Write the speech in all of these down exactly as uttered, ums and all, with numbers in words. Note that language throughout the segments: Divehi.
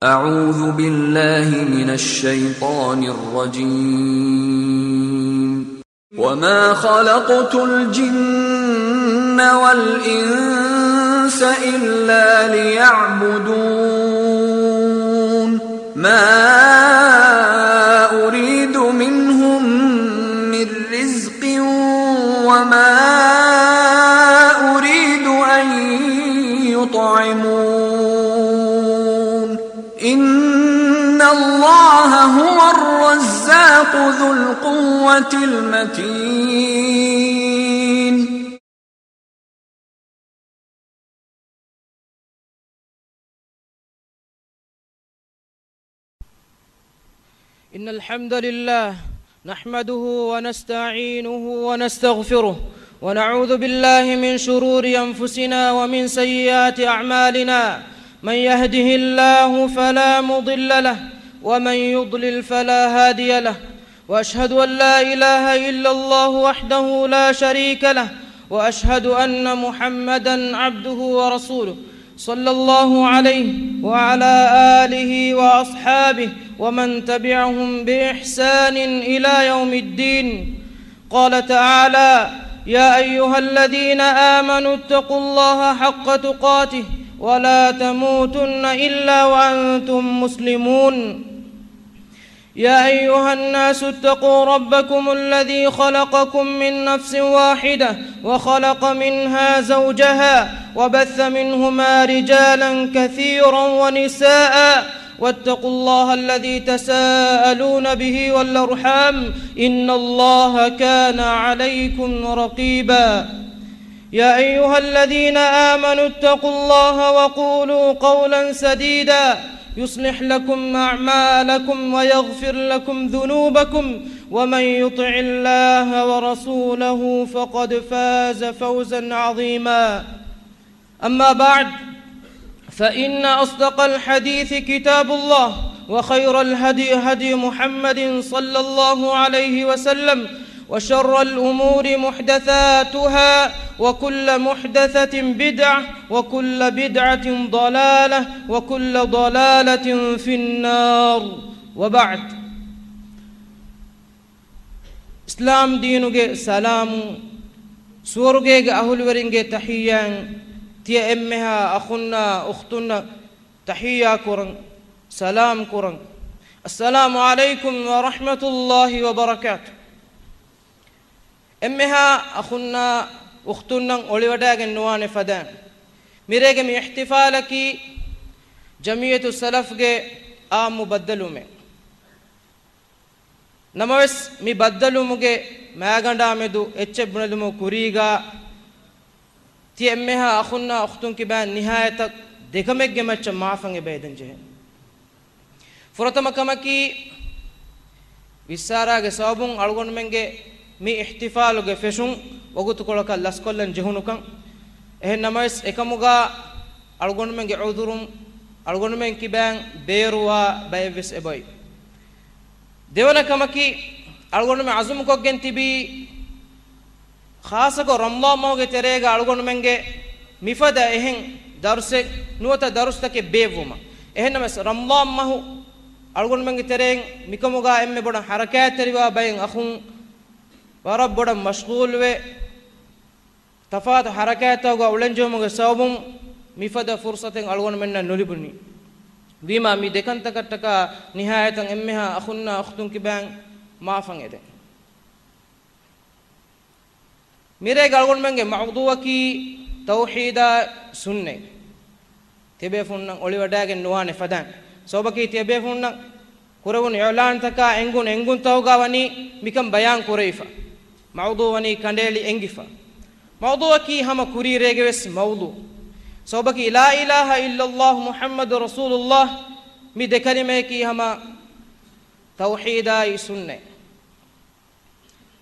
أعوذ بالله من الشيطان الرجيم. وما خلقت الجن والإنس إلا ليعبدون. ما أريد منهم من رزق وما أريد أن يطعمون. إن الله هو الرزاق ذو القوة المتين. إن الحمد لله نحمده ونستعينه ونستغفره، ونعوذ بالله من شرور أنفسنا ومن سيئات أعمالنا. من يهده الله فلا مضل له، ومن يضلل فلا هادي له. وأشهد أن لا إله إلا الله وحده لا شريك له، وأشهد أن محمدا عبده ورسوله، صلى الله عليه وعلى آله وأصحابه ومن تبعهم بإحسان إلى يوم الدين. قال تعالى: يا أيها الذين آمنوا اتقوا الله حق تقاته ولا تموتن إلا وأنتم مسلمون. يا أيها الناس اتقوا ربكم الذي خلقكم من نفس واحدة وخلق منها زوجها وبث منهما رجالا كثيرا ونساء واتقوا الله الذي تساءلون به والأرحام إن الله كان عليكم رقيبا. يا أيها الذين آمنوا اتقوا الله وقولوا قولا سديدا يصلح لكم أعمالكم ويغفر لكم ذنوبكم ومن يطع الله ورسوله فقد فاز فوزا عظيما. أما بعد، فإن أصدق الحديث كتاب الله، وخير الهدي هدي محمد صلى الله عليه وسلم، وشر الأمور محدثاتها، وكل محدثة بدعة، وكل بدعة ضلالة، وكل ضلالة في النار. وبعد. އިސްލާމް ދީނުގެ ސަލާމު، ސުވަރުގޭގެ އަހުލުވެރިންގެ ތަޙިއްޔާތް، ތިޔަ އެންމެހާ އަޚުންނާ އުޚްތުންނަށް ތަޙިއްޔާ ކުރަން، ސަލާމް ކުރަން. السلام عليكم ورحمة الله وبركاته. އެންމެހާ އަޚުންނާ އުޚްތުންނަށް އޮޅިވަޑައިގެން ނުވާނެ ފަދައިން، މިރޭގެ މި އިޙްތިފާލަކީ ޖަމްޢިއްޔަތު ސަލަފްގެ ޢާއްމު ބައްދަލުވުމެއް. ނަމަވެސް، މި ބައްދަލުވުމުގެ މައިގަނޑާމެދު އެއްޗެއް ބުނެލުމުގެ ކުރީގާ، ތިޔަ އެންމެހާ އަޚުންނާ އުޚްތުން ކިބައިން ނިހާޔަތަށް ދެކަމެއްގެ މައްޗަށް މާފަން އެބަ އެދެން ޖެހޭ. ފުރަތަމަ ކަމަކީ، ވިއްސާރާގެ ސަބަބުން އަޅުގަނޑުމެންގެ މި އިޙްތިފާލުގެ ފެށުން ވަގުތުކޮޅަކަށް ލަސްކޮށްލަން ޖެހުނުކަން. އެހެން ނަމަވެސް، އެކަމުގާ އަޅުގަނޑުމެންގެ ޢުޛުރުން އަޅުގަނޑުމެން ކިބައިން ބޭރުވާ ބައެއްވެސް އެބައޮތް. ދެވަނަ ކަމަކީ، އަޅުގަނޑުމެން ޢަޒުމުކޮށްގެން ތިބީ، ޚާއްޞަކޮށް ރަމަޟާން މަހުގެ ތެރޭގަ އަޅުގަނޑުމެންގެ މިފަދަ އެހެން ދަރުސެއް ނުވަތަ ދަރުސްތަކެއް ބޭއްވުމަށް. އެހެންނަމަވެސް، ރަމަޟާން މަހު އަޅުގަނޑުމެންގެ ތެރެއިން މިކަމުގާ އެންމެ ބޮޑަށް ޙަރަކާތްތެރިވާ ބައެއް އަޚުން ވަރަށް ބޮޑަށް މަޝްޣޫލުވެ، ތަފާތު ޙަރަކާތްތަކުގަ އުޅެންޖެހުމުގެ ސަބަބުން މިފަދަ ފުރުޞަތެއް އަޅުގަނޑުމެންނަށް ނުލިބުނީ. ވީމާ، މި ދެކަންތަކަށްޓަކާ ނިހާޔަތަށް އެންމެހާ އަޚުންނާ އުޚްތުން ކިބައިން މާފަން އެދެން. މިރޭގަ އަޅުގަނޑުމެންގެ މައުޟޫޢަކީ ތައުޙީދާ ސުންނަތް. ތިޔަބޭފުޅުންނަށް އޮޅިވަޑައިގެން ނުވާނެ ފަދައިން. ސަބަބަކީ ތިޔަބޭފުޅުންނަށް ކުރެވުނު އިޢުލާންތަކާ އެނގުނު އެނގުންތަކުގާ ވަނީ މިކަން ބަޔާން ކުރެވިފަ. މައުޟޫޢު ވަނީ ކަނޑައެޅި އެނގިފަ. މައުޟޫޢަކީ ހަމަ ކުރީރޭގެ ވެސް މައުޟޫޢު. ސަބަބަކީ لا إله إلا الله محمد رسول الله މި ދެ ކަލިމަޔަކީ ހަމަ ތައުޙީދާއި ސުންނަތް.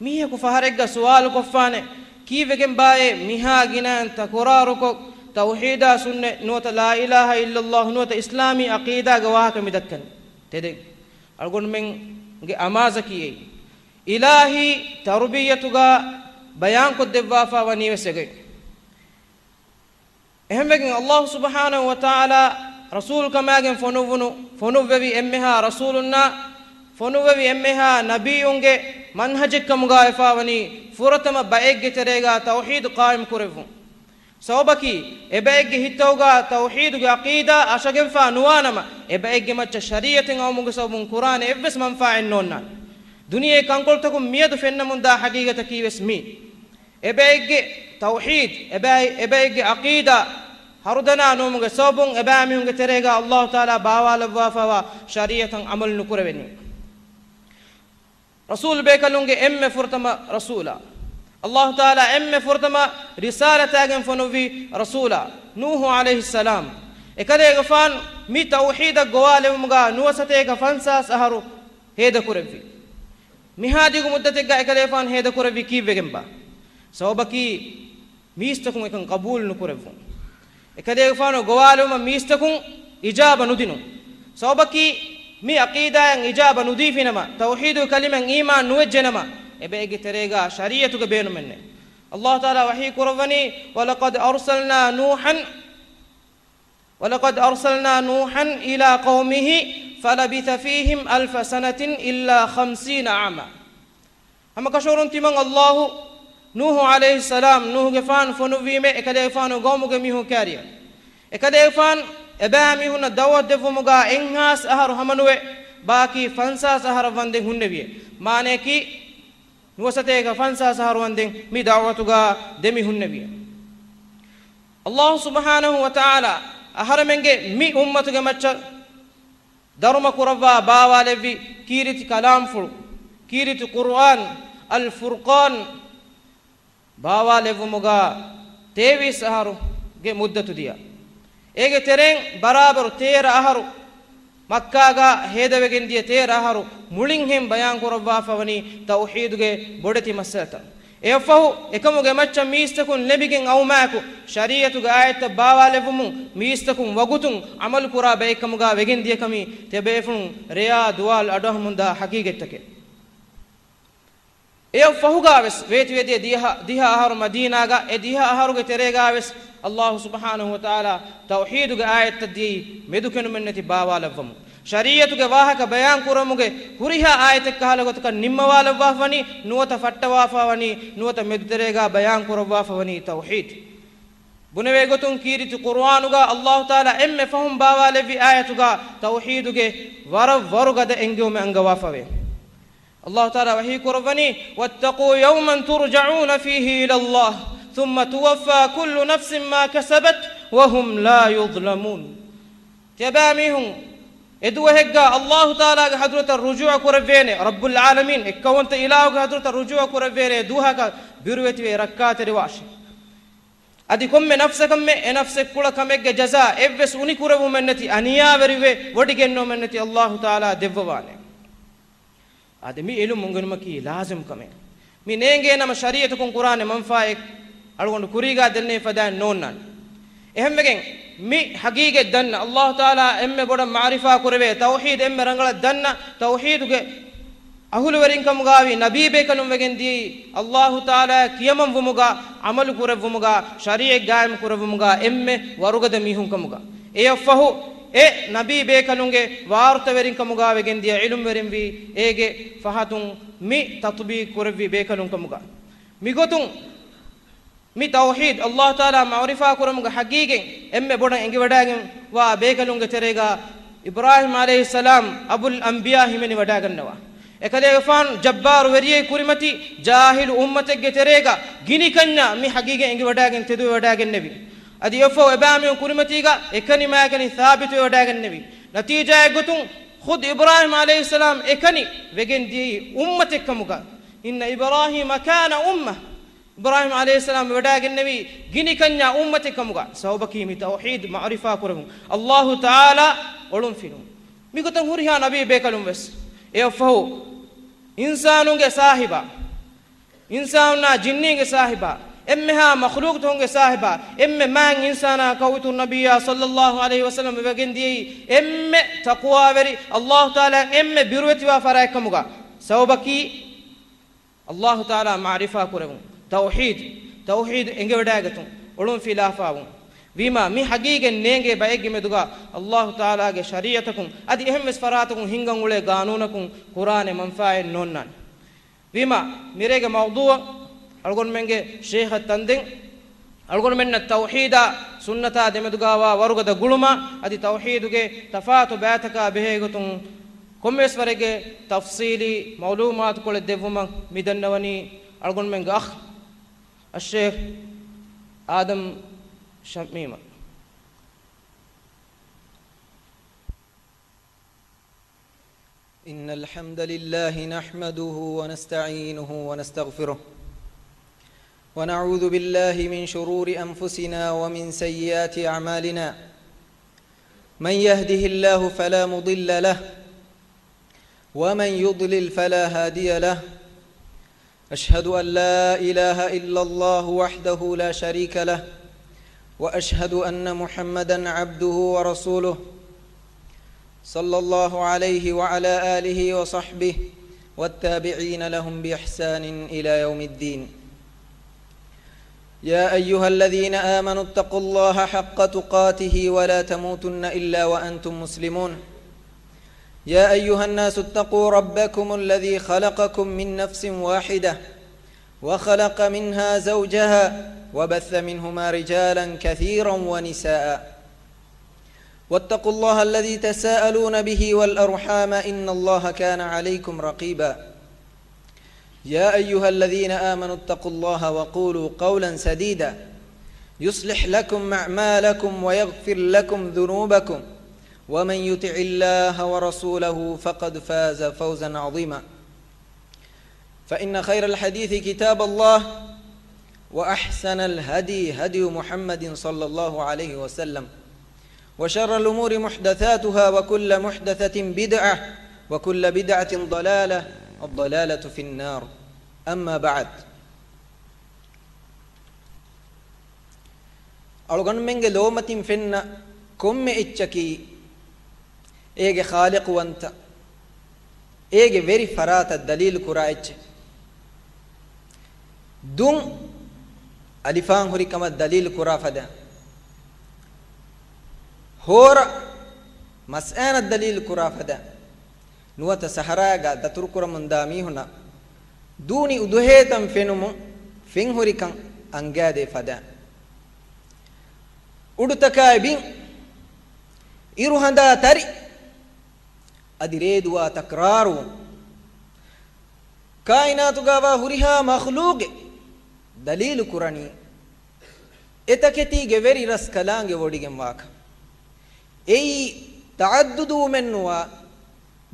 މީހަކު ފަހަރެއްގަ ސުވާލުކޮށްފާނެ، ކީއްވެގެންބާއޭ މިހާ ގިނައިން ތަކުރާރުކޮށް، ތައުޙީދާ ސުންނަތް ނުވަތަ لا إله إلا الله ނުވަތަ އިސްލާމީ ޢަޤީދާގެ ވާހަކަ މި ދައްކަނީ؟ ތެދެއް. އަޅުގަނޑުމެންގެ އަމާޒަކީ އެއީ. އިލާހީ ތަރުބިއްޔަތުގަ ބަޔާންކޮށްދެއްވާފާ ވަނީ ވެސް އެގޮތް. އެހެންވެގެން، ﷲ ސުބްޙާނަހޫ ވަތަޢާލާ ރަސޫލުކަމާގެން ފޮނުއްވުނު ފޮނުއްވެވި އެންމެހާ ރަސޫލުންނާ، ފޮނުއްވެވި އެންމެހާ ނަބިއްޔުންގެ މަންހަޖެއްކަމުގާ ވެފާވަނީ ފުރަތަމަ ބައެއްގެ ތެރޭގާ ތައުޙީދު ޤާއިމް ކުރެއްވުން. ސަބަބަކީ، އެބައެއްގެ ހިތްތަކުގާ ތައުޙީދުގެ ޢަޤީދާ އަށަގެންފާ ނުވާނަމަ، އެބައެއްގެ މައްޗަށް ޝަރީޢަތެއް އައުމުގެ ސަބަބުން ކުރާނެ އެއްވެސް މަންފާއެއް ނޯންނާނެ. ދުނިޔެ ކަންކޮޅުތަކުން މިއަދު ފެންނަމުންދާ ޙަޤީޤަތަކީވެސް މީ. އެބައެއްގެ ތައުޙީދު، އެބައި-، އެބައެއްގެ ޢަޤީދާ ހަރުދަނާ ނުވުމުގެ ސަބަބުން އެބައިމީހުންގެ ތެރޭގާ ﷲ ތަޢާލާ ބާވާލައްވާފައިވާ ޝަރީޢަތަށް ޢަމަލު ނުކުރެވެނީ. ރަސޫލު ބޭކަލުންގެ އެންމެ ފުރަތަމަ ރަސޫލާ، ﷲ ތަޢާލާ އެންމެ ފުރަތަމަ ރިސާލަތާގެން ފޮނުއްވި ރަސޫލާ، ނޫޙު ޢަލައިހިއްސަލާމް، އެކަލޭގެފާނު މި ތައުޙީދަށް ގޮވާލެވުމުގާ ނުވަސަތޭކަ ފަންސާސް އަހަރު ހޭދަކުރެއްވި. މިހާ ދިގު މުއްދަތެއްގާ އެކަލޭގެފާނު ހޭދަކުރެއްވީ ކީއްވެގެންބާ؟ ސަބަބަކީ، މީސްތަކުން އެކަން ޤަބޫލު ނުކުރެއްވުން. އެކަލޭގެފާނު ގޮވާލެވުމަށް މީސްތަކުން އިޖާބަ ނުދިނުން. ސަބަބަކީ، މި ޢަޤީދާއަށް އިޖާބަ ނުދީފިނަމަ، ތައުޙީދު ކަލިމައަށް އީމާން ނުވެއްޖެނަމަ، އެބައެއްގެ ތެރޭގާ ޝަރީޢަތުގެ ބޭނުމެއްނެއް. ﷲ ތަޢާލާ ވަޙީ ކުރައްވަނީ، وَلَقَدْ أَرْسَلْنَا نُوحًا، وَلَقَدْ أَرْسَلْنَا نُوحًا إِلَىٰ قَوْمِهِ فَلَبِثَ فِيهِمْ أَلْفَ سَنَةٍ إِلَّا خَمْسِينَ عَامًا. ހަމަކަށަވަރުން ތިމަން ﷲ ނޫޙު ޢަލައިހިއްސަލާމް، ނޫޙުގެފާނު ފޮނުއްވީމޭ އެކަލޭގެފާނު ގައުމުގެ މީހުން ކާރިޔަށް. އެކަލޭގެފާނު އެބައިމީހުންނަށް ދަޢުވަތު ދެއްވުމުގާ އެއްހާސް އަހަރު ހަމަނުވެ، ބާކީ ފަންސާސް އަހަރަށް ވަންދެން ހުންނެވިއޭ. މާނަޔަކީ، ނުވަސަތޭކަ ފަންސާސް އަހަރު ވަންދެން މި ދަޢުވަތުގާ ދެމި ހުންނެވިއޭ. ﷲ ސުބްޙާނަހޫ ވަތަޢާލާ އަހަރެމެންގެ މި އުއްމަތުގެ މައްޗަށް ދަރުމަ ކުރައްވާ ބާވާލެއްވި ކީރިތި ކަލާމްފުޅު، ކީރިތި ޤުރުއާން، އަލް ފުރްޤާން، ބާވާލެއްވުމުގާ ތޭވީސް އަހަރުގެ މުއްދަތު ދިޔަ. އޭގެ ތެރެއިން ބަރާބަރު ތޭރަ އަހަރު މައްކާގާ ހޭދަވެގެން ދިޔަ ތޭރަ އަހަރު މުޅިންހެން ބަޔާން ކުރައްވާފަވަނީ ތައުޙީދުގެ ބޮޑެތި މައްސަލަތައް. އެއަށްފަހު، އެކަމުގެ މައްޗަށް މީސްތަކުން ލެބިގެން އައުމާއެކު، ޝަރީޢަތުގެ އާޔަތްތައް ބާވާލެއްވުމުން މީސްތަކުން ވަގުތުން ޢަމަލުކުރާ ބައެއްކަމުގާ ވެގެން ދިޔަކަމީ ތިޔަބޭފުޅުން ރެޔާ ދުވާލު އަޑުއަހަމުންދާ ޙަޤީޤަތްތަކެއް. އެއަށް ފަހުގާވެސް ވޭތުވެދިޔަ ދިހަ، ދިހަ އަހަރު މަދީނާގަ އެ ދިހަ އަހަރުގެ ތެރޭގާވެސް ﷲ ސުބްޙާނަހޫ ވަތަޢާލާ ތައުޙީދުގެ އާޔަތްތައް ދިޔައީ މެދުކެނޑުމެއްނެތި ބާވާލައްވަމުން. ޝަރީޢަތުގެ ވާހަކަ ބަޔާން ކުރަމުގެ ހުރިހާ އާޔަތެއް ކަހަލަ ގޮތަކަށް ނިންމަވާލައްވާފަވަނީ، ނުވަތަ ފައްޓަވާފަވަނީ، ނުވަތަ މެދުތެރޭގާ ބަޔާން ކުރައްވާފަވަނީ ތައުޙީދު. ބުނެވޭ ގޮތުން ކީރިތި ޤުރުއާނުގާ ﷲ ތަޢާލާ އެންމެ ފަހުން ބާވާލެއްވި އާޔަތުގާ ތައުޙީދުގެ ވަރަށް ވަރުގަދަ އެންގެވުމެއް އަންގަވާފަވޭ. ﷲ ތަޢާލާ ވަޙީ ކުރައްވަނީ، وَاتَّقُوا يَوْمًا تُرْجَعُونَ فِيهِ إِلَى اللَّهِ ثُمَّ تُوَفَّى كُلُّ نَفْسٍ مَا كَسَبَتْ وَهُمْ لَا يُظْلَمُونَ. ތިޔަބައިމީހުން، އެ ދުވަހެއްގާ ﷲ ތަޢާލާގެ ޙަޟްރަތަށް ރުޖޫޢަ ކުރެއްވޭނެ، ރައްބުލް ޢާލަމީން އެއްކައުވަންތަ އިލާހުގެ ޙަޟްރަތަށް ރުޖޫޢަ ކުރެއްވޭނެ ދުވަހަކަށް ބިރުވެތިވެ ރައްކާތެރިވާށި. އަދި ކޮންމެ ނަފްސަކަށްމެ އެ ނަފްސެއްކުޅަކަމެއްގެ ޖަޒާ އެއްވެސް އުނިކުރެވުމެއްނެތި އަނިޔާވެރިވެ ވޮޑިގެންނެވުމެއްނެތި ﷲ ތަޢާލާ ދެއްވަވާނެ. އަދި މި ޢިލްމު އުނގެނުމަކީ ލާޒިމް ކަމެއް. މި ނޭނގޭ ނަމަ ޝަރީޢަތަކުން ކުރާނެ މަންފާއެއް އަޅުގަނޑު ކުރީގާ ދެންނެވި ފަދައިން ނޯންނާނެ. އެހެންވެގެން މި ޙަޤީޤަތް ދަންނަ، ﷲ ތަޢާލާ އެންމެ ބޮޑަށް މަޢުރިފާ ކުރެވޭ، ތައުޙީދު އެންމެ ރަނގަޅަށް ދަންނަ، ތައުޙީދުގެ އަހުލުވެރިންކަމުގާވި ނަބީ ބޭކަލުން ވެގެން ދިޔައީ، ﷲ ތަޢާލާ ކިޔަމަންވުމުގާ، ޢަމަލު ކުރެއްވުމުގާ، ޝަރީޢަތް ޤާއިމް ކުރެއްވުމުގާ އެންމެ ވަރުގަދަ މީހުންކަމުގާ. އެއަށްފަހު، އެ ނަބީ ބޭކަލުންގެ ވާރުތަވެރިންކަމުގާ ވެގެން ދިޔަ ޢިލްމުވެރިންވީ، އޭގެ ފަހަތުން މި ތަޠުބީޤު ކުރެއްވި ބޭކަލުންކަމުގާ. މިގޮތުން، މި ތައުޙީދު، ﷲ ތަޢާލާ މަޢުރިފާ ކުރުމުގެ ޙަޤީޤަތް އެންމެ ބޮޑަށް އެނގިވަޑައިގެންވާ ބޭކަލުންގެ ތެރޭގާ އިބްރާހީމް ޢަލައިހިއްސަލާމް އަބުލް އަންބިޔާ ހިމެނިވަޑައިގަންނަވާ. އެކަލޭގެފާނު ޖައްބާރު ވެރިއެއް ކުރިމަތި ޖާހިލު އުއްމަތެއްގެ ތެރޭގަ ގިނިކަންޏާ މި ޙަޤީޤަތް އެނގިވަޑައިގެން ތެދުވެވަޑައިގެންނެވި. އަދި އެއަށްފަހު އެބައިމީހުން ކުރިމަތީގަ އެކަނި މާކަނި ސާބިތުވެވަޑައިގެންނެވި. ނަތީޖާއެއްގޮތުން ޚުދް އިބްރާހީމް ޢަލައިހިއްސަލާމް އެކަނި ވެގެން ދިޔައީ އުއްމަތެއްކަމުގަ. إِنَّ إِبْرَاهِيمَ كَانَ أُمَّةً. އިބްރާހީމް ޢަލައިހިއްސަލާމް ވެވަޑައިގެންނެވީ ގިނިކަންޏާ އުއްމަތެއް ކަމުގަ. ސަބަބަކީ މި ތައުޙީދު މަޢުރިފާ ކުރެވުން، ﷲ ތަޢާލާ އޮޅުންފިލުން. މިގޮތަށް ހުރިހާ ނަބީ ބޭކަލުން ވެސް އެއަށްފަހު އިންސާނުންގެ ސާހިބާ، އިންސާނުންނާ ޖިންނީންގެ ސާހިބާ، އެންމެހާ މަޚްލޫޤުތަކުންގެ ސާހިބާ، އެންމެ މާތް އިންސާނާ ކައުއިތުރު ނަބިއްޔާ ޞައްލައްލާހު ޢަލައިހި ވަސައްލަމަ ވެގެން ދިޔައީ އެންމެ ތަޤްވާވެރި، ﷲ ތަޢާލާ އެންމެ ބިރުވެތިވާ ފަރާތްކަމުގަ. ސަބަބަކީ، ﷲ ތަޢާލާ މަޢުރިފާ ކުރެވުން، ތައުޙީދު، ތައުޙީދު އެނގިވަޑައިގަތުން، އޮޅުން ފިލާފާވުން. ވީމާ، މި ހަގީގަތް ނޭނގޭ ބައެއްގެ މެދުގަ ﷲ ތަޢާލާގެ ޝަރީޢަތަކުން އަދި އެހެންވެސް ފަރާތަކުން ހިންގަން އުޅޭ ގާނޫނަކުން ކުރާނެ މަންފާއެއް ނޯންނާނެ. ވީމާ، މިރޭގެ މައުޟޫޢަށް އަޅުގަނޑުމެންގެ ޝޭޚަށް ތަންދެން، އަޅުގަނޑުމެންނަށް ތައުޙީދާ ސުންނަތާ ދެމެދުގާވާ ވަރުގަދަ ގުޅުމާ އަދި ތައުޙީދުގެ ތަފާތު ބައިތަކާ ބެހޭގޮތުން ކޮންމެވެސް ވަރެއްގެ ތަފްޞީލީ މަޢުލޫމާތުކޮޅެއް ދެއްވުމަށް މި ދަންނަވަނީ އަޅުގަނޑުމެންގެ އަޚް އައްޝޭޚް އާދަމް ޝަމީމަށް. إن الحمد لله نحمده ونستعينه ونستغفره، ونعوذ بالله من شرور أنفسنا ومن سيئات أعمالنا. من يهده الله فلا مضل له، ومن يضلل فلا هادي له. أشهد أن لا إله إلا الله وحده لا شريك له، وأشهد أن محمدا عبده ورسوله، صلى الله عليه وعلى آله وصحبه والتابعين لهم بإحسان إلى يوم الدين. يا أيها الذين آمنوا اتقوا الله حق تقاته ولا تموتن إلا وأنتم مسلمون. يا أيها الناس اتقوا ربكم الذي خلقكم من نفس واحدة وخلق منها زوجها وبث منهما رجالا كثيرا ونساء، واتقوا الله الذي تساءلون به والأرحام إن الله كان عليكم رقيبا. يا أيها الذين آمنوا اتقوا الله وقولوا قولا سديدا يصلح لكم أعمالكم ويغفر لكم ذنوبكم ومن يطع الله ورسوله فقد فاز فوزا عظيما. فإن خير الحديث كتاب الله، وأحسن الهدي هدي محمد صلى الله عليه وسلم، وشر الأمور محدثاتها، وكل محدثة بدعة، وكل بدعة ضلالة، والضلالة في النار. أما بعد. އަޅުގަނޑުމެންގެ ލޯމަތިން ފެންނަ ކޮންމެ އެއްޗަކީ އޭގެ ޚާލިޤުވަންތަ، އޭގެ ވެރި ފަރާތަށް ދަލީލު ކުރާ އެއްޗެއް. ދުން އަލިފާން ހުރި ކަމަށް ދަލީލު ކުރާ ފަދަ، ހޯރަ މަސްއާނަށް ދަލީލު ކުރާ ފަދަ، ނުވަތަ ސަހަރާގަ ދަތުރުކުރަމުންދާ މީހުނަށް ދޫނި އުދުހޭތަން ފެނުމުން ފެންހުރިކަން އަންގާދޭ ފަދަ، އުޑުތަކާއި ބިން، އިރުހަނދާ ތަރި، އަދި ރޭދުވާ ތަކްރާރުވުން. ކާއިނާތުގަވާ ހުރިހާ މަޚްލޫގެއް ދަލީލު ކުރަނީ އެތަކެތީގެ ވެރި ރަސްކަލާނގެ ވޮޑިގެންވާކަން. އެއީ ތަޢައްދުދުވުމެއްނުވާ،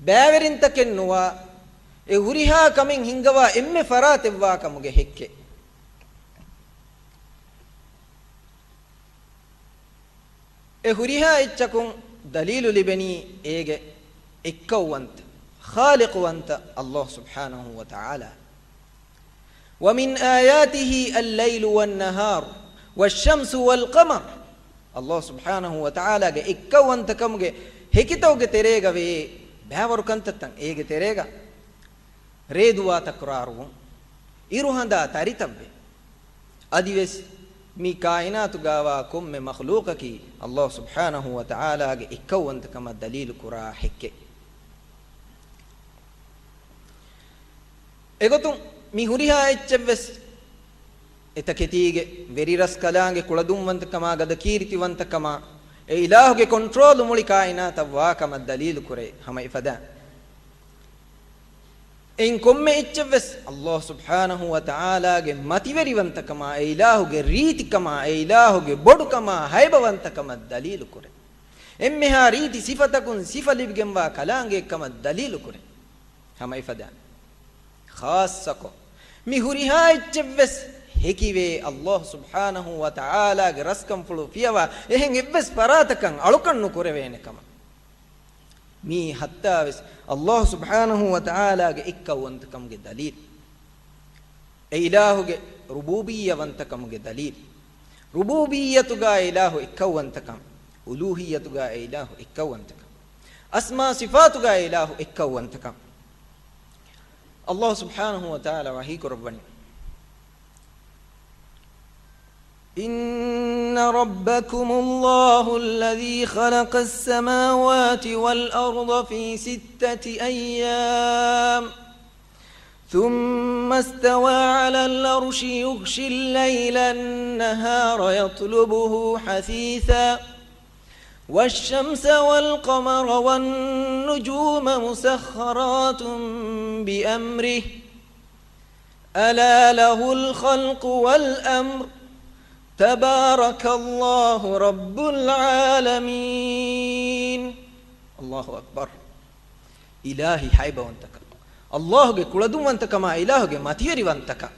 ބައިވެރިންތަކެއްނުވާ، އެ ހުރިހާ ކަމެއް ހިންގަވާ އެންމެ ފަރާތެއްވާ ކަމުގެ ހެއްކެއް. އެ ހުރިހާ އެއްޗަކުން ދަލީލު ލިބެނީ އޭގެ އެއްކައުވަންތަ، ޚާލިޤުވަންތަ ﷲ ސުބްޙާނަހޫ ވަތަޢާލާ. ومن آياته الليل والنهار والشمس والقمر. ﷲ ސުބްޙާނަހޫ ވަތަޢާލާގެ އެއްކައުވަންތަކަމުގެ ހެކިތަކުގެ ތެރޭގަ ވޭ ބައިވަރު ކަންތައްތައް އޭގެ ތެރޭގަ. ރޭދުވާ ތަކުރާރުވުން، އިރުހަނދާ ތަރިތައްވެ. އަދިވެސް މި ކާއިނާތުގަވާ ކޮންމެ މަޚްލޫޤަކީ ﷲ ސުބްޙާނަހޫ ވަތަޢާލާގެ އެއްކައުވަންތަކަމަށް ދަލީލު ކުރާ ހެއްކެއް. އެގޮތުން މި ހުރިހާ އެއްޗެއްވެސް އެތަކެތީގެ ވެރިރަސްކަލާނގެ ކުޅަދުންވަންތަކަމާ ގަދަކީރިތިވަންތަކަމާ އެ އިލާހުގެ ކޮންޓްރޯލު މުޅި ކާއިނާތަށް ވާ ކަމަށް ދަލީލު ކުރޭ ހަމަ އެފަދަ. އެއިން ކޮންމެ އެއްޗެއްވެސް ﷲ ސުބްޙާނަހޫ ވަތަޢާލާގެ މަތިވެރިވަންތަކަމާ، އެ އިލާހުގެ ރީތިކަމާ، އެ އިލާހުގެ ބޮޑުކަމާ، ހައިބަވަންތަކަމަށް ދަލީލު ކުރޭ. އެންމެހާ ރީތި ސިފަތަކުން ސިފަ ލިބިގެންވާ ކަލާނގެއެއްކަމަށް ދަލީލު ކުރޭ. ހަމަ އެފަދަ. ޚާއްޞަކޮށް، މި ހުރިހާ އެއްޗެއްވެސް ހެކިވޭ ﷲ ސުބްޙާނަހޫ ވަތަޢާލާގެ ރަސްކަންފުޅު ފިޔަވާ އެހެން އެއްވެސް ފަރާތަކަށް އަޅުކަން ނުކުރެވޭނެ ކަމަށް. މީ ހައްތާވެސް ﷲ ސުބްޙާނަހޫ ވަތަޢާލާގެ އެއްކައުވަންތަކަމުގެ ދަލީލް. އެ އިލާހުގެ ރުބޫބިއްޔަވަންތަކަމުގެ ދަލީލް. ރުބޫބިއްޔަތުގަ އެ އިލާހު އެއްކައުވަންތަކަން، އުލޫހިއްޔަތުގަ އެ އިލާހު އެއްކައުވަންތަކަން، އަސްމާ ސިފާތުގަ އެ އިލާހު އެއްކައުވަންތަކަން. ﷲ ސުބްޙާނަހޫ ވަތަޢާލާ ވަޙީ ކުރައްވަނީ، إن ربكم الله الذي خلق السماوات والأرض في ستة أيام ثم استوى على العرش يغشي الليل النهار يطلبه حثيثا والشمس والقمر والنجوم مسخرات بأمره ألا له الخلق والأمر تبارك الله رب العالمين. الله أكبر. އިލާހީ ހައިބަވަންތަކަން، އައްލާހުގެ ކުޅަދުންވަންތަކަމާ އިލާހުގެ މަތިވެރިވަންތަކަން،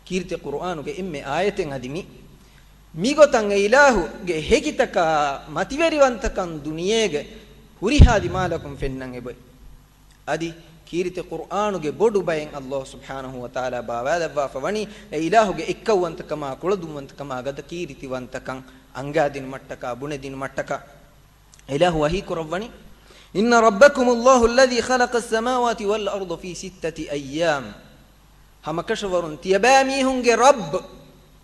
ކީރިތި ޤުރުއާނުގެ އެންމެ އާޔަތެއް އަދި މި، މިގޮތަށް އެ އިލާހުގެ ހެކިތަކާ މަތިވެރިވަންތަކަން ދުނިޔޭގެ ހުރިހާ ދިމާލަކުން ފެންނަން އެބައޮތް. އަދި ކީރިތި ޤުރުއާނުގެ ބޮޑު ބައެއް އައްލާހު ސުބްޙާނަހު ވަތަޢާލާ ބާވާލައްވާފަ ވަނީ އެ އިލާހުގެ އެއްކައުވަންތަކަމާ ކުޅަދުންވަންތަކަމާ ގަދަ ކީރިތިވަންތަކަން އަންގާދިނުމަށްޓަކާ ބުނެދިނުމަށްޓަކާ. އިލާހު ވަޙީ ކުރައްވަނީ، إن ربكم الله الذي خلق السماوات والأرض في ستة أيام. ހަމަކަށަވަރުން ތިޔަބައިމީހުންގެ ރައްބު،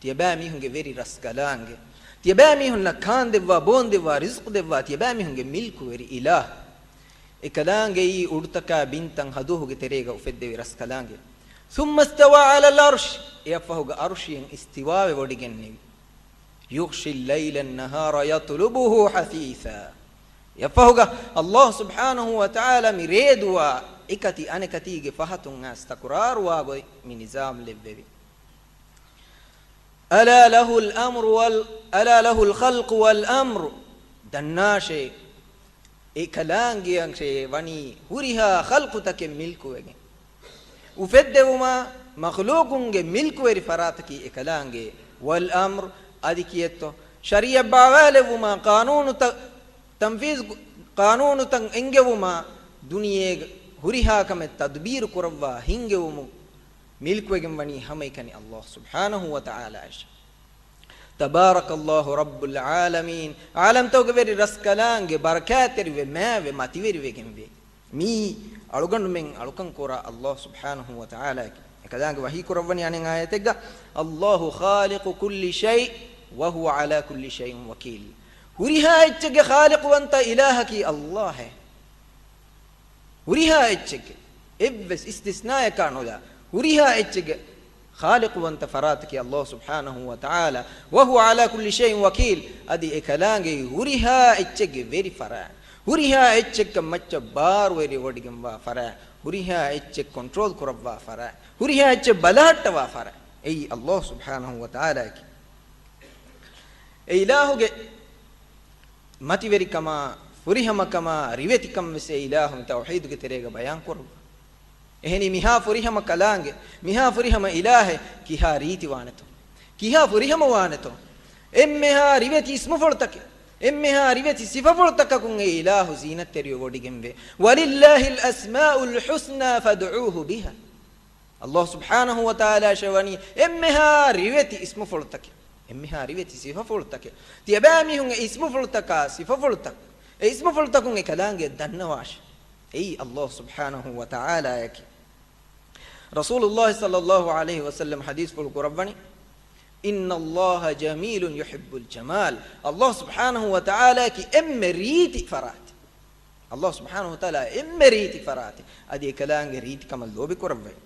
ތިޔަބައިމީހުންގެ ވެރި ރަސްކަލާނގެ، ތިޔަބައިމީހުންނަށް ކާންދެއްވާ، ބޯންދެއްވާ، ރިޒްޤު ދެއްވާ ތިޔަބައިމީހުންގެ މިލްކުވެރި އިލާހު، އެކަލާނގެއީ އުޑުތަކާ ބިންތައް ހަދުވަހުގެ ތެރޭގަ އުފެއްދެވި ރަސްކަލާނގެ. ثم استوى على العرش، އެއަށްފަހުގަ އަރުޝިއަށް އިސްތިވާވެ ވޮޑިގެންނެވި. يغشي الليل النهار يطلبه حثيثا. އެއަށްފަހުގަ އައްލާހު ސުބްޙާނަހު ވަތަޢާލާ މި ރޭދުވާ އެކަތި އަނެކަތީގެ ފަހަތުން އައިސް ތަކުރާރުވާ ގޮތް މި ނިޒާމް ލެއްވެވި. ألا له الأمر وال-، ألا له الخلق والأمر. ދަންނާށޭ، އެކަލާނގެއަށޭ ވަނީ ހުރިހާ ޚަލްޤުތަކެއް މިލްކުވެގެން. އުފެއްދެވުމާ، މަޚްލޫޤުންގެ މިލްކުވެރި ފަރާތަކީ އެކަލާނގެ. والأمر، އަދި ކިއެއްތޯ؟ ޝަރީޢަތް ބާވާލެއްވުމާ، ޤާނޫނުތައް ތަންފީޒު، ޤާނޫނުތައް އެންގެވުމާ، ދުނިޔޭގެ ހުރިހާ ކަމެއް ތަދުބީރު ކުރައްވާ ހިންގެވުމުން މިލްކުވެގެން ވަނީ ހަމައެކަނި އައްލާހު ސުބްޙާނަހު ވަތަޢާލާއަށް. تبارك الله رب العالمين. ޢާލަމްތަކުގެ ވެރި ރަސްކަލާނގެ ބަރަކާތްތެރިވެ މާތްވެ މަތިވެރިވެގެންވޭ. މިއީ އަޅުގަނޑުމެން އަޅުކަން ކުރާ އައްލާހު ސުބްޙާނަހު ވަތަޢާލާއަކީ. އެކަލާނގެ ވަޙީ ކުރައްވަނީ އަނެއް އާޔަތެއްގަ، الله خالق كل شيء وهو على كل شيء وكيل. ހުރިހާ އެއްޗެއްގެ ޚާލިޤުވަންތަ އިލާހަކީ އައްލާހޭ. ހުރިހާ އެއްޗެއްގެ، އެއްވެސް އިސްތިސްނާއަކާ ނުލާ، ހުރިހާ އެއްޗެއްގެ ޚާލިޤުވަންތަ ފަރާތަކީ އައްލާހު ސުބްޙާނަހު ވަތަޢާލާ. وهو على كل شيء وكيل. އަދި އެކަލާނގެ ހުރިހާ އެއްޗެއްގެ ވެރި ފަރާތް، ހުރިހާ އެއްޗެއްގެ މައްޗަށް ބާރުވެރިވޮޑިގެންވާ ފަރާތް، ހުރިހާ އެއްޗެއް ކޮންޓްރޯލް ކުރައްވާ ފަރާތް، ހުރިހާ އެއްޗެއް ބަލަހައްޓަވާ ފަރާތް، އެއީ އައްލާހު ސުބްޙާނަހު ވަތަޢާލާއަކީ. އެ އިލާހުގެ މަތިވެރިކަމާ، ފުރިހަމަކަމާ، ރިވެތިކަން ވެސް އެ އިލާހު މި ތައުޙީދުގެ ތެރޭގަ ބަޔާން ކުރައްވާ. އެހެނީ މިހާ ފުރިހަމަ ކަލާނގެ، މިހާ ފުރިހަމަ އިލާހެއް ކިހާ ރީތި ވާނެތޯ؟ ކިހާ ފުރިހަމަ ވާނެތޯ؟ އެންމެހާ ރިވެތި އިސްމުފުޅުތަކެއް، އެންމެހާ ރިވެތި ސިފަފުޅުތަކަކުން އެ އިލާހު ޒީނަތްތެރިވެ ވޮޑިގެންވޭ. ولله الأسماء الحسنى فادعوه بها. އައްލާހު ސުބްޙާނަހު ވަތަޢާލާއަށޭ ވަނީ އެންމެހާ ރިވެތި އިސްމުފުޅުތަކެއް، އެންމެހާ ރިވެތި ސިފަފުޅުތަކެއް. ތިޔަބައިމީހުން އެ އިސްމުފުޅުތަކާ ސިފަފުޅުތައް، އެ އިސްމުފުޅުތަކުން އެ ކަލާނގެ ދަންނަވާށި. އެއީ އައްލާހު ސުބްޙާނަހު ވަތަޢާލާއަކީ. ރަސޫލުﷲ ޞައްލަﷲ ޢަލައިހި ވަސައްލަމަ ޙަދީޘްފުޅު ކުރައްވަނީ، إن الله جميل يحب الجمال. އައްލާހު ސުބްޙާނަހު ވަތަޢާލާއަކީ އެންމެ ރީތި ފަރާތެއް. އައްލާހު ސުބްޙާނަހު ވަތަޢާލާ އެންމެ ރީތި ފަރާތެއް. އަދި އެކަލާނގެ ރީތިކަމަށް ލޯބިކުރައްވައި.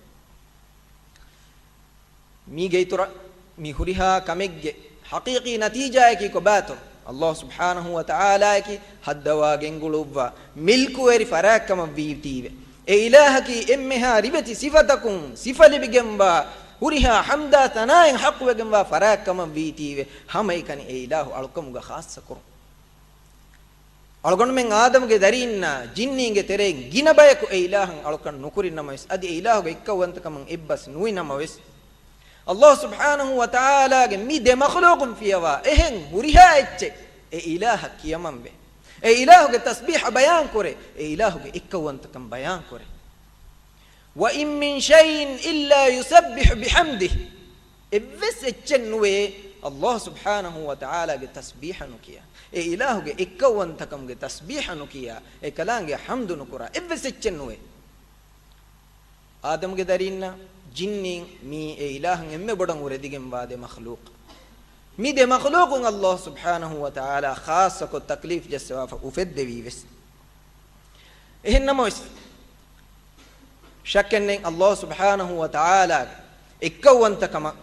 މީގެ އިތުރަށް މި ހުރިހާ ކަމެއްގެ ޙަޤީޤީ ނަތީޖާއަކީ ކޮބާތޯ؟ އައްލާހު ސުބްޙާނަހު ވަތަޢާލާއަކީ ހައްދަވާ ގެންގުޅުއްވާ މިލްކުވެރި ފަރާތްކަމަށްވީތީވެ. އެ އިލާހަކީ އެންމެހާ ރިވެތި ސިފަތަކުން ސިފަލިބިގެންވާ، ހުރިހާ ޙަމްދާ ޘަނާއިން ޙައްޤުވެގެންވާ ފަރާތްކަމަށްވީތީވެ. ހަމައެކަނި އެ އިލާހު އަޅުކަމުގަ ޚާއްޞަކުރުން. އަޅުގަނޑުމެން އާދަމުގެ ދަރީންނާ ޖިންނީންގެ ތެރެއިން ގިނަ ބަޔަކު އެ އިލާހަށް އަޅުކަން ނުކުރި ނަމަވެސް، އަދި އެ އިލާހުގެ އެއްކައުވަންތަކަމަށް އެއްބަސް ނުވި ނަމަވެސް، އައްލާހު ސުބްޙާނަހު ވަތަޢާލާގެ މި ދެ މަޚްލޫޤުން ފިޔަވާ އެހެން ހުރިހާ އެއްޗެއް އެ އިލާހަށް ކިޔަމަންވޭ. އެ އިލާހުގެ ތަސްބީޙަ ބަޔާންކުރޭ. އެ އިލާހުގެ އެއްކައުވަންތަކަން ބަޔާންކުރޭ. وإن من شيء إلا يسبح بحمده. އެއްވެސް އެއްޗެއް ނުވޭ އައްލާހު ސުބްޙާނަހު ވަތަޢާލާގެ ތަސްބީޙަ ނުކިޔާ. އެ އިލާހުގެ އެއްކައުވަންތަކަމުގެ ތަސްބީޙަ ނުކިޔާ، އެ ކަލާނގެ ޙަމްދު ނުކުރާ އެއްވެސް އެއްޗެއް ނުވޭ. އާދަމުގެ ދަރީންނާ ޖިންނީން މީ އެ އިލާހަށް އެންމެ ބޮޑަށް އުރެދިގެންވާ ދެ މަޚްލޫޤު. މި ދެ މަޚްލޫޤުން ﷲ ސުބްޙާނަހޫ ވަތަޢާލާ ޚާއްޞަކޮށް ތަކްލީފް ޖައްސަވާފަ އުފެއްދެވީ ވެސް. އެހެން ނަމަވެސް، ޝައްކެއް ނެތް ﷲ ސުބްޙާނަހޫ ވަތަޢާލާގެ އެއްކައުވަންތަކަމަށް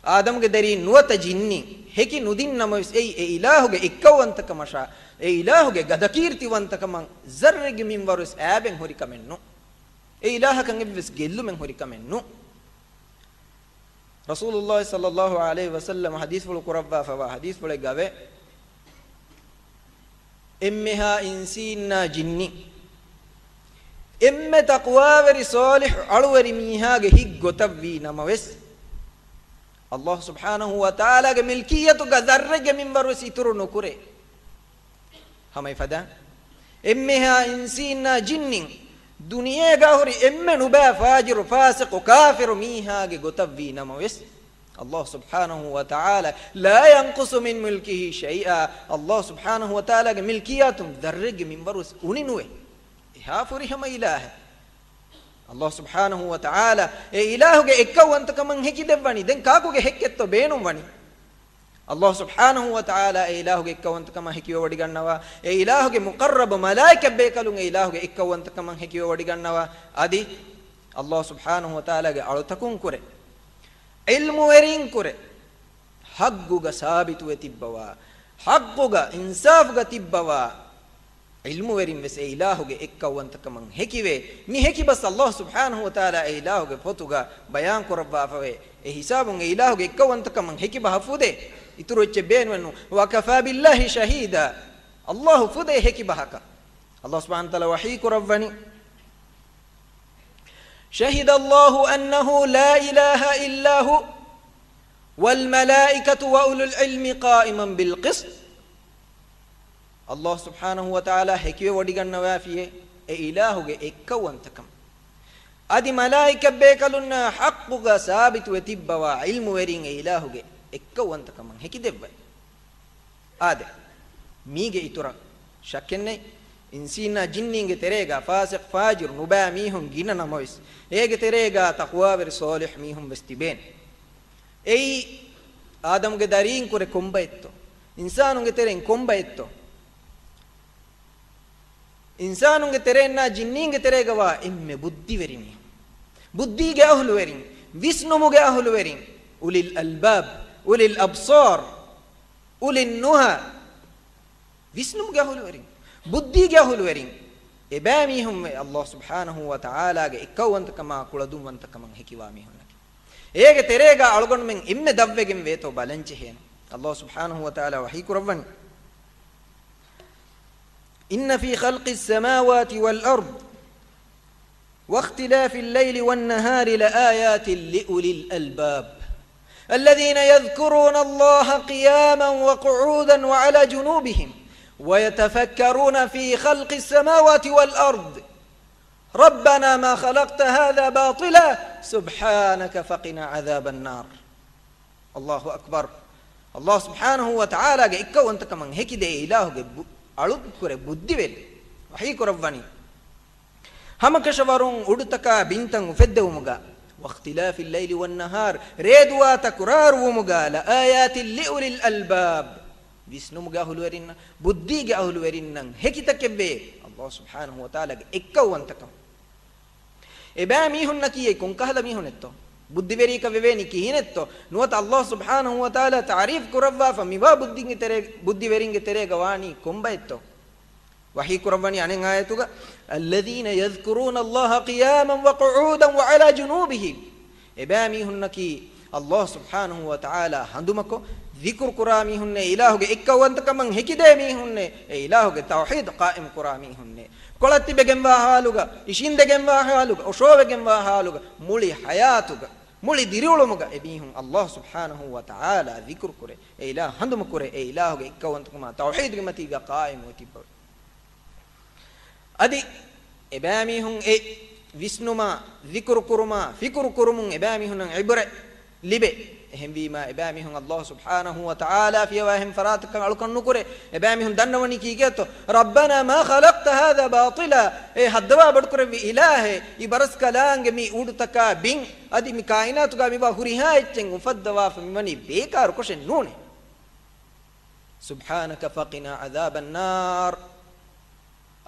އާދަމްގެ ދަރީން ނުވަތަ ޖިންނީން ހެކި ނުދިން ނަމަވެސް، އެއީ އެ އިލާހުގެ އެއްކައުވަންތަކަމަށާ، އެ އިލާހުގެ ގަދަކީރިތިވަންތަކަމަށް ޒައްރެއްގެ މިންވަރުވެސް އައިބެއް ހުރި ކަމެއް ނޫން. އެ އިލާހަކަށް އެއްވެސް ގެއްލުމެއް ހުރި ކަމެއް ނޫން. ރަސޫލުﷲ ޞައްލަﷲ ޢަލައިހި ވަސައްލަމަ ޙަދީޘްފުޅު ކުރައްވާފަވާ ޙަދީޘްފުޅެއްގަ އެވޭ، އެންމެހާ އިންސީންނާ ޖިންނިން އެންމެ ތަޤްވާވެރި ޞާލިޙު އަޅުވެރި މީހާގެ ހިތް ގޮތަށްވީ ނަމަވެސް، ﷲ ސުބްޙާނަހޫ ވަތަޢާލާގެ މިލްކިއްޔަތުގަ ޛައްރެއްގެ މިންވަރުވެސް އިތުރު ނުކުރޭ. ހަމައެފަދަ އެންމެހާ އިންސީންނާ ޖިންނިން ދުނިޔޭގަ ހުރި އެންމެ ނުބައި ފާޖިރު، ފާސިޤު، ކާފިރު މީހާގެ ގޮތަށްވީ ނަމަވެސް، ﷲ ސުބްޙާނަހޫ ވަތަޢާލާ لا ينقص من ملكه شيئا، ﷲ ސުބްޙާނަހޫ ވަތަޢާލާގެ މިލްކިއްޔަތުން ޛައްރެއްގެ މިންވަރުވެސް އުނި ނުވޭ. އެހާ ފުރިހަމަ އިލާހެއް. ﷲ ސުބްޙާނަހޫ ވަތަޢާލާ އެ އިލާހުގެ އެއްކައުވަންތަކަމަށް ހެކިދެއްވަނީ. ދެން ކާކުގެ ހެއްކެއްތޯ ބޭނުންވަނީ؟ ﷲ ސުބްޙާނަހޫ ވަތަޢާލާ އެ އިލާހުގެ އެއްކައުވަންތަކަމަށް ހެކިވެވޮޑިގަންނަވާ، އެ އިލާހުގެ މުޤައްރަބު މަލާއިކަ ބޭކަލުން އެ އިލާހުގެ އެއްކައުވަންތަކަމަށް ހެކިވެވޮޑިގަންނަވާ، އަދި ﷲ ސުބްޙާނަހޫ ވަތަޢާލާގެ އަޅުތަކުން ކުރެ، ޢިލްމުވެރިން ކުރެ، ޙައްޤުގަ ސާބިތުވެ ތިއްބަވާ، ޙައްޤުގަ އިންސާފުގަ ތިއްބަވާ، ޢިލްމުވެރިން ވެސް އެ އިލާހުގެ އެއްކައުވަންތަކަމަށް ހެކިވޭ. މި ހެކި ބަސް ﷲ ސުބްޙާނަހޫ ވަތަޢާލާ އެ އިލާހުގެ ފޮތުގަ ބަޔާން ކުރައްވާފަވޭ. އެ ހިސާބުން އެ އިލާހުގެ އެއްކައުވަންތަކަމަށް ހެކި ބަހަށް ފުދޭ. އިތުރު އެއްޗެއް ބޭނުމެއް ނޫން. وكفى بالله شهيدا. ﷲ ފުދޭ ހެކި ބަހަކަށް. ﷲ ސުބްޙާނަހޫ ވަތަޢާލާ ވަޙީ ކުރައްވަނީ، شهد الله أنه لا إله إلا هو والملائكة وأولو العلم قائما بالقسط. ﷲ ސުބްޙާނަހޫ ވަތަޢާލާ ހެކިވެވޮޑިގަންނަވާފިޔޭ އެ އިލާހުގެ އެއްކައުވަންތަކަމަށް. އަދި މަލާއިކަ ބޭކަލުންނާ ޙައްޤުގަ ސާބިތުވެ ތިއްބަވާ ޢިލްމުވެރިން އެ އިލާހުގެ އެއްކައުވަންތަކަމަށް ހެކިދެއްވައި. އާދެ، މީގެ އިތުރަށް ޝައްކެއްނެތް، އިންސީންނާ ޖިންނީންގެ ތެރޭގަ ފާސިޤު ފާޖިރު ނުބައި މީހުން ގިނަ ނަމަވެސް، އޭގެ ތެރޭގަ ތަޤްވާވެރި ޞާލިޙު މީހުން ވެސް ތިބޭނެ. އެއީ، އާދަމްގެ ދަރީން ކުރެ ކޮންބައެއްތޯ؟ އިންސާނުންގެ ތެރެއިން ކޮންބައެއްތޯ؟ އިންސާނުންގެ ތެރެއިންނާ ޖިންނީންގެ ތެރޭގަވާ އެންމެ ބުއްދިވެރި މީހުން. ބުއްދީގެ އަހުލުވެރިން، ވިސްނުމުގެ އަހުލުވެރިން، أولي الألباب، أولي الأبصار، أولي النهى. ވިސްނުމުގެ އަހުލުވެރިން، ބުއްދީގެ އަހުލުވެރިން، އެބައިމީހުންވެ ﷲ ސުބްޙާނަހޫ ވަތަޢާލާގެ އެއްކައުވަންތަކަމާ ކުޅަދުންވަންތަކަމަށް ހެކިވާ މީހުންނަކީ. އޭގެ ތެރޭގަ އަޅުގަނޑުމެން އެންމެ ދަށްވެގެން ވޭތޯ ބަލަން ޖެހޭނެ. ﷲ ސުބްޙާނަހޫ ވަތަޢާލާ ވަޙީ ކުރައްވަނީ، إن في خلق السماوات والأرض واختلاف الليل والنهار لآيات لأولي الألباب الذين يذكرون الله قياما وقعودا وعلى جنوبهم ويتفكرون في خلق السماوات والأرض ربنا ما خلقت هذا باطلا سبحانك فقنا عذاب النار. އަލްލާހު އަކްބަރު. އަލްލާހު ސުބްޙާނަހޫ ވަތަޢާލާގެ އެއްކައުވަންތަކަމަށް ހެކިދޭ އެ އިލާހުގެ ބު-، އަޅުންކުރެ ބުއްދިވެރި ވަޙީކުރައްވަނީ. ހަމަކަށަވަރުން އުޑުތަކާ ބިންތައް އުފެއްދެވުމުގަ، واختلاف الليل والنهار، ރޭދުވާ ތަކުރާރުވުމުގަ، لآيات لأولي الألباب، ވިސްނުމުގެ އަހުލުވެރިންނަށް، ބުއްދީގެ އަހުލުވެރިންނަށް ހެކިތަކެއްވޭ، އަލްލާހު ސުބްޙާނަހޫ ވަތަޢާލާގެ އެއްކައުވަންތަކަން. އެބައިމީހުންނަކީ އެ ކޮންކަހަލަ މީހުނެއްތޯ؟ ބުއްދިވެރިއަކަށް ވެވޭނީ ކިހިނެއްތޯ؟ ނުވަތަ އަލްލާހު ސުބްޙާނަހޫ ވަތަޢާލާ ތަޢުރީފް ކުރައްވާފަ މިވާ ބުއްދިންގެ ތެރޭ-، ބުއްދިވެރިންގެ ތެރޭގަ ވާނީ ކޮންބައެއްތޯ؟ ވަޙީ ކުރައްވަނީ އަނެއް އާޔަތުގަ، الذين يذكرون الله قياما وقعودا وعلى جنوبهم. އެބައިމީހުންނަކީ އަލްލާހު ސުބްޙާނަހޫ ވަތަޢާލާ ހަނދުމަކޮށް، ޛިކުރު ކުރާ މީހުންނޭ، އިލާހުގެ އެއްކައުވަންތަކަމަށް ހެކިދޭ މީހުންނޭ، އެ އިލާހުގެ ތައުޙީދު ޤާއިމް ކުރާ މީހުންނޭ. ކޮޅަށް ތިބެގެންވާ ޙާލުގަ، އިށީނދެގެންވާ ޙާލުގަ، އޮށޯވެގެންވާ ޙާލުގަ، މުޅި ޙަޔާތުގަ، މުޅި ދިރިއުޅުމުގަ އެމީހުން އަލްލާހު ސުބްޙާނަހޫ ވަތަޢާލާ ޛިކުރު ކުރޭ، އެ އިލާހު ހަނދުމަ ކުރޭ، އެ އިލާހުގެ އެއްކައުވަންތަކަމާ ތައުޙީދުގެ މަތީގަ ޤާއިމުވެ ތިއްބަވޭ. އަދި އެބައިމީހުން އެ ވިސްނުމާ، ޛިކުރު ކުރުމާ، ފިކުރު ކުރުމުން އެބައިމީހުންނަށް ޢިބްރަތް ލިބޭ. އެހެންވީމާ، އެބައިމީހުން އަލްލާހު ސުބްޙާނަހޫ ވަތަޢާލާ ފިޔަވާ އެހެން ފަރާތަކަށް އަޅުކަން ނުކުރޭ. އެބައިމީހުން ދަންނަވަނީ ކީކޭތޯ؟ ربنا ما خلقت هذا باطلا. އޭ ހައްދަވާ ބޮޑުކުރެއްވި އިލާހޭ، އިބަރަސްކަލާނގެ މި އުޑުތަކާ ބިން، އަދި މި ކާއިނާތުގަ މިވާ ހުރިހާ އެއްޗެއް އުފައްދަވާފަ މިވަނީ ބޭކާރު ކޮށެއް ނޫނޭ. سبحانك فقنا عذاب النار.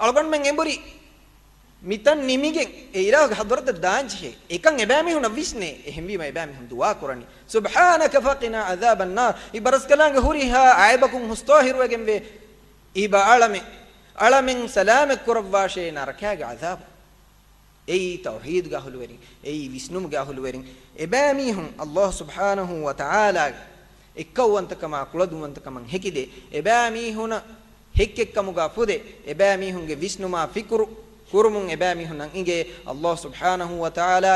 އަޅުގަނޑުމެން އެނބުރި މިތަން ނިމިގެން އެ އިލާހުގެ ޙަޟްރަތަށް ދާންޖެހޭ. އެކަން އެބައިމީހުނަށް ވިސްނޭ. އެހެންވީމަ އެބައިމީހުން ދުޢާ ކުރަނީ، سبحانك فقنا عذاب النار. އިބަރަސްކަލާނގެ ހުރިހާ ޢައިބަކުން ހުސްތޯހިރުވެގެންވޭ. އިބައަޅަމެ، އަޅަމެން ސަލާމަތް ކުރައްވާށޭ ނަރަކާގެ ޢަޛާބު. އެއީ ތައުޙީދުގެ އަހުލުވެރިން، އެއީ ވިސްނުމުގެ އަހުލުވެރިން. އެބައިމީހުން ﷲ ސުބްޙާނަހޫ ވަތަޢާލާގެ އެއްކައުވަންތަކަމާ ކުޅަދުންވަންތަކަމަށް ހެކިދޭ، އެބައިމީހުނަށް ހެއްކެއްކަމުގާ ފުދޭ، އެބައިމީހުންގެ ވިސްނުމާ ފިކުރު ކުރުމުން އެބައިމީހުންނަށް އިނގޭ، ﷲ ސުބްޙާނަހޫ ވަތަޢާލާ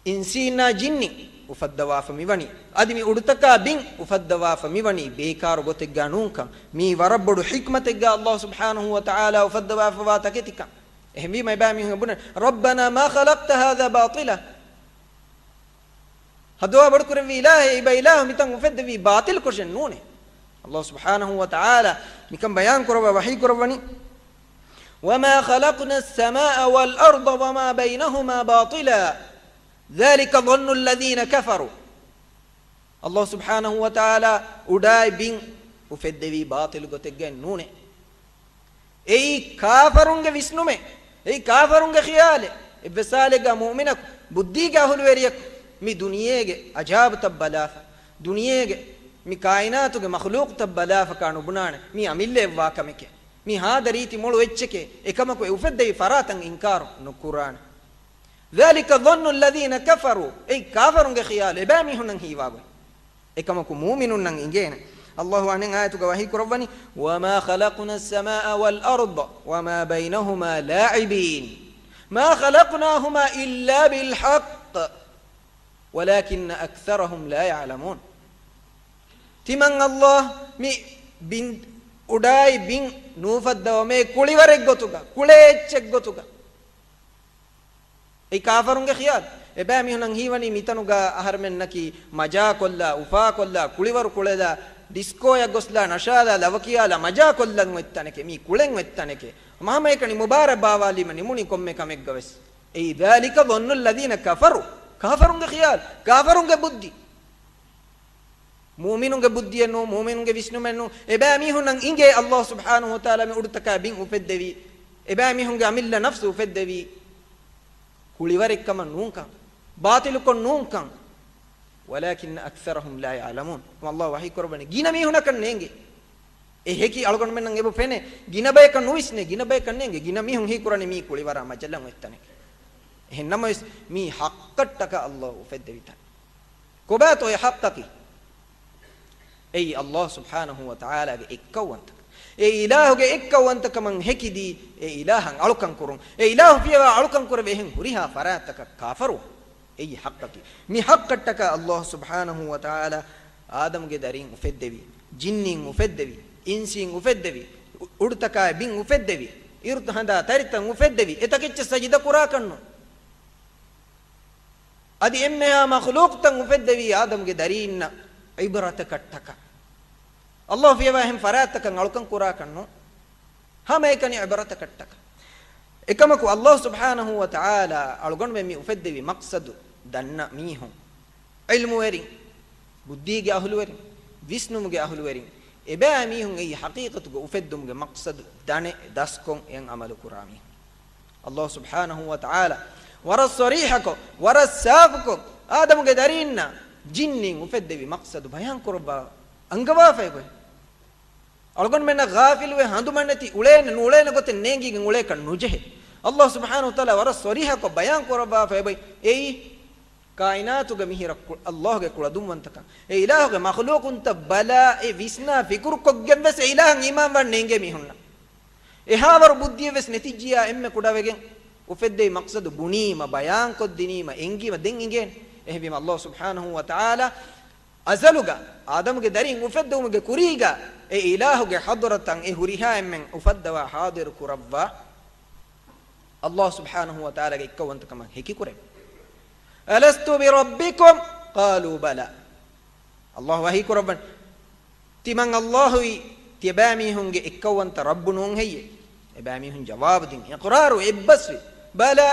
އިންސީންނާ ޖިންނިން އުފައްދަވާފަ މިވަނީ، އަދި މި އުޑުތަކާ ބިން އުފައްދަވާފަ މިވަނީ ބޭކާރު ގޮތެއްގާ ނޫންކަން، މީ ވަރަށް ބޮޑު ޙިކްމަތެއްގާ ﷲ ސުބްޙާނަހޫ ވަތަޢާލާ އުފައްދަވާފަވާ ތަކެތިކަން. އެހެންވީމަ އެބައިމީހުން ބުނަން، رَبَّنَا مَا خَلَقْتَ هَذَا بَاطِلًا. ހަދުވާ ބޮޑުކުރެއްވި އިލާހޭ، އިބަ އިލާހު މިތަން އުފެއްދެވީ ބާޠިލް ކޮށެއް ނޫނޭ. ﷲ ސުބްޙާނަހޫ ވަތަޢާލާ މިކަން ބަޔާން ކުރައްވާ ވަޙީ ކުރައްވަނީ، وَمَا خَلَقْنَا السَّمَاءَ وَالْأَرْضَ وَمَا بَيْنَهُمَا بَاطِلًا ذَلِكَ ظَنُّ الَّذِينَ كَفَرُوا. ﷲ ސުބްޙާނަހޫ ވަތަޢާލާ އުޑާއި ބިން އުފެއްދެވީ ބާޠިލު ގޮތެއްގައެއް ނޫނޭ. އެއީ ކާފަރުންގެ ވިސްނުމެއް. އެއީ ކާފަރުންގެ ޚިޔާލެއް. އެއްވެސް ހާލެއްގަ މުއުމިނަކު، ބުއްދީގެ އަހުލުވެރިޔަކު މި ދުނިޔޭގެ އަޖާބުތައް ބަލާފަ، ދުނިޔޭގެ މި ކާއިނާތުގެ މަޚްލޫޤުތައް ބަލާފަކާ ނުބުނާނެ މީ އަމިއްލައެއްވާ ކަމެކޭ. މީ ހާދަ ރީތި މޮޅު އެއްޗެކޭ. އެކަމަކު އެ އުފެއްދެވި ފަރާތަށް އިންކާރު ނުކުރާނެ. ذَلِكَ ظَنُّ الَّذِينَ كَفَرُوا. އެއީ ކާފަރުންގެ ޚިޔާލު، އެބައިމީހުންނަށް ހީވާގޮތް. އެކަމަކު މުއުމިނުންނަށް އިނގޭނެ. ﷲ އަނެއް އާޔަތުގަ ވަޙީ ކުރައްވަނީ، وَمَا خَلَقْنَا السَّمَاءَ وَالْأَرْضَ وَمَا بَيْنَهُمَا لَاعِبِينَ. مَا خَلَقْنَاهُمَا إِلَّا بِالْحَقِّ وَلَٰكِنَّ أَكْثَرَهُمْ لَا يَعْلَمُونَ. ތިމަން ﷲ މި ބިން، އުޑާއި ބިން ނޫފައްދަވަމޭ ކުޅިވަރެއްގޮތުގަ، ކުޅޭ އެއްޗެއްގޮތުގަ. އެއީ ކާފަރުންގެ ޚިޔާލު. އެބައިމީހުންނަށް ހީވަނީ މިތަނުގަ އަހަރެމެންނަކީ މަޖާކޮށްލާ، އުފާކޮށްލާ، ކުޅިވަރު ކުޅެލާ، ޑިސްކޯއަށް ގޮސްލާ، ނަޝާލާ، ލަވަކިޔާލާ، މަޖާކޮށްލަން އޮތް ތަނެކޭ. މީ ކުޅެން އޮތް ތަނެކޭ. ހަމައެކަނި މުބާރާތް ބާވާލީމަ ނިމުނީ ކޮންމެ ކަމެއްގަވެސް. އެއީ ذَلِكَ ظَنُّ الَّذِينَ كَفَرُوا. ކާފަރުންގެ ޚިޔާލު، ކާފަރުންގެ ބުއްދި. މުއުމިނުންގެ ބުއްދިއެއް ނޫން، މުއުމިނުންގެ ވިސްނުމެއް ނޫން. އެބައިމީހުންނަށް އިނގޭ ﷲ ސުބްޙާނަހޫ ވަތަޢާލާ މި އުޑުތަކާ ބިން އުފެއްދެވީ، އެބައިމީހުންގެ އަމިއްލަ ނަފްސު އުފެއްދެވީ ކުޅިވަރެއްކަމަށް ނޫންކަން، ބާޠިލުކޮށް ނޫންކަން. وَلَٰكِنَّ أَكْثَرَهُمْ لَا يَعْلَمُونَ. ﷲ ވަޙީ ކުރައްވަނީ ގިނަ މީހުންނަކަށް ނޭނގޭ. އެ ހެކި އަޅުގަނޑުމެންނަށް އެބަ ފެނޭ. ގިނަ ބަޔަކަށް ނުވިސްނޭ، ގިނަ ބަޔަކަށް ނޭނގޭ. ގިނަ މީހުން ހީކުރަނީ މީ ކުޅިވަރާ މަޖަލަން އޮތް ތަނެކޭ. އެހެން ނަމަވެސް މީ ޙައްޤަށްޓަކާ ﷲ އުފެއްދެވި ތަނެއް. ކޮބާތޯ އެ ޙައްޤަކީ؟ އެއީ ﷲ ސުބްޙާނަހޫ ވަތަޢާލާގެ އެއްކައުވަންތަކަން. އެ އިލާހުގެ އެއްކައުވަންތަކަމަށް ހެކިދީ، އެ އިލާހަށް އަޅުކަން ކުރުން. އެ އިލާހު ފިޔަވާ އަޅުކަން ކުރެވޭ އެހެން ހުރިހާ ފަރާތްތަކަށް ކާފަރުވުން. އެއީ ޙައްޤަކީ. މި ޙައްޤަށްޓަކާ ﷲ ސުބްޙާނަހޫ ވަތަޢާލާ އާދަމުގެ ދަރީން އުފެއްދެވި، ޖިންނީން އުފެއްދެވި، އިންސީން އުފެއްދެވި، އު-، އުޑުތަކާއި ބިން އުފެއްދެވި، އިރުދު ހަނދާ ތަރިތައް އުފެއްދެވި، އެތަކެއްޗަށް ސަޖިދަ ކުރާކަށްނު. އަދި އެންމެހާ މަޚްލޫޤުތައް އުފެއްދެވީ އާދަމުގެ ދަރީންނަށް ޢިބްރަތަކަށްޓަކާ. ﷲ ފިޔަވާ އެހެން ފަރާތްތަކަށް އަޅުކަން ކުރާކަށްނު. ހަމައެކަނި ޢިބްރަތަކަށްޓަކާ. އެކަމަކު ﷲ ސުބްޙާނަހޫ ވަތަޢާލާ އަޅުގަނޑުމެން މި އުފެއްދެވި މަޤްޞަދު ދަންނަ މީހުން، ޢިލްމުވެރިން، ބުއްދީގެ އަހުލުވެރިން، ވިސްނުމުގެ އަހުލުވެރިން، އެބައިމީހުން އެއީ ޙަޤީޤަތުގަ އުފެއްދުމުގެ މަޤްޞަދު ދަނެ ދަސްކޮށް އެއަށް ޢަމަލު ކުރާ މީހުން. ﷲ ސުބްޙާނަހޫ ވަތަޢާލާ ވަރަށް ޞަރީޙަކޮށް، ވަރަށް ސާފުކޮށް، އާދަމުގެ ދަރީންނާ ޖިންނީން އުފެއްދެވި މަޤްޞަދު ބަޔާން ކުރައްވާ އަންގަވާފައި ގޮތް. އަޅުގަނޑުމެންނަށް ޣާފިލުވެ ހަނދުމަނެތި އުޅޭނެ ނޫޅޭނެ ގޮތެއް ނޭނގިގެން އުޅޭކަށް ނުޖެހޭ. ﷲ ސުބްޙާނަހޫ ވަތަޢާލާ ވަރަށް ޞަރީޙަކޮށް ބަޔާން ކުރައްވާފައި އޮތް އެއީ، ކާއިނާތުގެ މިހިރަ ކު-، ﷲގެ ކުޅަދުންވަންތަކަން، އެ އިލާހުގެ މަޚްލޫޤުންތައް ބަލާ، އެ ވިސްނާ ފިކުރުކޮށްގެން ވެސް އެ އިލާހަށް އީމާންވާން ނޭނގޭ މީހުންނަށް. އެހާވަރު ބުއްދިއެއް ވެސް ނެތިއްޖިޔާ އެންމެ ކުޑަވެގެން އުފެއްދެވި މަޤްޞަދު ބުނީމަ، ބަޔާންކޮށްދިނީމަ، އެނގީމަ، ދެން އިނގޭނެ. އެހެންވީމަ ﷲ ސުބްޙާނަހޫ ވަތަޢާލާ އަޒަލުގަ އާދަމުގެ ދަރީން އުފެއްދެވުމުގެ ކުރީގަ އެ އިލާހުގެ ޙަޟްރަތަށް އެ ހުރިހާ އެންމެން އުފައްދަވާ ޙާޟިރު ކުރައްވާ. ﷲ ސުބްޙާނަހޫ ވަތަޢާލާގެ އެއްކައުވަންތަކަމަށް ހެކިކުރެވި. أَلَسْتُ بِرَبِّكُمْ؟ قَالُوا بَلَىٰ. ﷲ ވަޙީ ކުރައްވަން، ތިމަން ﷲ އީ ތިޔަބައިމީހުންގެ އެއްކައުވަންތަ ރައްބު ނޫން ހެއްޔޭ؟ އެބައިމީހުން ޖަވާބު ދިން، އިޤްރާރު އެއްބަސްވި. ބަލާ،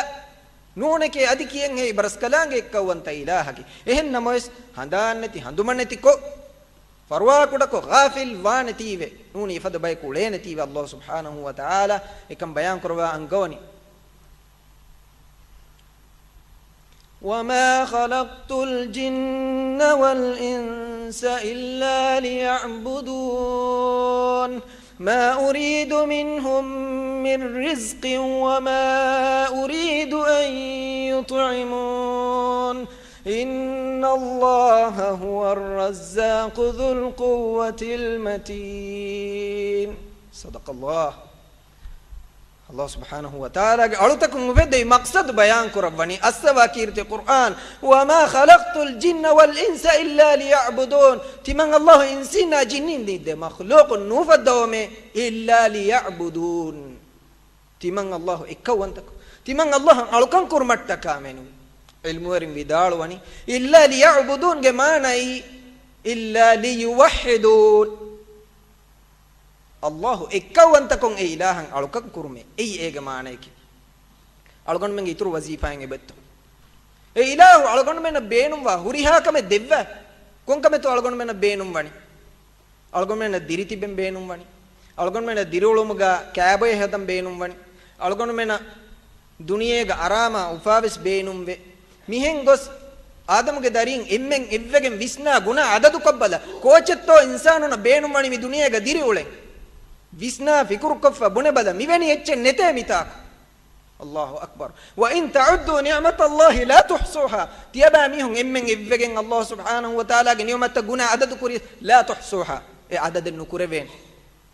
ނޫނެކޭ، އަދި ކިޔަންހޭ އިބަރަސްކަލާނގެ އެއްކައުވަންތަ އިލާހަކީ. އެހެން ނަމަވެސް، ހަނދާންނެތި ހަނދުމަނެތިކޮށް، ފަރުވާކުޑަކޮށް ޣާފިލް ވާނެތީވެ، ނޫނީ އެފަދަ ބަޔަކު އުޅޭނެތީވެ، ﷲ ސުބްޙާނަހޫ ވަތަޢާލާ އެކަން ބަޔާން ކުރައްވާ އަންގަވަނީ. وما خلقت الجن والإنس إلا ليعبدون. ما أريد منهم من رزق وما أريد أن يطعمون. إن الله هو الرزاق ذو القوة المتين. صدق الله. ﷲ ސުބްޙާނަހޫ ވަތަޢާލާގެ އަޅުތަކުން އުފެއްދެވި މަޤްޞަދު ބަޔާން ކުރައްވަނީ، އައްސަވާ ކީރިތި ޤުރްއާން، وما خلقت الجن والإنس إلا ليعبدون. ތިމަން ﷲ އިންސީންނާ ޖިންނީން ދެ މަޚްލޫޤުން ނޫފައްދަވަމޭ، إلا ليعبدون. ތިމަން ﷲ އެއްކައުވަންތަކޮށް، ތިމަން ﷲ އަށް އަޅުކަން ކުރުމަށްޓަކާމެ ނޫން. ޢިލްމުވެރިން ވިދާޅުވަނީ، إلا ليعبدون ގެ މާނައީ، إلا ليوحدون. ﷲ އެއްކައުވަންތަކޮށް އެ އިލާހަށް އަޅުކަން ކުރުމޭ. އެއީ އޭގެ މާނަޔަކީ. އަޅުގަނޑުމެންގެ އިތުރު ވަޒީފާއެއް އެބައްތޯ؟ އެ އިލާހު އަޅުގަނޑުމެންނަށް ބޭނުންވާ ހުރިހާ ކަމެއް ދެއްވާ. ކޮން ކަމެއްތޯ އަޅުގަނޑުމެންނަށް ބޭނުންވަނީ؟ އަޅުގަނޑުމެންނަށް ދިރިތިބެން ބޭނުންވަނީ. އަޅުގަނޑުމެންނަށް ދިރިއުޅުމުގަ ކައިބޮއެ ހަދަން ބޭނުންވަނީ. އަޅުގަނޑުމެންނަށް ދުނިޔޭގަ އަރާމާ އުފާވެސް ބޭނުންވޭ. މިހެން ގޮސް އާދަމުގެ ދަރީން އެންމެން އެއްވެގެން ވިސްނާ ގުނާ އަދަދުކޮށްބަލަ، ކޯޗެއްތޯ އިންސާނުންނަށް ބޭނުންވަނީ މި ދުނިޔޭގަ ދިރިއުޅެން؟ ވިސްނާ ފިކުރުކޮށްފަ ބުނެބަލަ، މިވެނި އެއްޗެއް ނެތޭ މިތާކު. الله أكبر. وإن تعدوا نعمة الله لا تحصوها. ތިޔަބައިމީހުން އެންމެން އެއްވެގެން ﷲ ސުބްޙާނަހޫ ވަތަޢާލާގެ ނިޢުމަތްތައް ގުނާ އަދަދު ކުރި، لا تحصوها. އެ އަދަދެއް ނުކުރެވޭނެ.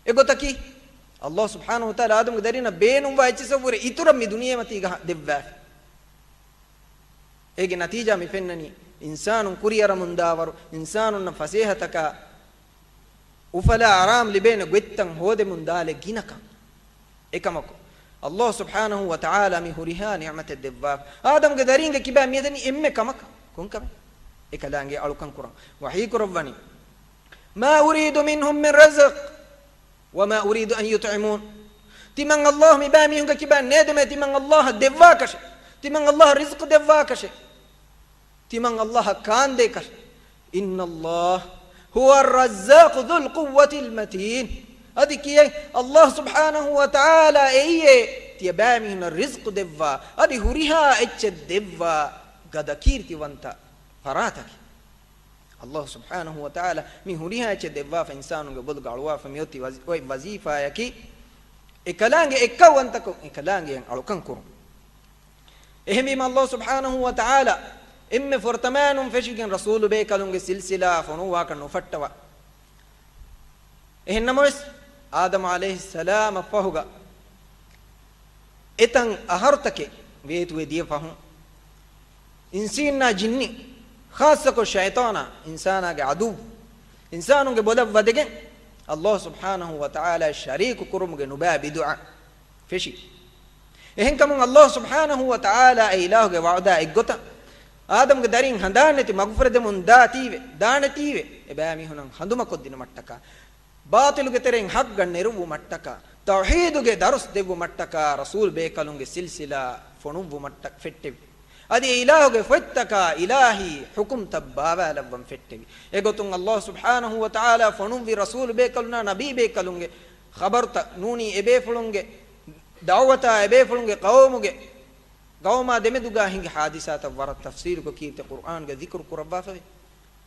އެގޮތަކީ، ﷲ ސުބްޙާނަހޫ ވަތަޢާލާ އާދަމުގެ ދަރީންނަށް ބޭނުންވާ އެއްޗިއްސަށްވުރެ އިތުރަށް މި ދުނިޔެމަތީގަ ދެއްވާފި. އޭގެ ނަތީޖާ މި ފެންނަނީ، އިންސާނުން ކުރިއަރަމުންދާވަރު، އިންސާނުންނަށް ފަސޭހަތަކާ އުފަލާ އަރާމް ލިބޭނެ ގޮތްތައް ހޯދެމުން ދާލެއް ގިނަކަން. އެކަމަކު، ﷲ ސުބްޙާނަހޫ ވަތަޢާލާ މި ހުރިހާ ނިޢުމަތެއް ދެއްވާފަ. އާދަމުގެ ދަރީންގެ ކިބާ މިއަދަނީ އެންމެ ކަމަކަށް. ކޮންކަމެއް؟ އެކަލާނގެ އަޅުކަން ކުރަން. ވަޙީ ކުރައްވަނީ، ما أريد منهم من رزق وما أريد أن يطعمون. ތިމަން ﷲ މިބާ މީހުންގެ ކިބާ ނޭދެމޭ، ތިމަން ﷲ އަށް ދެއްވާކަށެއް، ތިމަން ﷲ އަށް ރިޒްޤު ދެއްވާކަށެއް، ތިމަން ﷲ އަށް ކާންދޭކަށެއް. إن الله هو الرزاق ذو القوة المتين. އަދި ކިޔޭ، ﷲ ސުބްޙާނަހޫ ވަތަޢާލާ އެއީ ތިޔަބައިމީހުންނަށް ރިޒްޤު ދެއްވާ، އަދި ހުރިހާ އެއްޗެއް ދެއްވާ ގަދަ ކީރިތިވަންތަ ފަރާތަކީ. ﷲ ސުބްޙާނަހޫ ވަތަޢާލާ މި ހުރިހާ އެއްޗެއް ދެއްވާފަ އިންސާނުންގެ ބޮލުގަ އަޅުވާފަ މިއޮތީ ވަޒީ-، އޮތް ވަޒީފާޔަކީ، އެކަލާނގެ އެއްކައުވަންތަކޮށް އެކަލާނގެއަށް އަޅުކަން ކުރުން. އެހެންވީމަ ﷲ ސުބްޙާނަހޫ ވަތަޢާލާ އެންމެ ފުރަތަމައިނުން ފެށިގެން ރަސޫލު ބޭކަލުންގެ ސިލްސިލާ ފޮނުއްވާކަށް ނުފައްޓަވާ. އެހެންނަމަވެސް، އާދަމް ޢަލައިހިއްސަލާމަށް ފަހުގަ އެތަން އަހަރުތަކެއް ވޭތުވެ ދިޔަ ފަހުން، އިންސީންނާ ޖިންނި، ޚާއްޞަކޮށް ޝައިޠާނާ، އިންސާނާގެ ޢަދުއްވު، އިންސާނުންގެ ބޮލަށް ވަދެގެން، ﷲ ސުބްޙާނަހޫ ވަތަޢާލާ ޝަރީކު ކުރުމުގެ ނުބައި ބިދުޢަ ފެށި. އެހެންކަމުން ﷲ ސުބްޙާނަހޫ ވަތަޢާލާ އެ އިލާހުގެ ވަޢުދާ އެއްގޮތަށް، އާދަމްގެ ދަރީން ހަނދާން ނެތި މަގުފުރެދެމުން ދާތީވެ، ދާނެތީވެ، އެބައިމީހުންނަށް ހަނދުމަކޮށްދިނުމަށްޓަކާ، ބާޠިލުގެ ތެރެއިން ޙައްޤަށް ނެރުއްވުމަށްޓަކާ، ތައުޙީދުގެ ދަރުސް ދެއްވުމަށްޓަކާ، ރަސޫލް ބޭކަލުންގެ ސިލްސިލާ ފޮނުއްވުމަށްޓަ ފެއްޓެވި. އަދި އެ އިލާހުގެ ފޮތްތަކާ އިލާހީ ޙުކުމްތައް ބާވާލައްވަން ފެއްޓެވި. އެގޮތުން ﷲ ސުބްޙާނަހޫ ވަތަޢާލާ ފޮނުއްވި ރަސޫލު ބޭކަލުންނާ ނަބީ ބޭކަލުންގެ ޚަބަރުތައް ނޫނީ އެބޭފުޅުންގެ ދަޢުވަތާ އެބޭފުޅުންގެ ޤައުމުގެ، ޤައުމާ ދެމެދުގާ ހިނގި ޙާދިސާތައް ވަރަށް ތަފްޞީލުކޮށް ކީރިތި ޤުރްއާންގަ ޛިކުރު ކުރައްވާފަވޭ.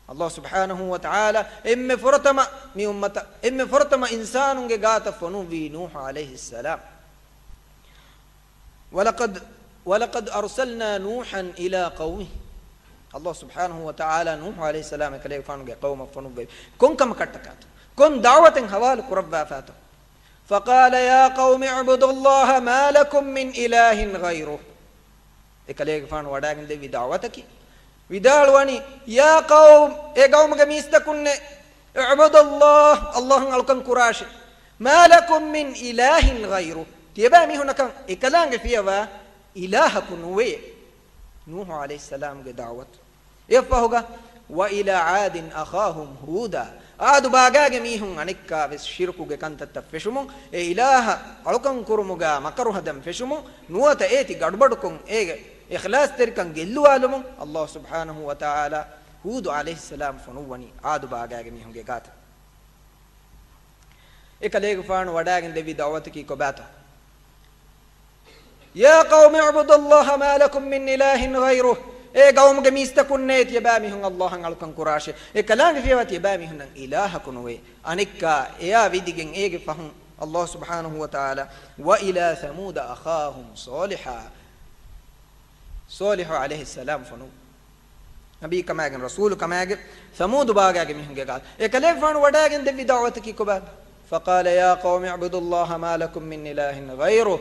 ﷲ ސުބްޙާނަހޫ ވަތަޢާލާ އެންމެ ފުރަތަމަ މި އުއްމަތަށް، އެންމެ ފުރަތަމަ އިންސާނުންގެ ގާތަށް ފޮނުއްވީ ނޫޙު ޢަލައިހިއްސަލާމް. ولقد، ولقد أرسلنا نوحا إلى قومه. ﷲ ސުބްޙާނަހޫ ވަތަޢާލާ ނޫޙު ޢަލައިހިއްސަލާމް އެކަލޭގެފާނުގެ ޤައުމަށް ފޮނުއްވެވި. ކޮން ކަމަކަށްޓަކާތޯ؟ ކޮން ދަޢުވަތެއް ހަވާލު ކުރައްވާފާތޯ؟ فقال يا قوم اعبدوا الله ما لكم من إله غيره. އެކަލޭގެފާނު ވަޑައިގެން ދެއްވި ދަޢުވަތަކީ، ވިދާޅުވަނީ، يا قوم، އޭ ޤައުމުގެ މީސްތަކުންނޭ، اعبدوا الله، ﷲ އަށް އަޅުކަން ކުރާށޭ. ما لكم من إله غيره، ތިޔަބައިމީހުންނަކަށް އެކަލާނގެ ފިޔަވާ އިލާހަކު ނުވޭ. ނޫޙު ޢަލައިހިއްސަލާމްގެ ދަޢުވަތު. އެއަށްފަހުގަ، وإلى عاد أخاهم هودا، ޢާދު ބާގާގެ މީހުން އަނެއްކާވެސް ޝިރުކުގެ ކަންތައްތައް ފެށުމުން، އެ އިލާހަށް އަޅުކަން ކުރުމުގަ މަކަރު ހަދަން ފެށުމުން، ނުވަތަ އޭތި ގަޑުބަޑުކޮށް އޭގެ އިޚްލާޞްތެރިކަން ގެއްލުވާލުމުން، ﷲ ސުބްޙާނަހޫ ވަތަޢާލާ ހޫދު ޢަލައިހިއްސަލާމް ފޮނުއްވަނީ ޢާދު ބާގާގެ މީހުންގެ ގާތަށް. އެކަލޭގެފާނު ވަޑައިގެން ދެއްވި ދަޢުވަތަކީ ކޮބާތޯ؟ يا قوم اعبدوا الله ما لكم من إله غيره. އޭ ގައުމުގެ މީސްތަކުންނޭ، ތިޔަބައިމީހުން ﷲ އަށް އަޅުކަން ކުރާށޭ. އެ ކަލާނގެ ފިޔަވާ ތިޔަބައިމީހުންނަށް އިލާހަކު ނުވޭ. އަނެއްކާ އެޔާ ވިދިގެން އޭގެ ފަހުން ﷲ ސުބްޙާނަހޫ ވަތަޢާލާ، وإلى ثمود أخاهم صالحا، ޞާލިޙު ޢަލައިހިއްސަލާމް ފޮނުއްވި. ނަބީކަމާގެން، ރަސޫލުކަމާގެން، ސަމޫދު ބާގާގެ މީހުންގެ ގާތަށް. އެކަލޭގެފާނު ވަޑައިގެން ދެއްވި ދަޢުވަތަކީ ކޮބާ؟ فقال يا قوم اعبدوا الله ما لكم من إله غيره.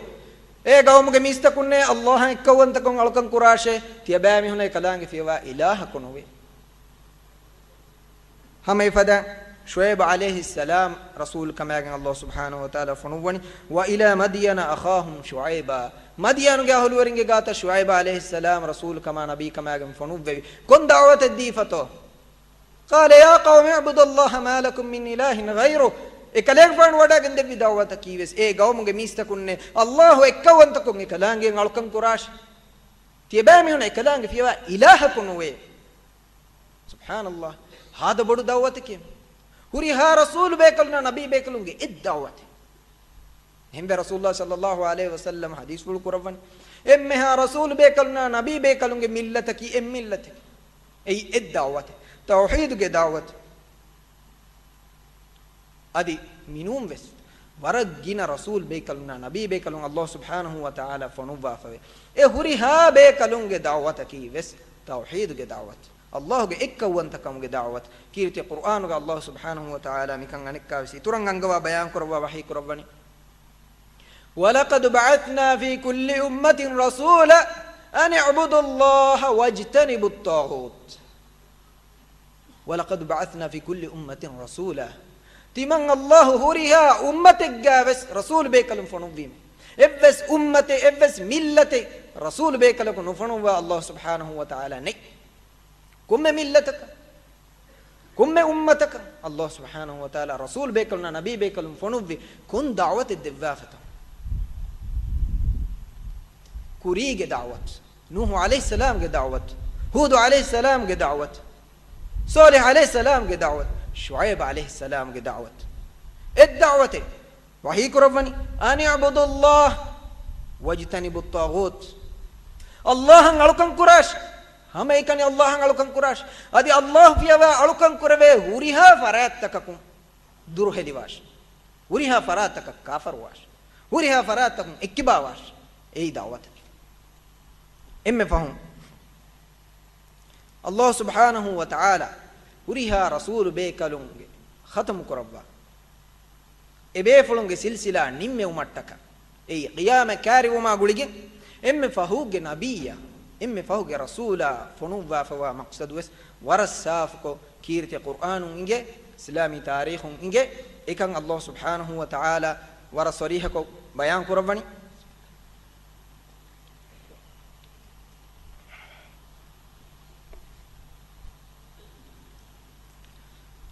އޭ ގައުމުގެ މީސްތަކުންނޭ، ﷲ އަށް އެއްކައުވަންތަކަން އަޅުކަން ކުރާށޭ، ތިޔަބައިމީހުންނަށް އެކަލާނގެ ފިޔަވާ އިލާހަކު ނުވޭ. ހަމަ އެފަދަ ޝުޢައިބު ޢަލައިހިއްސަލާމް ރަސޫލުކަމާގެން ﷲ ސުބްޙާނަހޫ ވަތަޢާލާ ފޮނުއްވަނީ، وإلى مدين أخاهم شعيبا. މަދިޔަނުގެ އަހުލުވެރިންގެ ގާތަށް ޝުޢައިބު ޢަލައިހިއްސަލާމް ރަސޫލުކަމާ ނަބީކަމާގެން ފޮނުއްވެވި. ކޮން ދަޢުވަތެއް ދީފަތޯ؟ قال يا قوم اعبدوا الله ما لكم من إله غيره. އެކަލޭގެފާނު ވަޑައިގެން ދެއްވި ދަޢުވަތަކީ ވެސް، އޭ ގައުމުގެ މީސްތަކުންނޭ، ﷲ އެއްކައުވަންތަކުން އެކަލާނގެއަށް އަޅުކަން ކުރާށޭ. ތިޔަބައިމީހުން އެކަލާނގެ ފިޔަވާ އިލާހަކު ނުވޭ. ސުބްޙާނަﷲ. ހާދަ ބޮޑު ދަޢުވަތެކޭ. ހުރިހާ ރަސޫލު ބޭކަލުންނާ ނަބީ ބޭކަލުންގެ އެއް ދަޢުވަތެއް. އެހެންވެ ރަސޫލުﷲ ޞައްލަﷲ ޢަލައިހި ވަސައްލަމަ ޙަދީޘްފުޅު ކުރައްވަނީ، އެންމެހާ ރަސޫލު ބޭކަލުންނާ ނަބީ ބޭކަލުންގެ މިއްލަތަކީ އެއް މިއްލަތެއް. އެއީ އެއް ދަޢުވަތެއް. ތައުޙީދުގެ ދަޢުވަތެއް. އަދި މިނޫން ވެސް ވަރަށް ގިނަ ރަސޫލް ބޭކަލުންނާ ނަބީ ބޭކަލުން ﷲ ސުބްޙާނަހޫ ވަތަޢާލާ ފޮނުއްވާފަވޭ. އެ ހުރިހާ ބޭކަލުންގެ ދަޢުވަތަކީ ވެސް ތައުޙީދުގެ ދަޢުވަތު، ﷲ ގެ އެއްކައުވަންތަކަމުގެ ދަޢުވަތު. ކީރިތި ޤުރްއާނުގަ ﷲ ސުބްޙާނަހޫ ވަތަޢާލާ މިކަން އަނެއްކާވެސް އިތުރަށް އަންގަވާ ބަޔާންކުރައްވާ ވަޙީކުރައްވަނީ، وَلَقَدْ بَعَثْنَا فِي كُلِّ أُمَّةٍ رَسُولًا أَنِ اعْبُدُوا اللَّهَ وَاجْتَنِبُوا الطَّاغُوتَ. وَلَقَدْ بَعَثْنَا فِي كُلِّ أُمَّةٍ رَسُولًا. ތިމަން ﷲ ހުރިހާ އުއްމަތެއްގަ ވެސް ރަސޫލު ބޭކަލުން ފޮނުއްވީމެ. އެއްވެސް އުއްމަތެއް، އެއްވެސް މިއްލަތެއް ރަސޫލު ބޭކަލަކު ނުފޮނުއްވާ ﷲ ސުބްޙާނަހޫ ވަތަޢާލާ ނެތް. ކޮންމެ މިއްލަތަކަށް، ކޮންމެ އުއްމަތަކަށް ﷲ ސުބްޙާނަހޫ ވަތަޢާލާ ރަސޫލު ބޭކަލުންނާ ނަބީ ބޭކަލުން ފޮނުއްވި ކޮން ދަޢުވަތެއް ދެއްވާފަތޯ؟ ކުރީގެ ދަޢުވަތު، ނޫޙު ޢަލައިހިއްސަލާމްގެ ދަޢުވަތު، ހޫދު ޢަލައިހިއްސަލާމްގެ ދަޢުވަތު، ޞާލިޙު ޢަލައިހިއްސަލާމްގެ ދަޢުވަތު، ޝުޢައިބު ޢަލައިހިއްސަލާމްގެ ދަޢުވަތު. އެއް ދަޢުވަތެއް ވަޙީކުރައްވަނީ، أَنِ اعْبُدُوا اللَّهَ وَاجْتَنِبُوا الطَّاغُوتَ. ﷲ އަށް އަޅުކަން ކުރާށޭ. ހަމައެކަނި ﷲ އަށް އަޅުކަން ކުރާށޭ. އަދި ﷲ ފިޔަވާ އަޅުކަން ކުރެވޭ ހުރިހާ ފަރާތްތަކަކުން ދުރުހެލިވާށޭ. ހުރިހާ ފަރާތަކަށް ކާފަރުވާށޭ. ހުރިހާ ފަރާތަކުން އެއްކިބާވާށޭ. އެއީ ދަޢުވަތަކީ. އެންމެ ފަހުން ﷲ ސުބްޙާނަހޫ ވަތަޢާލާ ހުރިހާ ރަސޫލު ބޭކަލުންގެ ޚަތަމު ކުރައްވާ އެބޭފުޅުންގެ ސިލްސިލާ ނިންމެވުމަށްޓަކާ، އެއީ ޤިޔާމަތް ކައިރިވުމާ ގުޅިގެން އެންމެ ފަހުގެ ނަބިއްޔާ، އެންމެ ފަހުގެ ރަސޫލާ ފޮނުއްވާފަވާ މަޤްޞަދު ވެސް ވަރަށް ސާފުކޮށް، ކީރިތި ޤުރްއާނުން އިނގޭ، އިސްލާމީ ތާރީޚުން އިނގޭ، އެކަން ﷲ ސުބްޙާނަހޫ ވަތަޢާލާ ވަރަށް ޞަރީޙަކޮށް ބަޔާން ކުރައްވަނީ.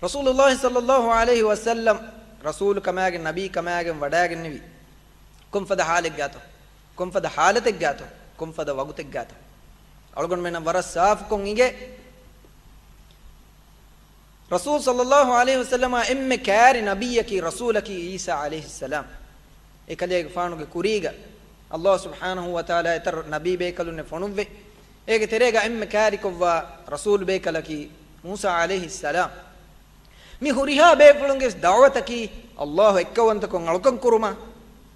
ރަސޫލުﷲ ޞައްލަﷲ ޢަލައިހި ވަސައްލަމް ރަސޫލު ކަމާގެން، ނަބީ ކަމާގެން ވަޑައިގެންނެވީ ކޮންފަދަ ޙާލެއްގާތޯ؟ ކޮންފަދަ ޙާލަތެއްގާތޯ؟ ކޮންފަދަ ވަގުތެއްގާތޯ؟ އަޅުގަނޑުމެންނަށް ވަރަށް ސާފުކޮށް އިނގޭ، ރަސޫލު ޞައްލަﷲ ޢަލައިހި ވަސައްލަމާ އެންމެ ކައިރި ނަބިއްޔަކީ، ރަސޫލަކީ ޢީސާ ޢަލައިހިއްސަލާމް. އެކަލޭގެފާނުގެ ކުރީގަ ﷲ ސުބްޙާނަހޫ ވަތަޢާލާ އެތައް ނަބީ ބޭކަލުންނެއް ފޮނުއްވެ، އޭގެ ތެރޭގަ އެންމެ ކައިރިކޮށްވާ ރަސޫލު ބޭކަލަކީ މޫސާ ޢަލައިހިއްސަލާމް. މި ހުރިހާ ބޭފުޅުންގެ ދަޢުވަތަކީ ﷲ އެއްކައުވަންތަކޮށް އަޅުކަން ކުރުމަށް،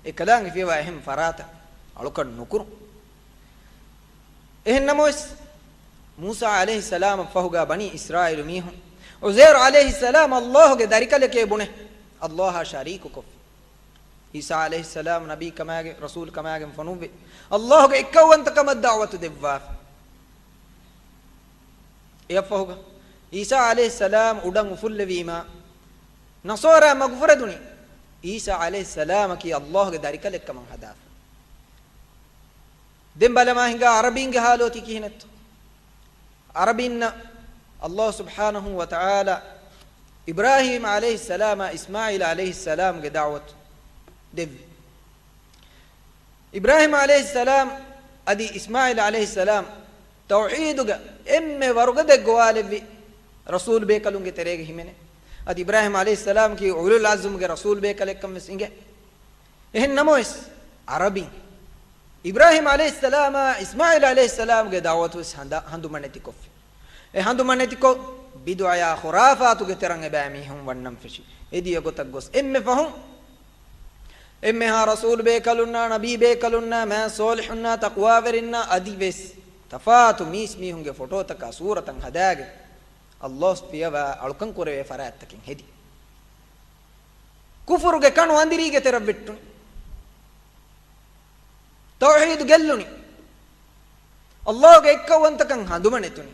އެކަލާނގެ ފިޔަވާ އެހެން ފަރާތަށް އަޅުކަން ނުކުރުން. އެހެން ނަމަވެސް، މޫސާ ޢަލައިހިއްސަލާމަށް ފަހުގާ ބަނީ އިސްރާއީލު މީހުން ޢުޒޭރު ޢަލައިހިއްސަލާމް ﷲ ގެ ދަރިކަލެކޭ ބުނެ، ﷲ އާ ޝަރީކުކޮށްފި. ޢީސާ ޢަލައިހިއްސަލާމް ނަބީ ކަމާގެ، ރަސޫލު ކަމާގެން ފޮނުއްވި، ﷲ ގެ އެއްކައުވަންތަކަމަށް ދަޢުވަތު ދެއްވާފި. އެއަށްފަހުގަ ޢީސާ ޢަލައިހިއްސަލާމް އުޑަށް އުފުއްލެވީމާ، ނަޞާރާ މަގުފުރެދުނީ ޢީސާ ޢަލައިހިއްސަލާމަކީ ﷲ ގެ ދަރިކަލެއްކަމަށް ހަދާފަ. ދެން ބަލަމާ ހިނގާ ޢަރަބީންގެ ޙާލު އޮތީ ކިހިނެއްތޯ؟ ޢަރަބީންނަށް ﷲ ސުބްޙާނަހޫ ވަތަޢާލާ އިބްރާހީމް ޢަލައިހިއްސަލާމާ އިސްމާޢީލް ޢަލައިހިއްސަލާމްގެ ދަޢުވަތު ދެއްވި. އިބްރާހީމް ޢަލައިހިއްސަލާމް އަދި އިސްމާޢީލް ޢަލައިހިއްސަލާމް ތައުޙީދުގަ އެންމެ ވަރުގަދަ ގޮވާލެއްވި ރަސޫލު ބޭކަލުންގެ ތެރޭގަ ހިމެނޭ. އަދި އިބްރާހީމް ޢަލައިހިއްސަލާމް ކީ އުލުލް ޢަޒުމްގެ ރަސޫލު ބޭކަލެއްކަން ވެސް އިނގޭ. އެހެން ނަމަވެސް، ޢަރަބިން އިބްރާހީމް ޢަލައިހިއްސަލާމާ އިސްމާޢީލް ޢަލައިހިއްސަލާމްގެ ދަޢުވަތު ވެސް ހަނދާ-، ހަނދުމަނެތިކޮށްފި. އެ ހަނދުމަނެތިކޮށް، ބިދުޢަޔާ ޚުރާފާތުގެ ތެރަށް އެބައިމީހުން ވަންނަން ފެށި. އެދިޔަ ގޮތަށް ގޮސް އެންމެ ފަހުން އެންމެހާ ރަސޫލު ބޭކަލުންނާ، ނަބީ ބޭކަލުންނާ، މާތް ޞާލިޙުންނާ، ތަޤްވާވެރިންނާ އަދި ވެސް ތަފާތު މީސްމީހުންގެ ފޮޓޯތަކާ ސޫރަތައް ހަދާގެން، ﷲ ފިޔަވާ އަޅުކަން ކުރެވޭ ފަރާތްތަކެއް ހެދި. ކުފުރުގެ ކަނު އަނދިރީގެ ތެރަށް ވެއްޓުން. ތައުޙީދު ގެއްލުނީ. ﷲގެ އެއްކައުވަންތަކަން ހަނދުމަނެތުނީ.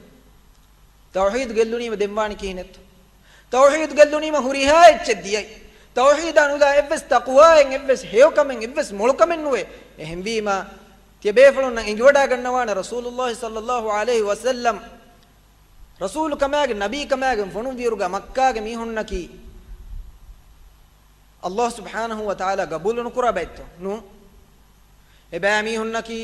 ތައުޙީދު ގެއްލުނީމަ ދެންވާނީ ކިހިނެއްތޯ؟ ތައުޙީދު ގެއްލުނީމަ ހުރިހާ އެއްޗެއް ދިޔައި. ތައުޙީދާ ނުލާ އެއްވެސް ތަޤްވާއެއް، އެއްވެސް ހެޔޮކަމެއް، އެއްވެސް މޮޅުކަމެއް ނުވޭ. އެހެންވީމަ، ތިޔަބޭފުޅުންނަށް އެނގިވަޑާގަންނަވާނެ ރަސޫލުﷲ ޞައްލަﷲ ޢަލައިހި ވަސައްލަމް ރަސޫލު ކަމާގެ، ނަބީ ކަމާގެ ފޮނުއްވިއިރުގަ މައްކާގެ މީހުންނަކީ ﷲ ސުބްޙާނަހޫ ވަތަޢާލާ ގަބޫލު ނުކުރާ ބައެއްތޯ؟ ނޫން. އެބައިމީހުންނަކީ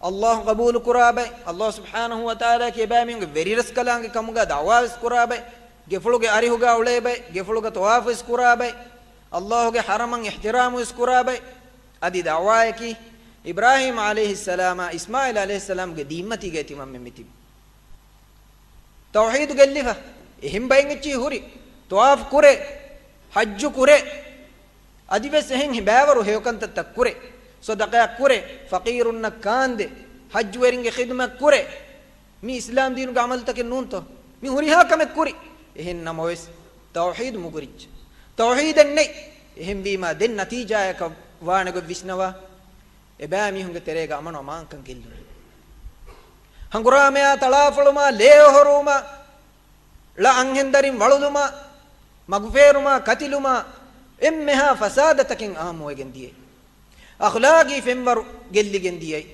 ﷲ ގަބޫލު ކުރާ ބައެއް، ﷲ ސުބްޙާނަހޫ ވަތަޢާލާއަކީ އެބައިމީހުންގެ ވެރިރަސްކަލާނގެ ކަމުގަ ދަޢުވާ ވެސް ކުރާ ބައެއް، ގެފުޅުގެ އަރިހުގަ އުޅޭ ބައެއް، ގެފުޅުގަ ޠަވާފު ވެސް ކުރާ ބައެއް، ﷲގެ ޙަރަމަށް އިޙްތިރާމު ވެސް ކުރާ ބައެއް. އަދި ދަޢުވާއަކީ އިބްރާހީމް ޢަލައިހިއްސަލާމާ އިސްމާޢީލް ޢަލައިހިއްސަލާމްގެ ދީންމަތީގައި ތިމަންމެން މިތިބި. ތައުޙީދު ގެއްލިފަ، އެހެން ބައެއް އެއްޗިހި ހުރި، ޠަވާފު ކުރޭ، ޙައްޖު ކުރޭ، އަދިވެސް އެހެން ހިބާވަރު ހެޔޮކަންތައްތައް ކުރޭ، ޞަދަޤާތް ކުރޭ، ފަޤީރުންނަށް ކާންދޭ، ޙައްޖުވެރިންގެ ޚިދުމަތް ކުރޭ. މީ އިސްލާމް ދީނުގެ ޢަމަލުތަކެއް ނޫންތޯ؟ މި ހުރިހާ ކަމެއް ކުރި. އެހެން ނަމަވެސް، ތައުޙީދު މުގުރިއްޖެ. ތައުޙީދެއް ނެތް. އެހެންވީމާ، ދެން ނަތީޖާއަކަށް ވާނެ ގޮތް ވިސްނަވާ. އެބައިމީހުންގެ ތެރޭގަ އަމަނު އަމާންކަން ގެއްލުނީ. ހަނގުރާމަޔާ ތަޅާފޮޅުމާ، ލޭއޮހޮރުވުމާ، ޅަ އަންހެންދަރިން ވަޅުލުމާ، މަގުފޭރުމާ، ކަތިލުމާ، އެންމެހާ ފަސާދަތަކެއް އާއްމުވެގެން ދިޔައީ. އަޚްލާގީ ފެންވަރު ގެއްލިގެން ދިޔައީ.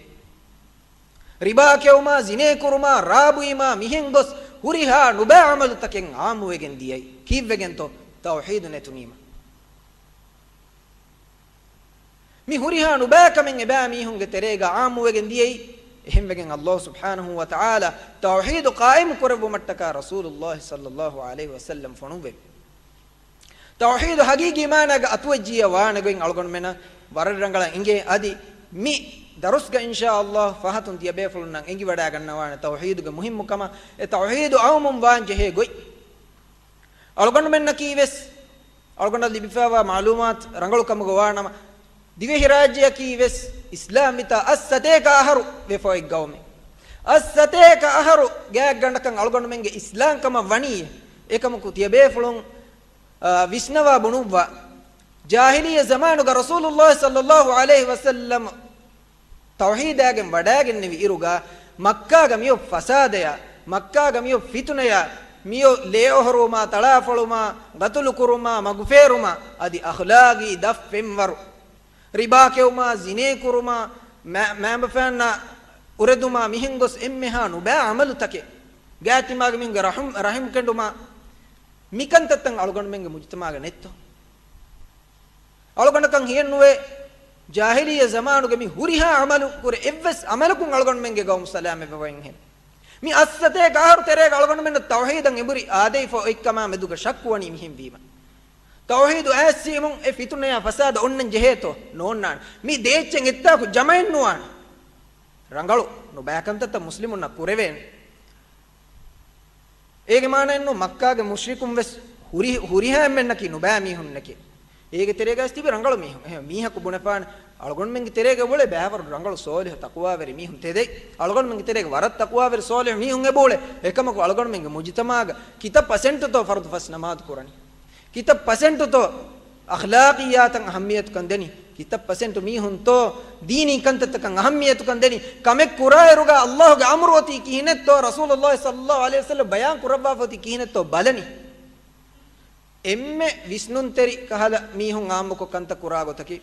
ރިބާ ކެއުމާ، ޒިނޭކުރުމާ، ރާބުއީމާ، މިހެން ގޮސް ހުރިހާ ނުބައި ޢަމަލުތަކެއް އާއްމުވެގެން ދިޔައީ. ކީއްވެގެންތޯ؟ ތައުޙީދު ނެތުނީމަ. މި ހުރިހާ ނުބައިކަމެއް އެބައިމީހުންގެ ތެރޭގަ އާއްމުވެގެން ދިޔައީ. އެހެންވެގެން ﷲ ސުބްޙާނަހޫ ވަތަޢާލާ ތައުޙީދު ޤާއިމު ކުރެއްވުމަށްޓަކާ ރަސޫލުﷲ ޞައްލަﷲ ޢަލައިހި ވަސައްލަމް ފޮނުއްވެވި. ތައުޙީދު ޙަޤީޤީ މާނާގަ އަތުވެއްޖިއްޔާ ވާނެ ގޮތް އަޅުގަނޑުމެންނަށް ވަރަށް ރަނގަޅަށް އެނގޭ. އަދި މި ދަރުސްގަ އިންޝާﷲ ފަހަތުން ތިޔަބޭފުޅުންނަށް އެނގިވަޑާގަންނަވާނެ ތައުޙީދުގެ މުހިއްމުކަމާ، އެ ތައުޙީދު އައުމުން ވާން ޖެހޭ ގޮތް. އަޅުގަނޑުމެންނަކީ ވެސް، އަޅުގަނޑަށް ލިބިފައިވާ މަޢުލޫމާތު ރަނގަޅު ކަމުގަ ވާނަމަ، ދިވެހިރާއްޖެއަކީ ވެސް އިސްލާމްވިތާ އަށް ސަތޭކަ އަހަރު ވެފަ އޮތް ގައުމެއް. އަށް ސަތޭކަ އަހަރު ގާތްގަނޑަކަށް އަޅުގަނޑުމެންގެ އިސްލާމްކަމަށް ވަނީ. އެކަމަކު ތިޔަބޭފުޅުން، އާ، ވިސްނަވާ ބުނުއްވާ. ޖާހިލިއްޔަ ޒަމާނުގަ ރަސޫލުﷲ ޞައްލަﷲ ޢަލައިހި ވަސައްލަމް ތައުޙީދާގެން ވަޑާގެންނެވި އިރުގަ، މައްކާގަ މިއޮތް ފަސާދަޔާ، މައްކާގަ މިއޮތް ފިތުނަޔާ، މިއޮތް ލޭއޮހޮރުވުމާ، ތަޅާފޮޅުމާ، ގަތުލުކުރުމާ، މަގުފޭރުމާ، އަދި އަޚްލާގީ ދަށް ފެންވަރު، ރިބާ ކެއުމާ، ޒިނޭ ކުރުމާ، މަ-، މައިންބަފައިންނާ އުރެދުމާ، މިހެން ގޮސް އެންމެހާ ނުބައި ޢަމަލުތަކެއް، ގާތްތިމާގެ މީހުންގެ ރަޙުމް، ރަޙިމް ކެނޑުމާ، މިކަންތައްތައް އަޅުގަނޑުމެންގެ މުޖުތަމަޢުގަ ނެތްތޯ؟ އަޅުގަނޑަކަށް ހިޔެއްނުވޭ، ޖާހިލިއްޔަ ޒަމާނުގެ މި ހުރިހާ ޢަމަލު ކުރެ، އެއްވެސް ޢަމަލަކުން އަޅުގަނޑުމެންގެ ގައުމު ސަލާމަތްވެވަންހެން. މި އަށްސަތޭކަ އަހަރު ތެރޭގަ އަޅުގަނޑުމެންނަށް ތައުޙީދަށް އެނބުރި އާދެވިފަ އޮތްކަމާ މެދުގަ ޝައްކުވަނީ މިހެންވީމަ. ތައުޙީދު އައިސްވީމުން އެ ފިތުނަޔާ ފަސާދަ އޮންނަން ޖެހޭތޯ؟ ނޯންނާނެ. މި ދޭއްޗެއް އެއްތާކު ޖަމައެއްނުވާނެ. ރަނގަޅު ނުބައިކަންތައްތައް މުސްލިމުންނަށް ކުރެވޭނެ. އޭގެ މާނައެއްނު، މައްކާގެ މުޝްރިކުން ވެސް ހުރި-، ހުރިހާ އެންމެންނަކީ ނުބައި މީހުންނެކޭ. އޭގެ ތެރޭގައި ތިބި ރަނގަޅު މީހުން. އެހެން މީހަކު ބުނެފާނެ، އަޅުގަނޑުމެންގެ ތެރޭގަ އުޅޭ ބައިވަރު ރަނގަޅު ޞާލިޙު ތަޤްވާވެރި މީހުން ތެދެއް. އަޅުގަނޑުމެންގެ ތެރޭގަ ވަރަށް ތަޤްވާވެރި ޞާލިޙު މީހުން އެބައުޅޭ. އެކަމަކު އަޅުގަނޑުމެންގެ މުޖުތަމަޢުގަ ކިތައް ޕަސެންޓުތޯ ފަރުޟު ފަސް ނަމާދު ކުރަނީ؟ ކިތައް ޕަސެންޓުތޯ އަޚްލާޤިއްޔާތަށް އަހައްމިއްޔަތުކަން ދެނީ؟ ކިތައް ޕަސެންޓު މީހުންތޯ ދީނީ ކަންތައްތަކަށް އަހައްމިއްޔަތުކަން ދެނީ؟ ކަމެއް ކުރާއިރުގަ ﷲގެ އަމުރު އޮތީ ކިހިނެއްތޯ، ރަސޫލުﷲ ޞައްލަﷲ ޢަލައިހި ވަސައްލަމް ބަޔާން ކުރައްވާފަ އޮތީ ކިހިނެއްތޯ ބަލަނީ. އެންމެ ވިސްނުންތެރި ކަހަލަ މީހުން އާއްމުކޮށް ކަންތައް ކުރާ ގޮތަކީ،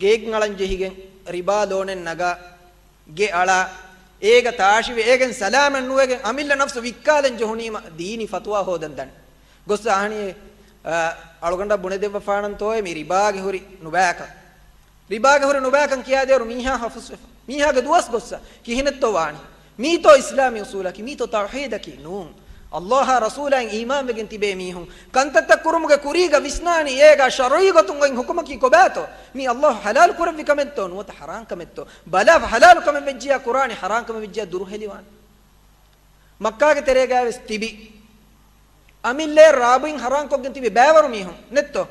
ގޭގެ އަޅަން ޖެހިގެން، ރިބާ ލޯނެއް ނަގާ، ގެ އަޅާ، އޭގަ ތާށިވެ، އޭގެން ސަލާމަތް ނުވެގެން، އަމިއްލަ ނަފްސު ވިއްކާލަން ޖެހުނީމަ، ދީނީ ފަތުވާ ހޯދަން ދަނީ. ގޮއްސަ އަހަނީ، އަ، އަޅުގަނޑަށް ބުނެދެއްވަފާނަންތޯއޭ މި ރިބާގެ ހުރި ނުބައިކަން. ރިބާގެ ހުރި ނުބައިކަން ކިޔާދޭއިރު މީހާ ހަފުސްވެފަ. މީހާގެ ދުވަސް ގޮއްސަ. ކިހިނެއްތޯ ވާނީ؟ މީތޯ އިސްލާމީ އުސޫލަކީ؟ މީތޯ ތައުޙީދަކީ؟ ނޫން. ﷲ އާ ރަސޫލާއިން އީމާންވެގެން ތިބޭ މީހުން ކަންތައްތައް ކުރުމުގެ ކުރީގަ ވިސްނާނީ އޭގަ ޝަރުޢީ ގޮތުން އޮތް ޙުކުމަކީ ކޮބާތޯ؟ މީ ﷲ ޙަލާލު ކުރެއްވި ކަމެއްތޯ ނުވަތަ ޙަރާން ކަމެއްތޯ؟ ބަލާ، ޙަލާލު ކަމެއް ވެއްޖިއްޔާ ކުރާނީ، ޙަރާން ކަމެއް ވެއްޖިއްޔާ ދުރުހެލިވާނެ. މައްކާގެ ތެރޭގައިވެސް ތިބި އަމިއްލައަށް ރާބުއިން ޙަރާންކޮށްގެން ތިބި ބައިވަރު މީހުން ނެތްތޯ؟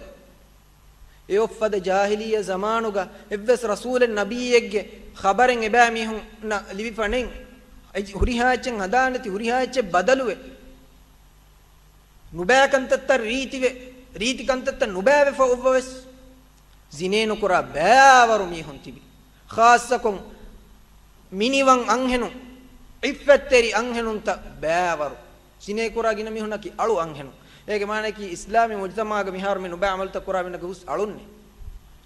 އެއޮއްފަދަ ޖާހިލިއްޔަ ޒަމާނުގަ އެއްވެސް ރަސޫލެއް ނަބިއްޔެއްގެ ޚަބަރެއް އެބައިމީހުންނަށް ލިބިފަ ނެތް. އެ ހުރިހާ އެއްޗެއް ހަނދާންނެތި، ހުރިހާ އެއްޗެއް ބަދަލުވެ، ނުބައި ކަންތައްތައް ރީތިވެ، ރީތި ކަންތައްތައް ނުބައިވެފަ އޮއްވަވެސް، ޒިނޭ ނުކުރާ ބައިވަރު މީހުން ތިބި. ޚާއްޞަކޮށް މިނިވަން އަންހެނުން، ޢިއްފަތްތެރި އަންހެނުންތައް ބައިވަރު. ޒިނޭ ކުރާ ގިނަ މީހުންނަކީ އަޅު އަންހެނުން. އޭގެ މާނައަކީ، އިސްލާމީ މުޖުތަމަޢުގަ މިހާރު މި ނުބައި ޢަމަލުތައް ކުރާ މީހުންނަކީ ހުސް އަޅުންނޭ.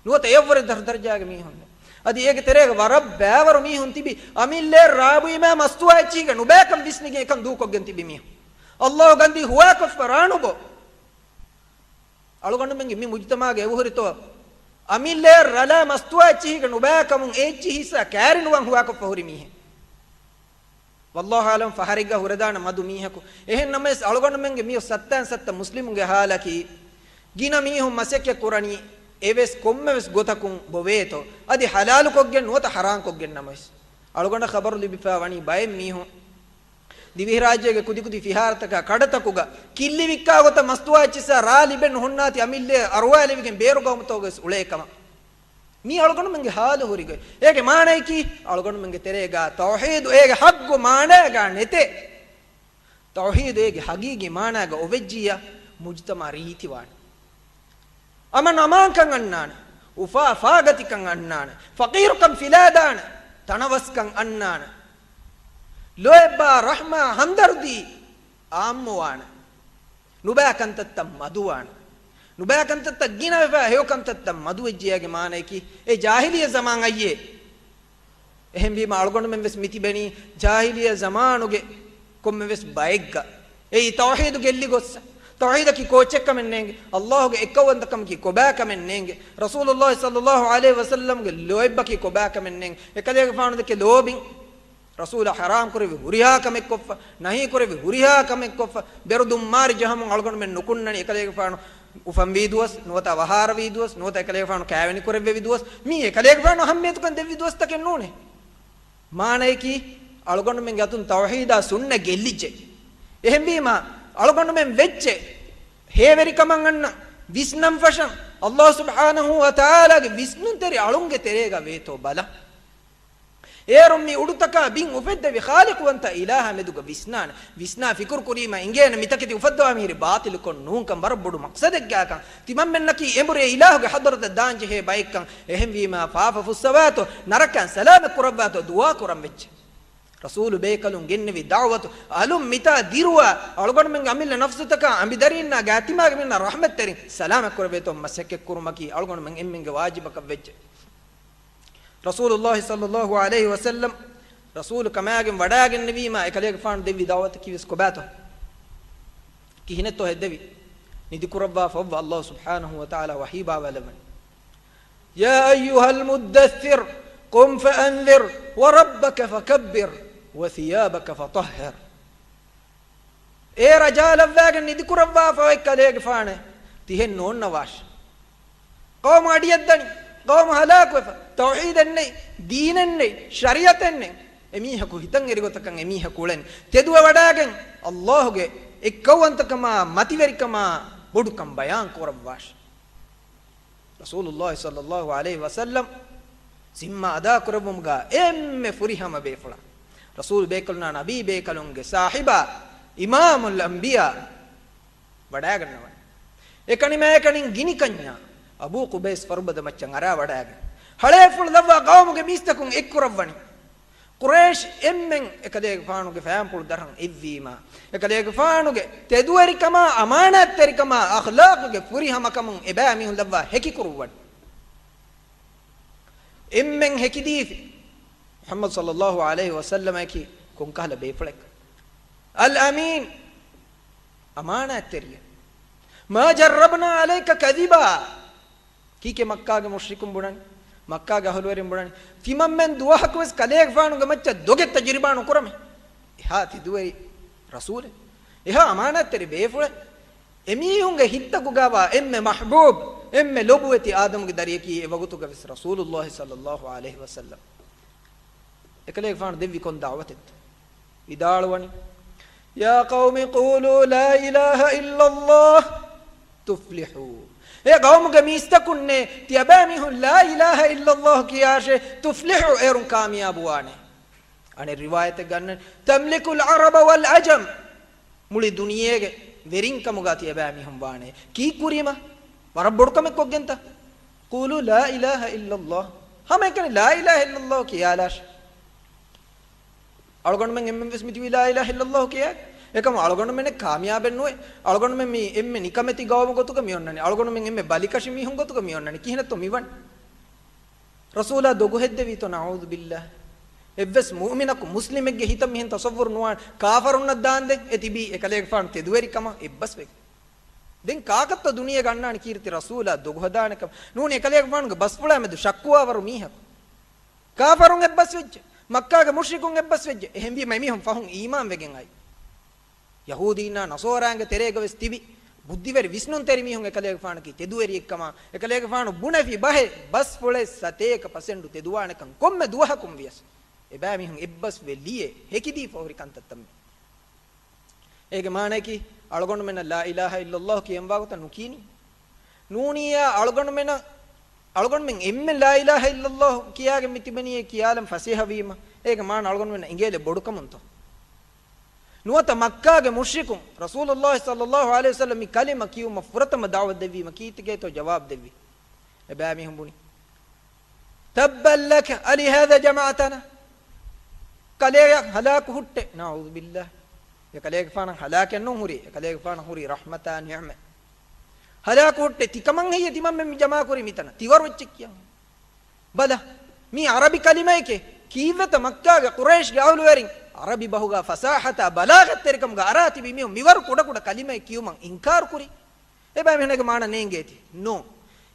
ނުވަތަ އެއަށްވުރެ ދަރު ދަރަޖާގެ މީހުންނޭ. އަދި އޭގެ ތެރޭގަ ވަރަށް ބައިވަރު މީހުން ތިބި، އަމިއްލައަށް ރާބުއިމާ މަސްތުވާ އެއްޗިހިގެ ނުބައިކަން ވިސްނިގެން އެކަން ދޫކޮށްގެން ތިބި މީހުން. ﷲ ގަންދީ ހުވާކޮށްފަ ރާނުބޯ. އަޅުގަނޑުމެންގެ މި މުޖުތަމަޢުގަ އެބަހުރިތޯ؟ އަމިއްލައަށް ރަލާ މަސްތުވާ އެއްޗިހިގެ ނުބައިކަމުން އެ އެއްޗިހި ހިއްސާ ކައިރިނުވާން ހުވާކޮށްފަ ހުރި މީހެއް. ވައްލާހު އަޢުލަމް، ފަހަރެއްގަ ހުރެދާނެ މަދު މީހަކު. އެހެން ނަމަވެސް، އަޅުގަނޑުމެންގެ މިއޮތް ސައްތައިން ސައްތަ މުސްލިމުންގެ ހާލަކީ، ގިނަ މީހުން މަސައްކަތް ކުރަނީ އެވެސް ކޮންމެވެސް ގޮތަކުން ބޮވޭތޯ، އަދި ޙަލާލުކޮށްގެން ނުވަތަ ޙަރާންކޮށްގެން ނަމަވެސް. އަޅުގަނޑަށް ޚަބަރު ލިބިފައި ވަނީ ބައެއް މީހުން ދިވެހިރާއްޖޭގެ ކުދިކުދި ފިހާރަތަކާ ކަޑަތަކުގަ ކިއްލި ވިއްކާ ގޮތަށް މަސްތުވާ އެއްޗިއްސާ ރާ ލިބެން ނުހުންނާތީ އަމިއްލައަށް އަރުވާލެވިގެން ބޭރު ގައުމުތަކުގަވެސް އުޅޭ ކަމަށް. މީ އަޅުގަނޑުމެންގެ ހާލު ހުރިގޮތް. އޭގެ މާނައަކީ، އަޅުގަނޑުމެންގެ ތެރޭގަ ތައުޙީދު އޭގެ ޙައްޤު މާނާގަ ނެތޭ. ތައުޙީދު އޭގެ ޙަޤީޤީ މާނާގަ އޮވެއްޖިއްޔާ، މުޖުތަމަޢު ރީތިވާނެ. އަމަން އަމާންކަން އަންނާނެ. އުފާ ފާގަތިކަން އަންނާނެ. ފަޤީރުކަން ފިލާދާނެ. ތަނަވަސްކަން އަންނާނެ. ލޯތްބާ ރަޙްމާ ހަމްދަރްދީ އާއްމުވާނެ. ނުބައި ކަންތައްތައް މަދުވާނެ. ނުބައި ކަންތައްތައް ގިނަވެފަ ހެޔޮ ކަންތައްތައް މަދުވެއްޖިއްޔާގެ މާނައަކީ، އެ ޖާހިލިއްޔަ ޒަމާން އައްޔޭ. އެހެންވީމަ، އަޅުގަނޑުމެން ވެސް މިތިބެނީ ޖާހިލިއްޔަ ޒަމާނުގެ ކޮންމެވެސް ބައެއްގަ. އެއީ ތައުޙީދު ގެއްލި ގޮއްސަ. ތައުޙީދަކީ ކޯއްޗެއްކަމެއް ނޭނގެ. ﷲގެ އެއްކައުވަންތަކަމަކީ ކޮބާކަމެއް ނޭނގެ. ރަސޫލުﷲ ޞައްލަﷲ ޢަލައިހި ވަސައްލަމްގެ ލޯތްބަކީ ކޮބާކަމެއް ނޭނގެ. އެކަލޭގެފާނު ދެކެ ލޯބިން ރަސޫލާ ޙަރާމް ކުރެއްވި ހުރިހާ ކަމެއްކޮށްފަ، ނަހީ ކުރެއްވި ހުރިހާ ކަމެއްކޮށްފަ، ބެރުދުންމާރި ޖަހަމުން އަޅުގަނޑުމެން ނުކުންނަނީ އެކަލޭގެފާނު އުފަންވީ ދުވަސް، ނުވަތަ ވަހާރަވީ ދުވަސް، ނުވަތަ އެކަލޭގެފާނު ކައިވެނި ކުރެއްވެވި ދުވަސް. މީ އެކަލޭގެފާނު އަހައްމިޔަތުކަން ދެއްވި ދުވަސްތަކެއް ނޫނޭ. މާނައަކީ، އަޅުގަނޑުމެންގެ އަތުން ތައުޙީދާ ސުންނަ ގެއްލިއްޖެ. އެހެންވީމާ، އަޅުގަނޑުމެން ވެއްޖެ ހޭވެރިކަމަށް އަންނަ ވިސްނަން ފަށަން، ﷲ ސުބްޙާނަހޫ ވަތަޢާލާގެ ވިސްނުންތެރި އަޅުންގެ ތެރޭގަ ވޭތޯ ބަލަން. އޭރުން މި އުޑުތަކާ ބިން އުފެއްދެވި ޚާލިޤުވަންތަ އިލާހާ މެދުގަ ވިސްނާނެ. ވިސްނާ ފިކުރު ކުރީމަ އިނގޭނެ މިތަކެތި އުފައްދަވާ މިހިރީ ބާޠިލުކޮށް ނޫންކަން، ވަރަށް ބޮޑު މަޤްޞަދެއްގާކަން. ތިމަންމެންނަކީ އެނބުރޭ އިލާހުގެ ޙަޟްރަތަށް ދާންޖެހޭ ބައެއްކަން. އެހެންވީމާ ފާފަ ފުއްސަވާތޯ، ނަރަކައިން ސަލާމަތް ކުރައްވާތޯ ދުޢާ ކުރަން ވެއްޖެ. ރަސޫލު ބޭކަލުން ގެންނެވި ދަޢުވަތު އަލުން މިތާ ދިރުވާ، އަޅުގަނޑުމެންގެ އަމިއްލަ ނަފްސުތަކާ އަނބިދަރީންނާ ގާތިމާގެ މީންނާ ރަޙްމަތްތެރިން ސަލާމަތް ކުރެވޭތޯ މަސައްކަތް ކުރުމަކީ އަޅުގަނޑުމެން އެންމެންގެ ވާޖިބަކަށް ވެއްޖެ. ރަސޫލުﷲ ޞައްލަﷲ ޢަލައިހި ވަސައްލަމް ރަސޫލު ކަމާގެން ވަޑާގެންނެވީމާ، އެކަލޭގެފާނު ދެއްވި ދަޢުވަތަކީ ވެސް ކޮބާތޯ؟ ކިހިނެއްތޯ ހެއްދެވީ؟ ނިދިކުރައްވާފަ އޮއްވާ ﷲ ސުބްޙާނަހޫ ވަތަޢާލާ ވަޙީ ބާވާލައްވަނީ، يا أيها المدثر قم فأنذر وربك فكبر وثيابك فطهر. އޭ ރަޖާލައްވާގެން ނިދިކުރައްވާފަ އޮތް ކަލޭގެފާނޭ، ތިހެން ނޯންނަވާށި. ޤައުމު އަޑިއަށްދަނީ، ޤައުމު ހަލާކުވެފަ، ތައުޙީދެއް ނެތް، ދީނެއް ނެތް، ޝަރީޢަތެއް ނެތް. އެމީހަކު ހިތަށް އެރިގޮތަކަށް އެމީހަކު އުޅެނީ. ތެދުވެވަޑާގެން ﷲގެ އެއްކައުވަންތަކަމާ، މަތިވެރިކަމާ ބޮޑުކަން ބަޔާން ކުރައްވާށި. ރަސޫލުﷲ ޞައްލަﷲ ޢަލައިހި ވަސައްލަމް ޒިންމާ އަދާކުރެއްވުމުގަ އެންމެ ފުރިހަމަ ބޭފުޅާ، ރަސޫލު ބޭކަލުންނާ ނަބީ ބޭކަލުންގެ ސާހިބާ، އިމާމުލް އަންބިޔާ ވަޑާގަންނަވަނީ. އެކަނިމާއެކަނިން ގިނިކަންޏާ އަބޫ ޤުބައިސް ފަރުބަދަ މައްޗަށް އަރާ ވަޑާގެން، ހަޅޭފުޅު ލައްވާ ޤައުމުގެ މީސްތަކުން އެއްކުރައްވަނީ. ޤުރައިޝް އެންމެން އެކަލޭގެފާނުގެ ފައިންޕުޅު ދަށަށް އެއްވީމާ، އެކަލޭގެފާނުގެ ތެދުވެރިކަމާ، އަމާނާތްތެރިކަމާ، އަޚްލާޤުގެ ފުރިހަމަކަމުން އެބައިމީހުން ލައްވާ ހެކިކުރުއްވަނީ. އެންމެން ހެކިދީފި މުޙައްމަދު ޞައްލަﷲ ޢަލައިހި ވަސައްލަމަކީ ކޮންކަހަލަ ބޭފުޅެއް؟ އަލްއަމީން، އަމާނާތްތެރިއެއް. މާ ޖައްރަބްނާ ޢަލައިކަ ކަޛިބާ. ކީކޭ މައްކާގެ މުޝްރިކުން ބުނަނީ؟ މައްކާގެ އަހުލުވެރިން ބުނަނީ؟ ތިމަންމެން ދުވަހަކުވެސް ކަލޭގެފާނުގެ މައްޗަށް ދޮގެއް ތަޖުރިބާ ނުކުރަމޭ. އެހާ ތެދުވެރި ރަސޫލެއް. އެހާ އަމާނާތްތެރި ބޭފުޅެއް. އެމީހުންގެ ހިތްތަކުގައިވާ އެންމެ މަޙްބޫބް، އެންމެ ލޮބުވެތި އާދަމުގެ ދަރިއަކީ އެ ވަގުތުގަ ވެސް ރަސޫލުﷲ ޞައްލަﷲ ޢަލައިހި ވަސައްލަމް. އެކަލޭގެފާނު ދެއްވި ކޮން ދަޢުވަތެއްތޯ؟ ވިދާޅުވަނީ، يا قوم قولوا لا إله إلا الله تفلحوا. އޭ ޤައުމުގެ މީސްތަކުންނޭ، ތިޔަބައިމީހުން لا إله إلا الله ކިޔާށޭ، تفلحوا، އޭރުން ކާމިޔާބުވާނެ. އަނެއް ރިވާޔަތެއްގަ އަންނަނީ، تملك العرب والعجم. މުޅި ދުނިޔޭގެ ވެރިންކަމުގަ ތިޔަބައިމީހުން ވާނެ. ކީއްކުރީމަ؟ ވަރަށް ބޮޑު ކަމެއް ކޮށްގެންތަ؟ قولوا لا إله إلا الله. ހަމައެކަނި لا إله إلا الله ކިޔާލާށޭ. އަޅުގަނޑުމެން އެންމެން ވެސް މިތިބީ لا إله إلا الله ކިޔާ. އެކަމު އަޅުގަނޑުމެންނެއް ކާމިޔާބެއް ނުވޭ. އަޅުގަނޑުމެން މީ އެންމެ ނިކަމެތި ޤައުމު ގޮތުގަ މި އޮންނަނީ. އަޅުގަނޑުމެން އެންމެ ބަލިކަށި މީހުން ގޮތުގަ މި އޮންނަނީ. ކިހިނެއްތޯ މިވަނީ؟ ރަސޫލާ ދޮގު ހެއްދެވީތޯ؟ نعوذ بالله. އެއްވެސް މުއުމިނަކު، މުސްލިމެއްގެ ހިތަށް މިހެން ތަޞައްވުރު ނުވާނެ. ކާފަރުންނަށް ދާންދެން އެ ތިބީ އެކަލޭގެފާނު ތެދުވެރިކަމަށް އެއްބަސްވެގެން. ދެން ކާކަށްތޯ ދުނިޔޭގަ އަންނާނެ ކީރިތި ރަސޫލާ ދޮގު ހަދާނެކަމަށް؟ ނޫނީ އެކަލޭގެފާނުގެ ބަސްފުޅާމެދު ޝައްކުވާވަރު މީހަކު. ކާފަރުން އެއްބަސްވެއްޖެ. މައްކާގެ މުޝްރިކުން އެއްބަސްވެއްޖެ. އެހެންވީމަ އެމީހުން ފަހުން އީމާންވެގެން އައި. ޔަހޫދީންނާ ނަޞާރާގެ ތެރޭގަ ވެސް ތިބި، ބުއްދިވެރި ވިސްނުންތެރި މީހުން އެކަލޭގެފާނަކީ ތެދުވެރިއެއްކަމާ، އެކަލޭގެފާނު ބުނެފި ބަހެއް ބަސްފުޅެއް ސަތޭކަ ޕަސެންޓު ތެދުވާނެކަން ކޮންމެ ދުވަހަކުން ވިޔަސް، އެބައިމީހުން އެއްބަސްވެ ލިޔެ ހެކިދީފަ ހުރި ކަންތައްތައް މީ. އޭގެ މާނައަކީ، އަޅުގަނޑުމެންނަށް لا إله إلا الله ކިޔަންވާ ގޮތަށް ނުކީނީ. ނޫނިއްޔާ އަޅުގަނޑުމެނަށް، އަޅުގަނޑުމެން އެންމެ لا إله إلا الله ކިޔާގެން މި ތިބެނީ ކިޔާލަން ފަސޭހަވީމަ، އޭގެ މާނަ އަޅުގަނޑުމެންނަށް އިނގޭލެއް ބޮޑުކަމުންތޯ؟ ނުވަތަ މައްކާގެ މުޝްރިކުން ރަސޫލުﷲ ޞައްލަﷲ ޢަލައިހި ވަސައްލަމް މި ކަލިމަ ކިޔުމަށް ފުރަތަމަ ދަޢުވަތު ދެއްވީމަ ކީއްތަކޭތޯ ޖަވާބު ދެއްވީ؟ އެބައިމީހުން ބުނި، تبا لك ألهذا جمعتنا. ކަލޭ ހަލާކު ހުއްޓޭ. نعوذ بالله. އެ ކަލޭގެފާނަށް ހަލާކެއް ނޫން ހުރީ. އެ ކަލޭގެފާނަށް ހުރީ ރަޙްމަތާ ނިޢުމަތް. ހަލާކު ހުއްޓޭ. ތިކަމަށް ހެއްޔޭ ތިމަންމެން މި ޖަމާކުރީ މިތަނަށް؟ ތިވަރު އެއްޗެއް ކިޔަން. ބަލަ، މީ ޢަރަބި ކަލިމައެކޭ. ކީއްވެތަ މައްކާގެ ޤުރައިޝްގެ އަހުލުވެރިން ޢަރަބި ބަހުގަ ފަޞާޙަތާ ބަލާޣަތްތެރިކަމުގަ އަރާ ތިބި މީހުން މިވަރު ކުޑަކުޑަ ކަލިމައެއް ކިޔުމަށް އިންކާރު ކުރީ؟ އެބައިމީހުން އޭގެ މާނަ ނޭނގޭތީ؟ ނޫން.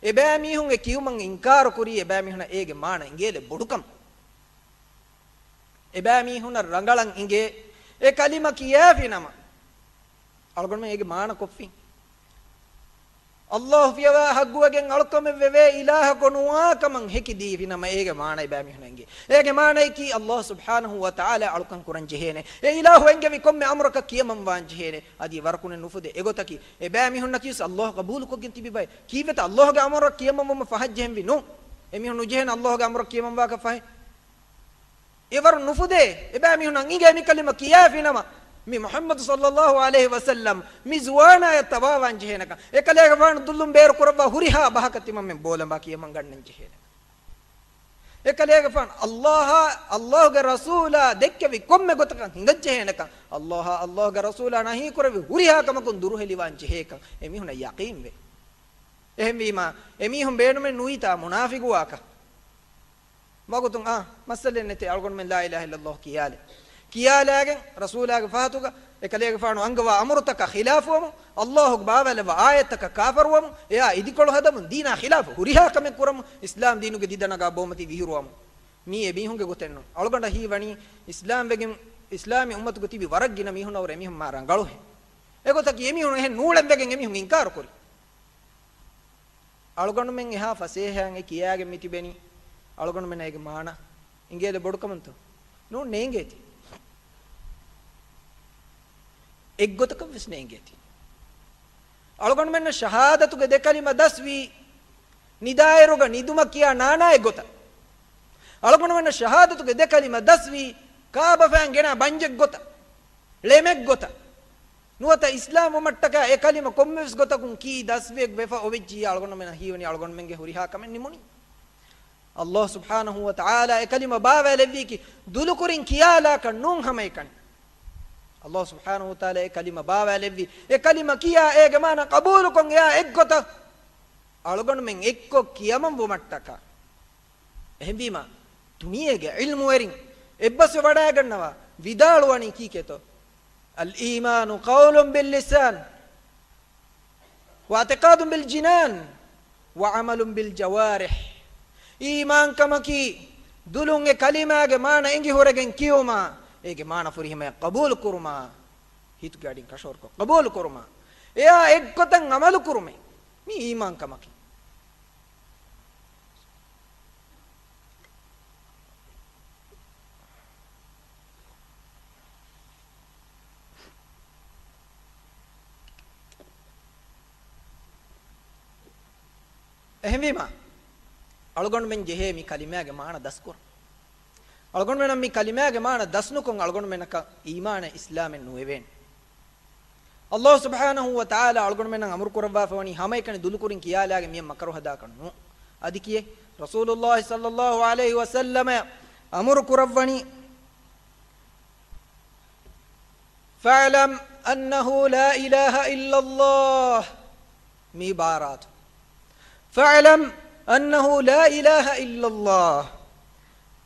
އެބައިމީހުން އެ ކިޔުމަށް އިންކާރު ކުރީ އެބައިމީހުނަށް އޭގެ މާނަ އިނގޭލެއް ބޮޑުކަމަށް. އެބައިމީހުނަށް ރަނގަޅަށް އިނގޭ އެ ކަލިމަ ކިޔާފިނަމަ، އަޅުގަނޑުމެން އޭގެ މާނަ ކޮށްފިން. ﷲ ފިޔަވާ ޙައްޤުވެގެން އަޅުކަމެއް ވެވޭ އިލާހަކު ނުވާ ކަމަށް ހެކިދީފިނަމަ އޭގެ މާނަ އެބައިމީހުނަށް އިނގޭ. އޭގެ މާނައަކީ ﷲ ސުބްޙާނަހޫ ވަތަޢާލާ އަޅުކަން ކުރަން ޖެހޭނެ. އެ އިލާހު އެންގެވި ކޮންމެ އަމުރަކަށް ކިޔަމަންވާން ޖެހޭނެ. އަދި ވަރަކުނެ ނުފުދޭ. އެގޮތަކީ އެބައިމީހުންނަކީ ވެސް ﷲ ޤަބޫލުކޮށްގެން ތިބި ބައެއް. ކީއްވެތަ ﷲގެ އަމުރަށް ކިޔަމަންވުމަށް ފަހަށް ޖެހެންވީ؟ ނޫން. އެމީހުން ނުޖެހޭނެ ﷲގެ އަމުރަށް ކިޔަމަންވާކަށް ފަހެއް. އެވަރު ނުފުދޭ. އެބައިމީހުނަށް އިނގޭ މި ކަލިމަ ކިޔާފިނަމަ، މި މުޙައްމަދު ޞައްލަﷲ ޢަލައިހި ވަސައްލަމް މި ޒުވާނާޔަށް ތަބާވާން ޖެހޭނެކަން. އެކަލޭގެފާނު ދުލުން ބޭރު ކުރައްވާ ހުރިހާ ބަހަކަށް ތިމަންމެން ބޯލަނބާ ކިޔަމަން ގަންނަން ޖެހޭނެކަން. އެކަލޭގެފާނު ﷲއާ، ﷲގެ ރަސޫލާ ދެއްކެވި ކޮންމެ ގޮތަކަށް ހިނގަން ޖެހޭނެކަން. ﷲއާ، ﷲގެ ރަސޫލާ ނަހީ ކުރެއްވި ހުރިހާ ކަމަކުން ދުރުހެލިވާން ޖެހޭކަން އެމީހުނަށް ޔަޤީންވޭ. އެހެންވީމާ، އެމީހުން ބޭނުމެއް ނުވީތާ މުނާފިގުވާކަށް. ވަގުތުން އާ، މައްސަލައެއް ނެތޭ، އަޅުގަނޑުމެން لا إله إلا الله ކިޔާލެ. ކިޔާލާގެން ރަސޫލާގެ ފަހަތުގަ އެކަލޭގެފާނު އަންގަވާ އަމުރުތަކަށް ޚިލާފުވަމުން، ﷲގެ ބާވައިލެއްވާ އާޔަތްތަކަށް ކާފަރުވަމުން، އެއާ އިދިކޮޅު ހަދަމުން، ދީނާ ޚިލާފު ހުރިހާ ކަމެއް ކުރަމުން، އިސްލާމް ދީނުގެ ދިދަ ނަގާ ބޯމަތީ ވިހުރުވަމުން. މީ އެމީހުންގެ ގޮތެއް ނޫން. އަޅުގަނޑަށް ހީވަނީ އިސްލާމް ވެގެން، އިސްލާމީ އުއްމަތުގަ ތިބި ވަރަށް ގިނަ މީހުންނަށްވުރެ އެމީހުން މާ ރަނގަޅުހެން. އެގޮތަކީ އެމީހުން އެހެން ނޫޅެން ވެގެން އެމީހުން އިންކާރު ކުރި. އަޅުގަނޑުމެން އެހާ ފަސޭހައިން އެ ކިޔާގެން މި ތިބެނީ، އަޅުގަނޑުމެންނަށް އޭގެ މާނަ އިނގޭލެއް ބޮޑުކަމުންތޯ؟ ނޫން، ނޭނގޭތީ. އެއްގޮތަކަށް ވެސް ނޭނގޭތީ. އަޅުގަނޑުމެންނަށް ޝަހާދަތުގެ ދެ ކަލިމަ ދަސްވީ، ނިދާއިރުގަ ނިދުމަށް ކިޔާ ނާނާ އެއްގޮތަށް. އަޅުގަނޑުމެންނަށް ޝަހާދަތުގެ ދެ ކަލިމަ ދަސްވީ، ކާބަފައިން ގެނާ ބަންޖެއްގޮތަށް، ޅެމެއްގޮތަށް. ނުވަތަ އިސްލާމް ވުމަށްޓަކާ އެ ކަލިމަ ކޮންމެވެސް ގޮތަކުން ކީ ދަސްވެ ވެފަ އޮވެއްޖިއްޔާ، އަޅުގަނޑުމެންނަށް ހީވަނީ އަޅުގަނޑުމެންގެ ހުރިހާ ކަމެއް ނިމުނީ. ﷲ ސުބްޙާނަހޫ ވަތަޢާލާ އެ ކަލިމަ ބާވައިލެއްވީކީ ދުލުކުރިން ކިޔާލާކަށް ނޫން ހަމައެކަނި. ﷲ ސުބްޙާނަހޫ ވަތަޢާލާ އެ ކަލިމަ ބާވައިލެއްވީ، އެ ކަލިމަ ކިޔާ އޭގެ މާނަ ޤަބޫލުކޮށް އެއާ އެއްގޮތަށް އަޅުގަނޑުމެން އެއްކޮށް ކިޔަމަން ވުމަށްޓަކާ. އެހެންވީމާ، ދުނިޔޭގެ ޢިލްމުވެރިން އެއްބަސްވެ ވަޑައިގަންނަވާ ވިދާޅުވަނީ ކީކޭތޯ؟ الإيمان قول باللسان واعتقاد بالجنان وعمل بالجوارح. އީމާންކަމަކީ ދުލުން އެ ކަލިމާގެ މާނަ އެނގިހުރެގެން ކިޔުމާ، އޭގެ މާނަ ފުރިހަމަޔަށް ޤަބޫލުކުރުމާ، ހިތުގެ އަޑިން ކަށަވަރުކޮށް ޤަބޫލު ކުރުމާ، އެއާ އެއްގޮތަށް ޢަމަލު ކުރުމެއް މީ އީމާން ކަމަކީ. އެހެންވީމާ، އަޅުގަނޑުމެން ޖެހޭ މި ކަލިމާގެ މާނަ ދަސްކުރަން. އަޅުގަނޑުމެންނަށް މި ކަލިމާގެ މާނަ ދަސްނުކޮށް، އަޅުގަނޑުމެންނަކަށް އީމާނެއް އިސްލާމެއް ނުވެވޭނެ. ﷲ ސުބްޙާނަހޫ ވަތަޢާލާ އަޅުގަނޑުމެންނަށް އަމުރު ކުރައްވާފަވަނީ ހަމައެކަނި ދުލުކުރިން ކިޔާލާގެން މިއަށް މަކަރު ހަދާކަށް ނޫން. އަދި ކިއެއް؟ ރަސޫލުﷲ ޞައްލަﷲ ޢަލައިހި ވަސައްލަމަ އަމުރު ކުރައްވަނީ، فاعلم أنه لا إله إلا الله. މި ޢިބާރާތު. فاعلم أنه لا إله إلا الله.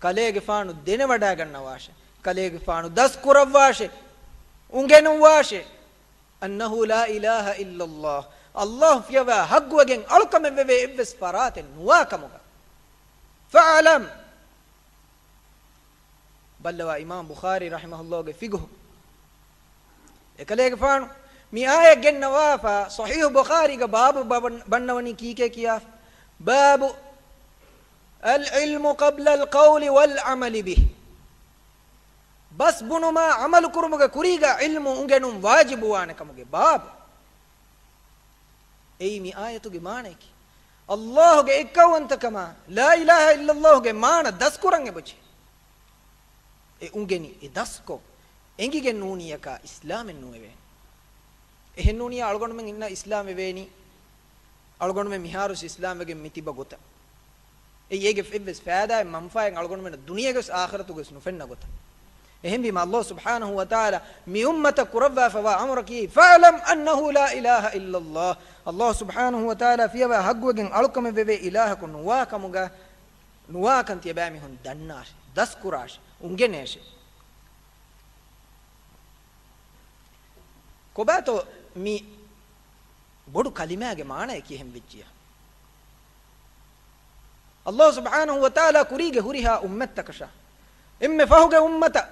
ކަލޭގެފާނު ދެނެވަޑައިގަންނަވާށެ. ކަލޭގެފާނު ދަސްކުރައްވާށެ. އުނގެނުއްވާށެ. أنه لا إله إلا الله. ﷲ ފިޔަވާ ޙައްޤުވެގެން އަޅުކަމެއް ވެވޭ އެއްވެސް ފަރާތެއް ނުވާ ކަމުގަ. فاعلم. ބައްލަވާ އިމާމް ބުޚާރީ ރަޙިމަހުﷲގެ ފިޤުހު. އެކަލޭގެފާނު މި އާޔަތް ގެންނަވާފަ، ޞަޙީޙު ބުޚާރީގަ ބާބު ބަ-، ބަންނަވަނީ ކީކޭ ކިޔާފަ، باب العلم قبل القول والعمل به. ބަސް ބުނުމާ ޢަމަލު ކުރުމުގެ ކުރީގަ ޢިލްމު އުނގެނުން ވާޖިބުވާނެ ކަމުގެ ބާބު. އެއީ މި އާޔަތުގެ މާނަޔަކީ. ﷲގެ އެއްކައުވަންތަކަމާ، لا إله إلا الله ގެ މާނަ ދަސްކުރަން އެބަޖެހޭ. އެ އުނގެނި، އެ ދަސްކޮށް، އެނގިގެން ނޫނީއަކާ އިސްލާމެއް ނުވެވޭނެ. އެހެން ނޫނީ އަޅުގަނޑުމެން އިންނަ އިސްލާމް ވެވޭނީ، އަޅުގަނޑުމެން މިހާރުސް އިސްލާމް ވެގެން މި ތިބަ ގޮތަށް. އެއީ އޭގެ އެއްވެސް ފައިދާއެއް މަންފާއެއް އަޅުގަނޑުމެންނަށް ދުނިޔޭގަވެސް އާޚިރަތުގަވެސް ނުފެންނަ ގޮތަށް. އެހެންވީމަ، ﷲ ސުބްޙާނަހޫ ވަތަޢާލާ މި އުއްމަތަށް ކުރައްވާފަވާ އަމުރަކީ، فاعلم أنه لا إله إلا الله. ﷲ ސުބްޙާނަހޫ ވަތަޢާލާ ފިޔަވާ ޙައްޤުވެގެން އަޅުކަމެއް ވެވޭ އިލާހަކު ނުވާ ކަމުގަ، ނުވާކަން ތިޔަބައިމީހުން ދަންނާށި، ދަސްކުރާށި، އުނގެނޭށި. ކޮބާތޯ މި ބޮޑު ކަލިމާގެ މާނަޔަކީ އެހެން ވެއްޖިޔާ؟ ﷲ ސުބްޙާނަހޫ ވަތަޢާލާ ކުރީގެ ހުރިހާ އުއްމަތްތަކަށާ، އެންމެ ފަހުގެ އުއްމަތަށް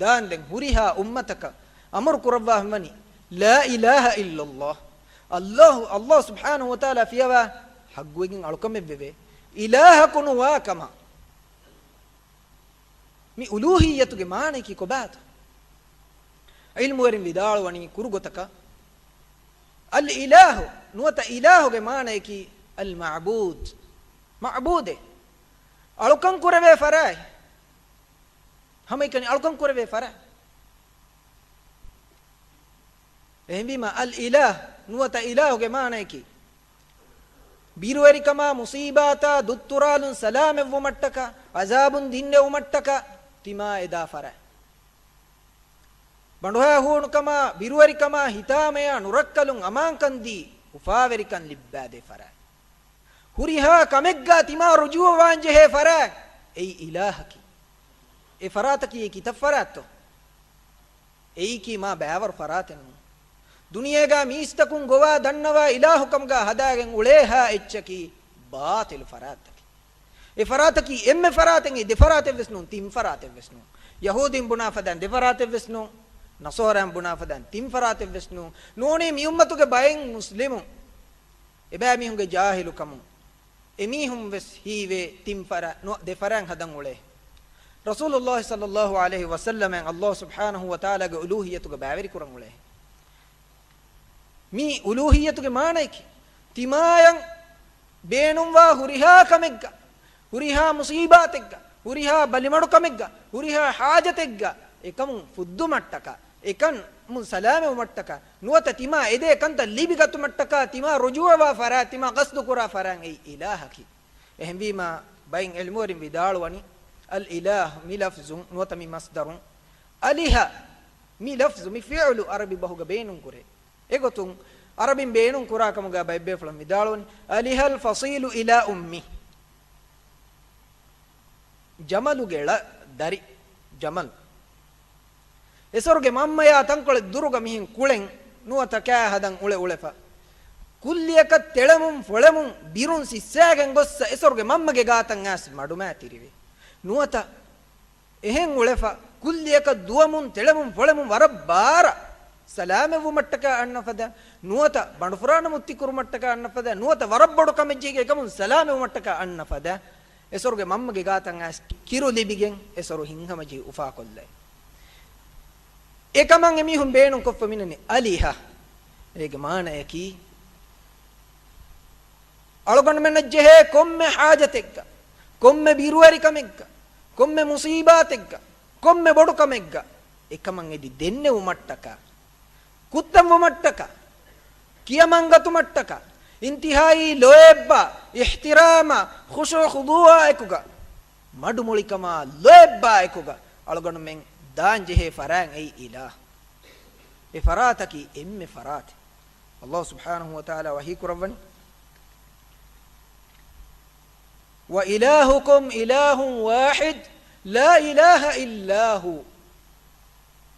ދާންދެން ހުރިހާ އުއްމަތަކަށް އަމުރު ކުރައްވާފަވަނީ، لا إله إلا الله. ﷲ، ﷲ ސުބްޙާނަހޫ ވަތަޢާލާ ފިޔަވާ ޙައްޤުވެގެން އަޅުކަމެއް ވެވޭ އިލާހަކު ނުވާ ކަމަށް. މި އުލޫހިއްޔަތުގެ މާނަޔަކީ ކޮބާތަ؟ ޢިލްމުވެރިން ވިދާޅުވަނީ ކުރު ގޮތަކަށް، އަލް އިލާހު، ނުވަތަ އިލާހުގެ މާނަޔަކީ އަލް މަޢުބޫދު، މަޢުބޫދެއް، އަޅުކަން ކުރެވޭ ފަރާތް، ހަމައެކަނި އަޅުކަން ކުރެވޭ ފަރާތް. އެހެންވީމަ، އަލް އިލާހް ނުވަތަ އިލާހުގެ މާނަޔަކީ، ބިރުވެރިކަމާ މުޞީބާތާ ދުއްތުރާލުން ސަލާމަތްވުމަށްޓަކާ، ޢަޒާބުން ދިންނެވުމަށްޓަކާ ތިމާ އެދާ ފަރާތް. ބަނޑުހައި ހޫނުކަމާ، ބިރުވެރިކަމާ ހިތާމަޔާ ނުރައްކަލުން އަމާންކަން ދީ، އުފާވެރިކަން ލިއްބާދޭ ފަރާތް. ހުރިހާ ކަމެއްގާ ތިމާ ރުޖޫޢަވާން ޖެހޭ ފަރާތް، އެއީ އިލާހަކީ. އެ ފަރާތަކީ އެ ކިތައް ފަރާތްތޯ؟ އެއީކީ މާ ބައިވަރު ފަރާތެއް ނޫން. ދުނިޔޭގާ މީސްތަކުން ގޮވާ ދަންނަވާ އިލާހުކަމުގާ ހަދާގެން އުޅޭހާ އެއްޗަކީ ބާޠިލު ފަރާތްތަކެއް. އެ ފަރާތަކީ އެންމެ ފަރާތެއް، އެ ދެ ފަރާތެއް ވެސް ނޫން، ތިން ފަރާތެއް ވެސް ނޫން. ޔަހޫދީން ބުނާ ފަދައިން ދެ ފަރާތެއް ވެސް ނޫން. ނަޞާރާއިން ބުނާ ފަދައިން ތިން ފަރާތެއް ވެސް ނޫން. ނޫނީ މި އުއްމަތުގެ ބައެއް މުސްލިމުން، އެބައިމީހުންގެ ޖާހިލުކަމުން އެމީހުން ވެސް ހީވޭ ތިން ފަރާ-، ނު-، ދެ ފަރާތް ހަދަން އުޅޭ. ރަސޫލުﷲ ޞައްލަﷲ ޢަލައިހި ވަސައްލަމައަށް ﷲ ސުބްޙާނަހޫ ވަތަޢާލާގެ އުލޫހިއްޔަތުގަ ބައިވެރިކުރަން އުޅޭ. މީ އުލޫހިއްޔަތުގެ މާނަޔަކީ، ތިމާޔަށް ބޭނުންވާ ހުރިހާ ކަމެއްގަ، ހުރިހާ މުޞީބާތެއްގަ، ހުރިހާ ބަލިމަޑުކަމެއްގަ، ހުރިހާ ޙާޖަތެއްގަ އެކަމުން ފުއްދުމަށްޓަކާ، އެކަމުން ސަލާމަތްވުމަށްޓަކާ، ނުވަތަ ތިމާ އެދޭ ކަންތައް ލިބިގަތުމަށްޓަކާ، ތިމާ ރުޖޫޢަވާ ފަރާތް، ތިމާ ގަޞްދުކުރާ ފަރާތް އެއީ އިލާހަކީ. އެހެންވީމާ، ބައެއް ޢިލްމުވެރިން ވިދާޅުވަނީ، އަލް އިލާހް މި ލަފްޒުން ނުވަތަ މި މަޞްދަރުން، އަލިހަ މި ލަފްޒު، މި ފިޢުލު ޢަރަބި ބަހުގަ ބޭނުންކުރޭ. އެގޮތުން ޢަރަބިން ބޭނުން ކުރާ ކަމުގަ ބައެއް ބޭފުޅުން ވިދާޅުވަނީ، އަލިހަލް ފަޞީލު އިލާ އުއްމި. ޖަމަލުގެ ޅަ ދަރި، ޖަމަލް. އެސޮރުގެ މަންމަޔާ ތަންކޮޅެއް ދުރުގަ މިހެން ކުޅެން ނުވަތަ ކާ ހަދަން އުޅެ އުޅެފަ. ކުއްލިއަކަށް ތެޅެމުން ފޮޅެމުން ބިރުން ސިއްސައިގެން ގޮއްސަ އެސޮރުގެ މަންމަގެ ގާތަށް އައިސް މަޑުމާތިރިވޭ. ނުވަތަ އެހެން އުޅެފަ، ކުއްލިއަކަށް ދުވަމުން ތެޅެމުން ފޮޅެމުން ވަރަށް ބާރަށް ސަލާމަތްވުމަށްޓަކާ އަންނަ ފަދަ، ނުވަތަ ބަނޑުފުރާނަ މުއްތި ކުރުމަށްޓަކާ އަންނަ ފަދަ، ނުވަތަ ވަރަށް ބޮޑު ކަމެއްޖެހިގެން އެކަމުން ސަލާމަތްވުމަށްޓަކާ އަންނަ ފަދަ، އެސޮރުގެ މަންމަގެ ގާތަށް އައިސް ކިރު ލިބިގެން އެސޮރު ހިތްހަމަޖެހި އުފާކޮށްލައި. އެކަމަށް އެމީހުން ބޭނުންކޮށްފަ މިނަނީ އަލިހަ. އޭގެ މާނަޔަކީ، އަޅުގަނޑުމެންނަށް ޖެހޭ ކޮންމެ ޙާޖަތެއްގަ، ކޮންމެ ބިރުވެރިކަމެއްގަ، ކޮންމެ މުޞީބާތެއްގަ، ކޮންމެ ބޮޑުކަމެއްގަ، އެކަމަށް އެދި ދެންނެވުމަށްޓަކާ، ކުއްތަންވުމަށްޓަކާ، ކިޔަމަންގަތުމަށްޓަކާ، އިންތިހާއީ ލޯތްބާ، އިޙްތިރާމާ، ޚުޝޫޢު ޚުޟޫޢާ އެކުގަ، މަޑުމޮޅިކަމާ ލޯތްބާ އެކުގަ އަޅުގަނޑުމެން ދާންޖެހޭ ފަރާތް އެއީ އިލާހު. އެ ފަރާތަކީ އެންމެ ފަރާތެއް. ﷲ ސުބްޙާނަހޫ ވަތަޢާލާ ވަޙީ ކުރައްވަނީ، وَإِلَٰهُكُمْ إِلَٰهٌ وَاحِدٌ لَا إِلَٰهَ إِلَّا هُوَ.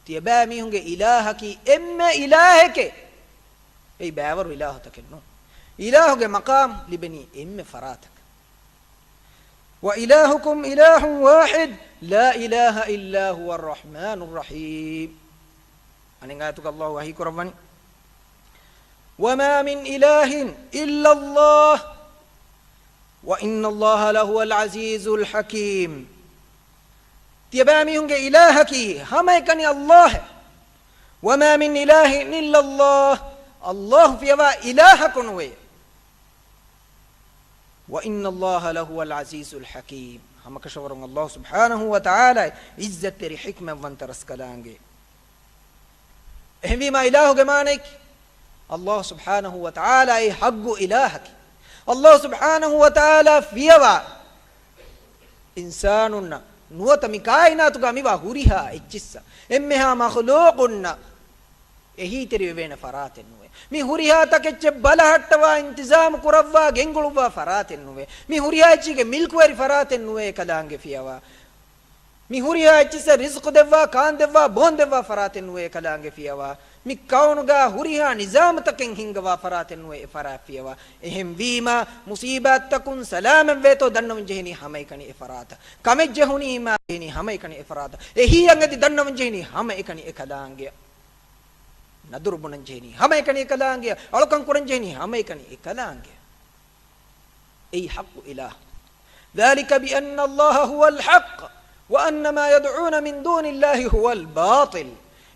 ތިޔަބައިމީހުންގެ އިލާހަކީ އެންމެ އިލާހެކޭ. އެއީ ބައިވަރު އިލާހުތަކެއް ނޫން. އިލާހުގެ މަޤާމް ލިބެނީ އެންމެ ފަރާތަކަށް. وَإِلَٰهُكُمْ إِلَٰهٌ وَاحِدٌ لَا إِلَٰهَ إِلَّا هُوَ الرَّحْمَٰنُ الرَّحِيمُ. އަނެއް އާޔަތުގަ ﷲ ވަޙީ ކުރައްވަނީ، وَمَا مِنْ إِلَٰهٍ إِلَّا اللَّهُ وَإِنَّ اللَّهَ لَهُوَ الْعَزِيزُ الْحَكِيمُ. ތިޔަބައިމީހުންގެ އިލާހަކީ ހަމައެކަނި ﷲ. وَمَا مِنْ إِلَٰهٍ إِلَّا اللَّهُ. ﷲ ފިޔަވާ އިލާހަކު ނުވޭ. وَإِنَّ اللَّهَ لَهُوَ الْعَزِيزُ الْحَكِيمُ. ހަމަކަށަވަރުން ﷲ ސުބްޙާނަހޫ ވަތަޢާލާ އިއްޒަތްތެރި ޙިކްމަތްވަންތަ ރަސްކަލާނގެ. އެހެންވީމާ އިލާހުގެ މާނައަކީ، ﷲ ސުބްޙާނަހޫ ވަތަޢާލާ އެއީ ޙައްޤު އިލާހަކީ. ﷲ ސުބްޙާނަހޫ ވަތަޢާލާ ފިޔަވާ އިންސާނުންނަށް ނުވަތަ މި ކާއިނާތުގަ މިވާ ހުރިހާ އެއްޗިއްސަށް، އެންމެހާ މަޚްލޫޤުންނަށް އެހީތެރިވެވޭނެ ފަރާތެއް ނުވޭ. މި ހުރިހާ ތަކެއްޗެއް ބަލަހައްޓަވާ، އިންތިޒާމު ކުރައްވާ، ގެންގުޅުއްވާ ފަރާތެއް ނުވޭ. މި ހުރިހާ އެއްޗެއްގެ މިލްކުވެރި ފަރާތެއް ނުވޭ އެކަލާނގެ ފިޔަވާ. މި ހުރިހާ އެއްޗިއްސަށް ރިޒްޤު ދެއްވާ، ކާން ދެއްވާ، ބޯން ދެއްވާ ފަރާތެއް ނުވޭ އެކަލާނގެ ފިޔަވާ. މި ކައުނުގަ ހުރިހާ ނިޒާމުތަކެއް ހިންގަވާ ފަރާތެއް ނުވޭ އެ ފަރާތް ފިޔަވާ. އެހެންވީމާ، މުޞީބާތްތަކުން ސަލާމަތްވޭތޯ ދަންނަވަން ޖެހެނީ ހަމައެކަނި އެ ފަރާތަށް. ކަމެއް ޖެހުނީމާ ޖެހެނީ ހަމައެކަނި އެ ފަރާތަށް. އެހީއަށް އެދި ދަންނަވަން ޖެހެނީ ހަމައެކަނި އެ ކަލާނގެއަށް. ނަދުރު ބުނަން ޖެހެނީ ހަމައެކަނި އެ ކަލާނގެއަށް. އަޅުކަން ކުރަން ޖެހެނީ ހަމައެކަނި އެ ކަލާނގެއަށް. އެއީ ޙައްޤު އިލާހު. ذَٰلِكَ بِأَنَّ اللَّهَ هُوَ الْحَقُّ وَأَنَّ مَا يَدْعُونَ مِن دُونِ اللَّهِ هُوَ الْبَاطِلُ.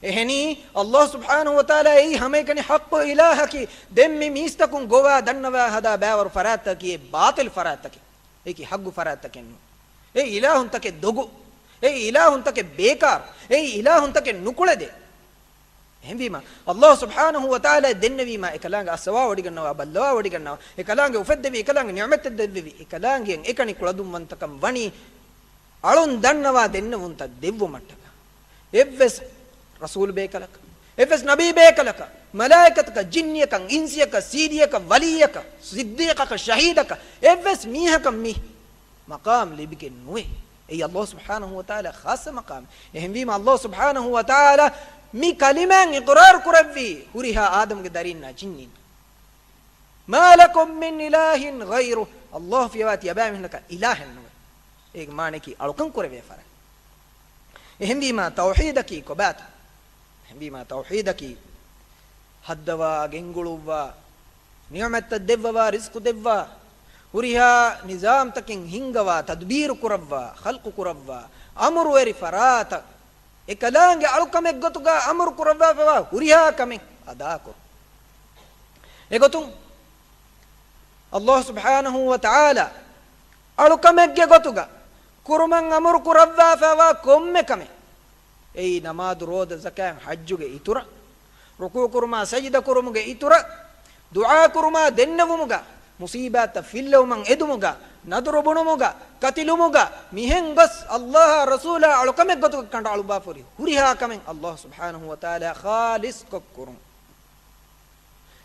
އެހެނީ، ﷲ ސުބްޙާނަހޫ ވަތަޢާލާ އެއީ ހަމައެކަނި ޙައްޤު އިލާހަކީ، ދެން މި މީސްތަކުން ގޮވާ ދަންނަވާ ހަދާ ބައިވަރު ފަރާތްތަކަކީ އެ ބާޠިލް ފަރާތްތަކެއް. އެއީކީ ޙައްޤު ފަރާތްތަކެއް ނޫން. އެއީ އިލާހުންތަކެއް ދޮގު. އެއީ އިލާހުންތަކެއް ބޭކާރު. އެއީ އިލާހުންތަކެއް ނުކުޅެދޭ. އެހެންވީމާ، ﷲ ސުބްޙާނަހޫ ވަތަޢާލާ ދެންނެވީމާ، އެކަލާނގެ އައްސަވާވޮޑިގަންނަވާ، ބައްލަވާވޮޑިގަންނަވާ، އެކަލާނގެ އުފެއްދެވި، އެކަލާނގެ ނިޢުމަތްތައް ދެއްވެވި، އެކަލާނގެއަށް އެކަނި ކުޅަދުންވަންތަކަން ވަނީ، އަޅުން ދަންނަވާ ދެންނެވުންތައް ދެއްވުމަށްޓަކާ. އެއްވެސް ރަސޫލު ބޭކަލަކަށް، އެއްވެސް ނަބީ ބޭކަލަކަށް، މަލާއިކަތަކަށް، ޖިންނިއަކަށް، އިންސިއަކަށް، ސީދީއަކަށް، ވަލީއަކަށް، ޞިއްދީޤަކަށް، ޝަހީދަކަށް، އެއްވެސް މީހަކަށް މި މަޤާމް ލިބިގެން ނުވޭ. އެއީ ﷲ ސުބްޙާނަހޫ ވަތަޢާލާ ޚާއްޞަ މަޤާމެއް. އެހެންވީމަ، ﷲ ސުބްޙާނަހޫ ވަތަޢާލާ މި ކަލިމާއިން އިޤްރާރު ކުރެއްވީ ހުރިހާ އާދަމުގެ ދަރީންނާ ޖިންނީން. مَا لَكُمْ مِنْ إِلَٰهٍ غَيْرُهُ. ﷲ ފިޔަވާ ތިޔަބައިމީހުންނަކަށް އިލާހެއް ނުވޭ. އޭގެ މާނައަކީ އަޅުކަން ކުރެވޭ ފަރާތް. އެހެންވީމާ، ތައުޙީދަކީ ކޮބާތަ؟ އެހެންވީމާ، ތައުޙީދަކީ ހައްދަވާ، ގެންގުޅުއްވާ، ނިޢުމަތްތައް ދެއްވަވާ، ރިޒްޤު ދެއްވާ، ހުރިހާ ނިޒާމްތަކެއް ހިންގަވާ، ތަދުބީރު ކުރައްވާ، ޚަލްޤު ކުރައްވާ، އަމުރުވެރި ފަރާތަށް އެކަލާނގެ އަޅުކަމެއްގޮތުގަ އަމުރު ކުރައްވާފައިވާ ހުރިހާ ކަމެއް އަދާކުރުން. އެގޮތުން ﷲ ސުބްޙާނަހޫ ވަތަޢާލާ އަޅުކަމެއްގެ ގޮތުގަ ކުރުމަށް އަމުރު ކުރައްވާފައިވާ ކޮންމެ ކަމެއް، އެއީ ނަމާދު، ރޯދަ، ޒަކާތް، ޙައްޖުގެ އިތުރަށް، ރުކޫޢު ކުރުމާ، ސަޖިދަ ކުރުމުގެ އިތުރަށް، ދުޢާ ކުރުމާ ދެންނެވުމުގަ، މުޞީބާތައް ފިއްލެވުމަށް އެދުމުގަ، ނަދުރު ބުނުމުގަ، ކަތިލުމުގަ، މިހެން ގޮސް ﷲ އާ ރަސޫލާ އަޅުކަމެއްގޮތުގަ ކަނޑައަޅުއްވާފަ ހުރި ހުރިހާ ކަމެއް ﷲ ސުބްޙާނަހޫ ވަތަޢާލާ ޚާލިޞްކޮށް ކުރުން.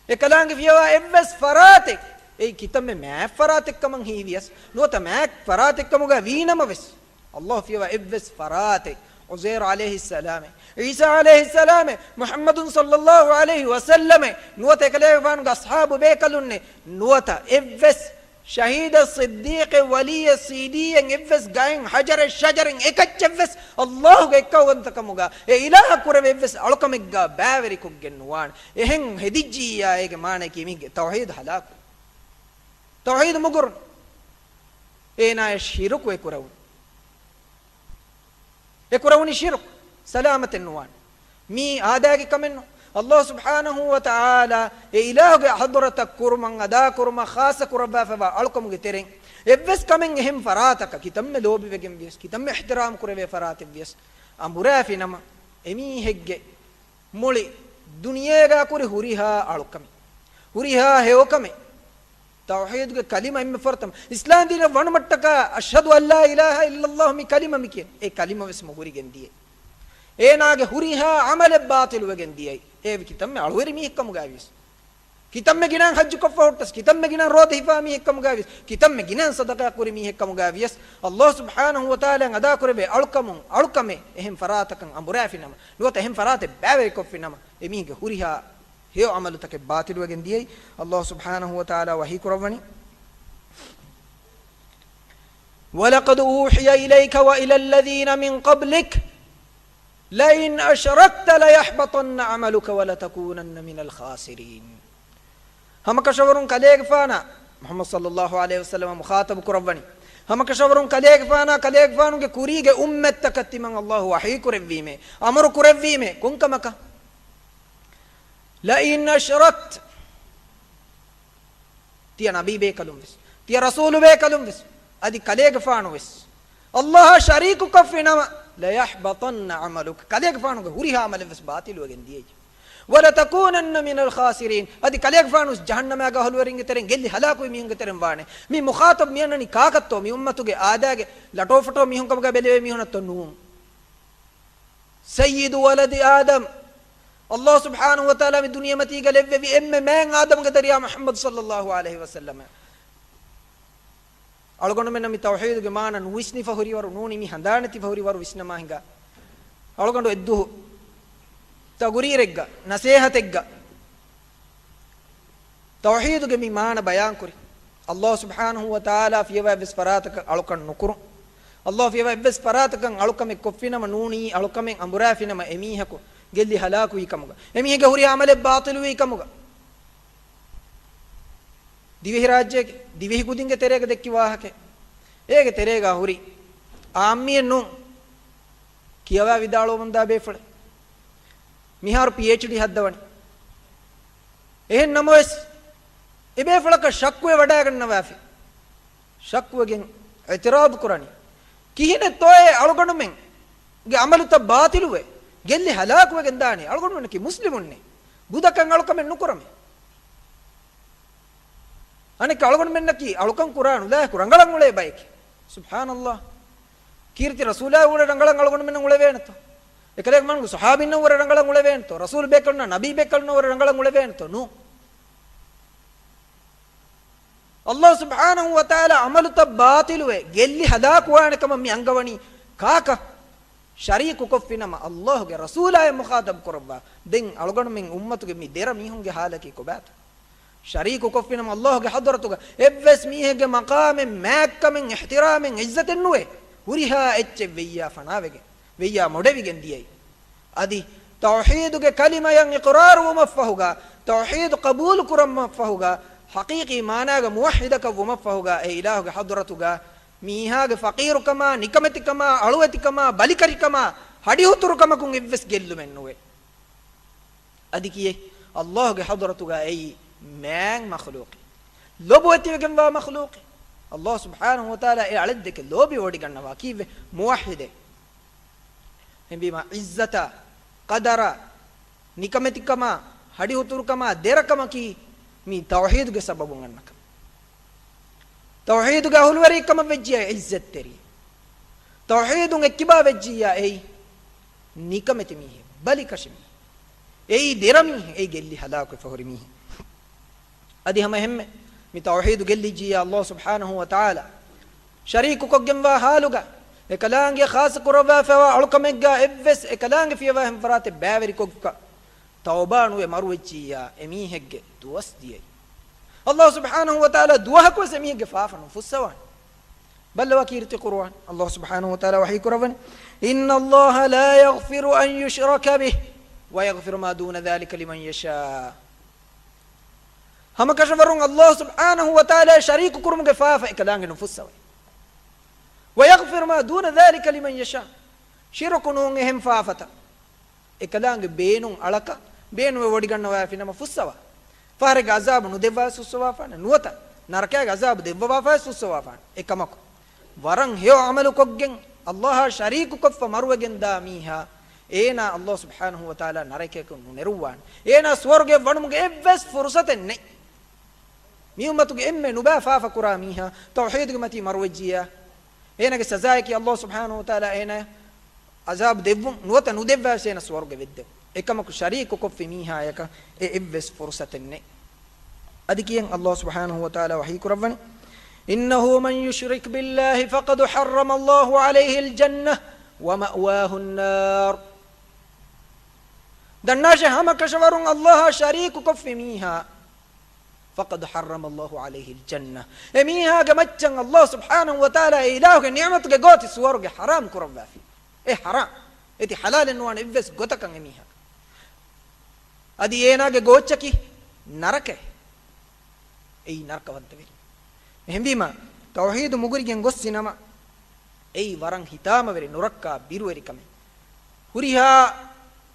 އެކަލާނގެ ފިޔަވާ އެއްވެސް ފަރާތެއް، އެއީ ކިތަންމެ މާތް ފަރާތެއްކަމަށް ހީވިޔަސް ނުވަތަ މާތް ފަރާތެއްކަމުގަ ވީނަމަވެސް، ﷲ ފިޔަވާ އެއްވެސް ފަރާތެއް، ޢުޒައިރު ޢަލައިހިއްސަލާމެއް، ޢީސާ ޢަލައިހިއްސަލާމެއް، މުޙައްމަދު ޞައްލައްލާހު ޢަލައިހި ވަސައްލަމެއް، ނުވަތަ އެކަލޭގެފާނުގެ އަޞްޙާބު ބޭކަލުންނެއް، ނުވަތަ އެއްވެސް ޝަހީދެއް، ޞިއްދީޤެއް، ވަލީއެއް، ސީދީއެއް އެއްވެސް ގައެއް، ޙަޖަރެއް، ޝަޖަރެއް އެކައްޗެއްވެސް އައްލާހުގެ އެއްކައުވަންތަކަމުގަ އެ އިލާހަށް ކުރެވޭ އެއްވެސް އަޅުކަމެއްގަ ބައިވެރިކޮށްގެން ނުވާނެ. އެހެން ހެދިއްޖިއްޔާ އޭގެ މާނައަކީ މީގެ ތައުޙީދު ހަލާކު. ތައުޙީދު މުގުރުން. އޭނާޔަށް ޝިރުކު އެކުރެވުނު. އެކުރެވުނީ ޝިރުކު. ސަލާމަތެއް ނުވާނެ. މީ އާދައިގެ ކަމެއް ނޫން. އައްލާހު ސުބްޙާނަހޫ ވަތަޢާލާ އެ އިލާހުގެ ޙަޟްރަތަށް ކުރުމަށް އަދާކުރުމަށް ޚާއްޞަ ކުރައްވާފައިވާ އަޅުކަމުގެ ތެރެއިން އެއްވެސް ކަމެއް އެހެން ފަރާތަކަށް ކިތަންމެ ލޯބިވެގެން ވިޔަސް، ކިތަންމެ އިޙްތިރާމް ކުރެވޭ ފަރާތެއް ވިޔަސް އަނބުރާފި ނަމަ، އެމީހެއްގެ މުޅި ދުނިޔޭގާ ކުރި ހުރިހާ އަޅުކަމެއް، ހުރިހާ ހެޔޮކަމެއް، ތައުޙީދުގެ ކަލިމަ އެންމެ ފުރަތަމަ. އިސްލާމް ދީނަށް ވަނުމަށްޓަކާ، "އަޝްހަދު އައްލާ އިލާހަ އިއްލައްލާހު" މި ކަލިމަ މި ކިޔަން. އެ ކަލިމަ ވެސް މުގުރިގެން ދިޔައީ. އޭނާގެ ހުރިހާ ޢަމަލެއް ބާޠިލުވެގެން ދިޔައީ. އެ ކިތަންމެ އަޅުވެރި މީހެއްކަމުގައި ވިޔަސް، ކިތަންމެ ގިނައިން ޙައްޖުކޮށްފަ ހުއްޓަސް، ކިތަންމެ ގިނައިން ރޯދަ ހިފާ މީހެއްކަމުގައި ވިޔަސް، ކިތަންމެ ގިނައިން ޞަދަޤާ ކުރި މީހެއްކަމުގައި ވިޔަސް، އައްލާހު ސުބްޙާނަހޫ ވަތަޢާލާ އަދާކުރެވޭ އަޅުކަމުން، އަޅުކަމެއް އެހެން ފަރާތަކަށް އަނބުރާފި ނަމަ، ނުވަތަ އެހެން ފަރާތެއް ބައިވެރިކޮށްފި ނަމަ، އެމީހެއްގެ ހުރިހާ ހެޔޮ ޢަމަލުތަކެއް ބާޠިލުވެގެން ދިޔައީ. އައްލާހު ސުބްޙާނަހޫ ވަތަޢާލާ ވަޙީ ކުރައްވަނީ، "وَلَقَدْ أُوحِيَ إِلَيْكَ وَإِلَى الَّذِينَ مِنْ قَبْلِكَ لَئِنْ أَشْرَكْتَ لَيَحْبَطَنَّ عَمَلُكَ وَلَتَكُونَنَّ مِنَ الْخَاسِرِينَ." ހަމަކަށަވަރުން ކަލޭގެފާނާ، މުޙައްމަދު ޞައްލައްލާހު ޢަލައިހި ވަސައްލަމަ މުޚާޠަބު ކުރައްވަނީ. ހަމަކަށަވަރުން ކަލޭގެފާނާ، ކަލޭގެފާނުގެ ކުރީގެ އުއްމަތްތަކަށް ތިމަން އައްލާހު ވަޙީ ކުރެއްވީމޭ، އަމުރު ކުރެއްވީމޭ، ކޮންކަމަކަށް؟ "لَئِنْ أَشْرَكْتَ" ތިޔަ ނަބީ ބޭކަލުން ވެސް، ތިޔަ ރަސޫލު ބޭކަލުން ވެސް، އަދި ކަލޭގެފާނު ވެސް، އައްލާހާ ޝަރީކުކޮށްފި ނަމަ، "لَيَحْبَطَنَّ عَمَلُكَ" ކަލޭގެފާނުގެ ހުރިހާ ޢަމަލެއް ވެސް ބާޠިލުވެގެން ދިޔައީ. "وَلَتَكُونَنَّ مِنَ الْخَاسِرِينَ" އަދި ކަލޭގެފާނު ވެސް ޖަހަންނަމާގެ އަހުލުވެރިންގެ ތެރެއިން ގެއްލި ހަލާކުވި މީހުންގެ ތެރެއިން ވާނެ. މި މުޚާޠަބު މިއަންނަނީ ކާކަށްތޯ؟ މި އުއްމަތުގެ އާދައިގެ ލަޓޯފޮޓޯ މީހުން ކަމުގައި ބެލެވޭ މީހުނަށްތޯ؟ ނޫން. سَيِّدُ وَلَدِ آدَمَ، އައްލާހު ސުބްޙާނަހޫ ވަތަޢާލާ މި ދުނިޔެމަތީގަ ލެއްވެވި އެންމެ މާތް އާދަމުގެ ދަރިޔާ މުޙައްމަދު ޞައްލައްލާހު ޢަލައިހި ވަސައްލަމަ. އަޅުގަނޑުމެންނަށް މި ތައުޙީދުގެ މާނަ ނުވިސްނިފަ ހުރިވަރު ނޫނީ، މި ހަނދާނެތިފަ ހުރިވަރު ވިސްނަމާ ހިނގާ. އަޅުގަނޑު އެއްދުވަހު ތަގުރީރެއްގަ، ނަސޭހަތެއްގަ، ތައުޙީދުގެ މި މާނަ ބަޔާންކުރި. އައްލާހު ސުބްޙާނަހޫ ވަތަޢާލާ ފިޔަވާ އެއްވެސް ފަރާތަކަށް އަޅުކަން ނުކުރުން. އައްލާހު ފިޔަވާ އެއްވެސް ފަރާތަކަށް އަޅުކަމެއް ކޮށްފިނަމަ ނޫނީ އަޅުކަމެއް އަނބުރާފިނަމަ އެމީހަކު ގެއްލި ހަލާކުވީ ކަމުގަ، އެމީހެއްގެ ހުރި ޢަމަލެއް ބާޠިލުވީ ކަމުގަ. ދިވެހިރާއްޖޭގެ، ދިވެހި ކުދިންގެ ތެރޭގަ ދެއްކި ވާހަކައެއް. އޭގެ ތެރޭގަ ހުރި އާއްމީއެއް ނޫން. ކިޔަވާ ވިދާޅުވަމުންދާ ބޭފުޅެއް. މިހާރު ޕީއެޗްޑީ ހައްދަވަނީ. އެހެން ނަމަވެސް، އެބޭފުޅަކަށް ޝައްކުވެ ވަޑައިގަންނަވާފި. ޝައްކުވެގެން އިޢުތިރާޟު ކުރަނީ. ކިހިނެއްތޯއޭ އަޅުގަނޑުމެންގެ ޢަމަލުތައް ބާޠިލުވެ، ގެއްލި ހަލާކުވެގެން ދާނީ؟ އަޅުގަނޑުމެންނަކީ މުސްލިމުންނޭ. ބުދަކަށް އަޅުކަމެއް ނުކުރަމޭ. އަނެއްކާ އަޅުގަނޑުމެންނަކީ އަޅުކަން ކުރާ ނުލާހިކު ރަނގަޅަށް އުޅޭ ބަޔެކޭ. ސުބްޙާނައްލާހް. ކީރިތި ރަސޫލާ ވުރެ ރަނގަޅަށް އަޅުގަނޑުމެންނަށް އުޅެވޭނެތޯ؟ އެކަލޭގެފާނުގެ ޞަޙާބީންނަށް ވުރެ ރަނގަޅަށް އުޅެވޭނެތޯ؟ ރަސޫލު ބޭކަލުންނާ ނަބީ ބޭކަލުންނަށް ވުރެ ރަނގަޅަށް އުޅެވޭނެތޯ؟ ނޫން. އައްލާހު ސުބްޙާނަހޫ ވަތަޢާލާ ޢަމަލުތައް ބާޠިލުވެ، ގެއްލި ހަލާކުވާނެ ކަމަށް މި އަންގަވަނީ ކާކަށް؟ ޝަރީކުކޮށްފިނަމަ އައްލާހުގެ ރަސޫލާއޭ މުޚާޠަބު ކުރައްވާ. ދެން އަޅުގަނޑުމެން އުއްމަތުގެ މި ދެރަ މީހުންގެ ހާލަކީ ކޮބާތޯ؟ ޝަރީކުކޮށްފިނަމަ އައްލާހުގެ ޙަޟްރަތުގަ އެއްވެސް މީހެއްގެ މަޤާމެއް، މާތްކަމެއް، އިޙްތިރާމެއް، ޢިއްޒަތެއް ނުވޭ. ހުރިހާ އެއްޗެއް ވެއްޔާ ފަނާވެގެން، ވެއްޔާ މޮޑެވިގެން ދިޔައީ. އަދި ތައުޙީދުގެ ކަލިމަޔަށް އިޤްރާރު ވުމަށްފަހުގަ، ތައުޙީދު ޤަބޫލު ކުރަންމަށްފަހުގަ، ޙަޤީޤީ މާނާގަ މުވައްޙިދަކަށް ވުމަށްފަހުގަ، އެ އިލާހުގެ ޙަޟްރަތުގަ މީހާގެ ފަޤީރުކަމާ، ނިކަމެތިކަމާ، އަޅުވެތިކަމާ، ބަލިކަށިކަމާ، ހަޑިހުތުރުކަމަކުން އެއްވެސް ގެއްލުމެއް ނުވޭ. އަދި ކިއެއް؟ އައްލާހުގެ ޙަޟްރަތުގަ އެއީ މާތް މަޚްލޫޤެއް. ލޮބުވެތިވެގެންވާ މަޚްލޫޤެއް. އައްލާހު ސުބްޙާނަހޫ ވަތަޢާލާ އެ އަޅެއްދެކެ ލޯބިވޮޑިގަންނަވާ ކީއްވެ؟ މުވައްޙިދެއް. އެހެންވީމަ ޢިއްޒަތާ، ޤަދަރާ، ނިކަމެތިކަމާ، ހަޑިހުތުރުކަމާ، ދެރަކަމަކީ މި ތައުޙީދުގެ ސަބަބުން އަންނަ ކަމެއް. ތައުޙީދުގެ އަހުލުވެރިކަމަށް ވެއްޖިޔާ އިއްޒަތްތެރި. ތައުޙީދުން އެއްކިބާ ވެއްޖިއްޔާ އެއީ ނިކަމެތި މީހެއް، ބަލިކަށި މީހެއް. އެއީ ދެރަ މީހެއް، އެއީ ގެއްލި ހަލާކުވެފަ ހުރި މީހެއް. އަދި ހަމަ އެހެންމެ މި ތައުޙީދު ގެއްލިއްޖިއްޔާ އައްލާހު ސުބްޙާނަހޫ ވަތަޢާލާ ޝަރީކުކޮށްގެންވާ ޙާލުގަ، އެކަލާނގެ ޚާއްޞަ ކުރައްވާފައިވާ އަޅުކަމެއްގަ އެއްވެސް އެކަލާނގެ ފިޔަވާ ހެންފަރާތެއް ބައިވެރިކޮށްފަ، ތައުބާ ނުވެ މަރުވެއްޖިއްޔާ އެމީހެއްގެ ދުވަސް ދިޔައީ. ﷲ ސުބްޙާނަހޫ ވަތަޢާލާ ދުވަހަކުވެސް އެމީހެއްގެ ފާފަ ނުފުއްސަވާނެ. ބައްލަވާ ކީރިތި ޤުރުއާން. ﷲ ސުބްޙާނަހޫ ވަތަޢާލާ ވަޙީ ކުރައްވަނީ، إن الله لا يغفر أن يشرك به ويغفر ما دون ذلك لمن يشاء. ހަމަކަށަވަރުން ﷲ ސުބްޙާނަހޫ ވަތަޢާލާ ޝަރީކު ކުރުމުގެ ފާފަ އެކަލާނގެ ނުފުއްސަވައި. ويغفر ما دون ذلك لمن يشاء. ޝިރުކު ނޫން އެހެން ފާފަތައް އެކަލާނގެ ބޭނުން އަޅަކަށް ބޭނުންވެ ވޮޑިގަންނަވާފިނަމަ ފުއްސަވާ. ފަހަރެއްގެ ޢަޒާބު ނުދެއްވާ ފުއްސަވާފާނެ، ނުވަތަ ނަރަކައިގެ ޢަޒާބު ދެއްވަވާފާ ފުއްސަވާފާނެ. އެކަމަކު، ވަރަށް ހެޔޮ ޢަމަލުކޮށްގެން ﷲއާ ޝަރީކުކޮށްފަ މަރުވެގެންދާ މީހާ، އޭނާ ﷲ ސުބްޙާނަހޫ ވަތަޢާލާ ނަރަކަޔަކުން ނުނެރުއްވާނެ. އޭނާ ސުވަރުގެ ވަނުމުގެ އެއްވެސް ފުރުޞަތެއް ނެތް. މި އުއްމަތުގެ އެންމެ ނުބައި ފާފަ ކުރާ މީހާ ތައުޙީދުގެ މަތީ މަރުވެއްޖިއްޔާ، އޭނާގެ ސަޒާއަކީ ﷲ ސުބްޙާނަހޫ ވަތަޢާލާ އޭނާ ޢަޒާބު ދެއްވުން، ނުވަތަ ނުދެއްވާވެސް އޭނާ ސުވަރުގެ ވެއްދެވުން. އެކަމަކު ޝަރީކުކޮށްފި މީހާޔަކަށް އެ އެއްވެސް ފުރުޞަތެއް ނެތް. އަދި ކިޔަން ﷲ ސުބްޙާނަހޫ ވަތަޢާލާ ވަޙީ ކުރައްވަނީ، إنه من يشرك بالله فقد حرم الله عليه الجنة ومأواه النار. ދަންނާށޭ، ހަމަކަށަވަރުން ﷲއާ ޝަރީކުކޮށްފި މީހާ، فقد حرم الله عليه الجنة. އެ މީހާގެ މައްޗަށް ﷲ ސުބްޙާނަހޫ ވަތަޢާލާ އެ އިލާހުގެ ނިޢުމަތުގެ ގޯތި ސުވަރުގެ ޙަރާމް ކުރައްވާފި. އެ ޙަރާމް. އޭތި ޙަލާލެއް ނުވާނެ އެއްވެސް ގޮތަކަށް އެ މީހާ. އަދި އޭނާގެ ގޯއްޗަކީ ނަރަކައެއް. އެއީ ނަރަކަވަންތަވެރި. އެހެންވީމަ، ތައުޙީދު މުގުރިގެން ގޮއްސިނަމަ، އެއީ ވަރަށް ހިތާމަވެރި ނުރައްކާ ބިރުވެރިކަމެއް. ހުރިހާ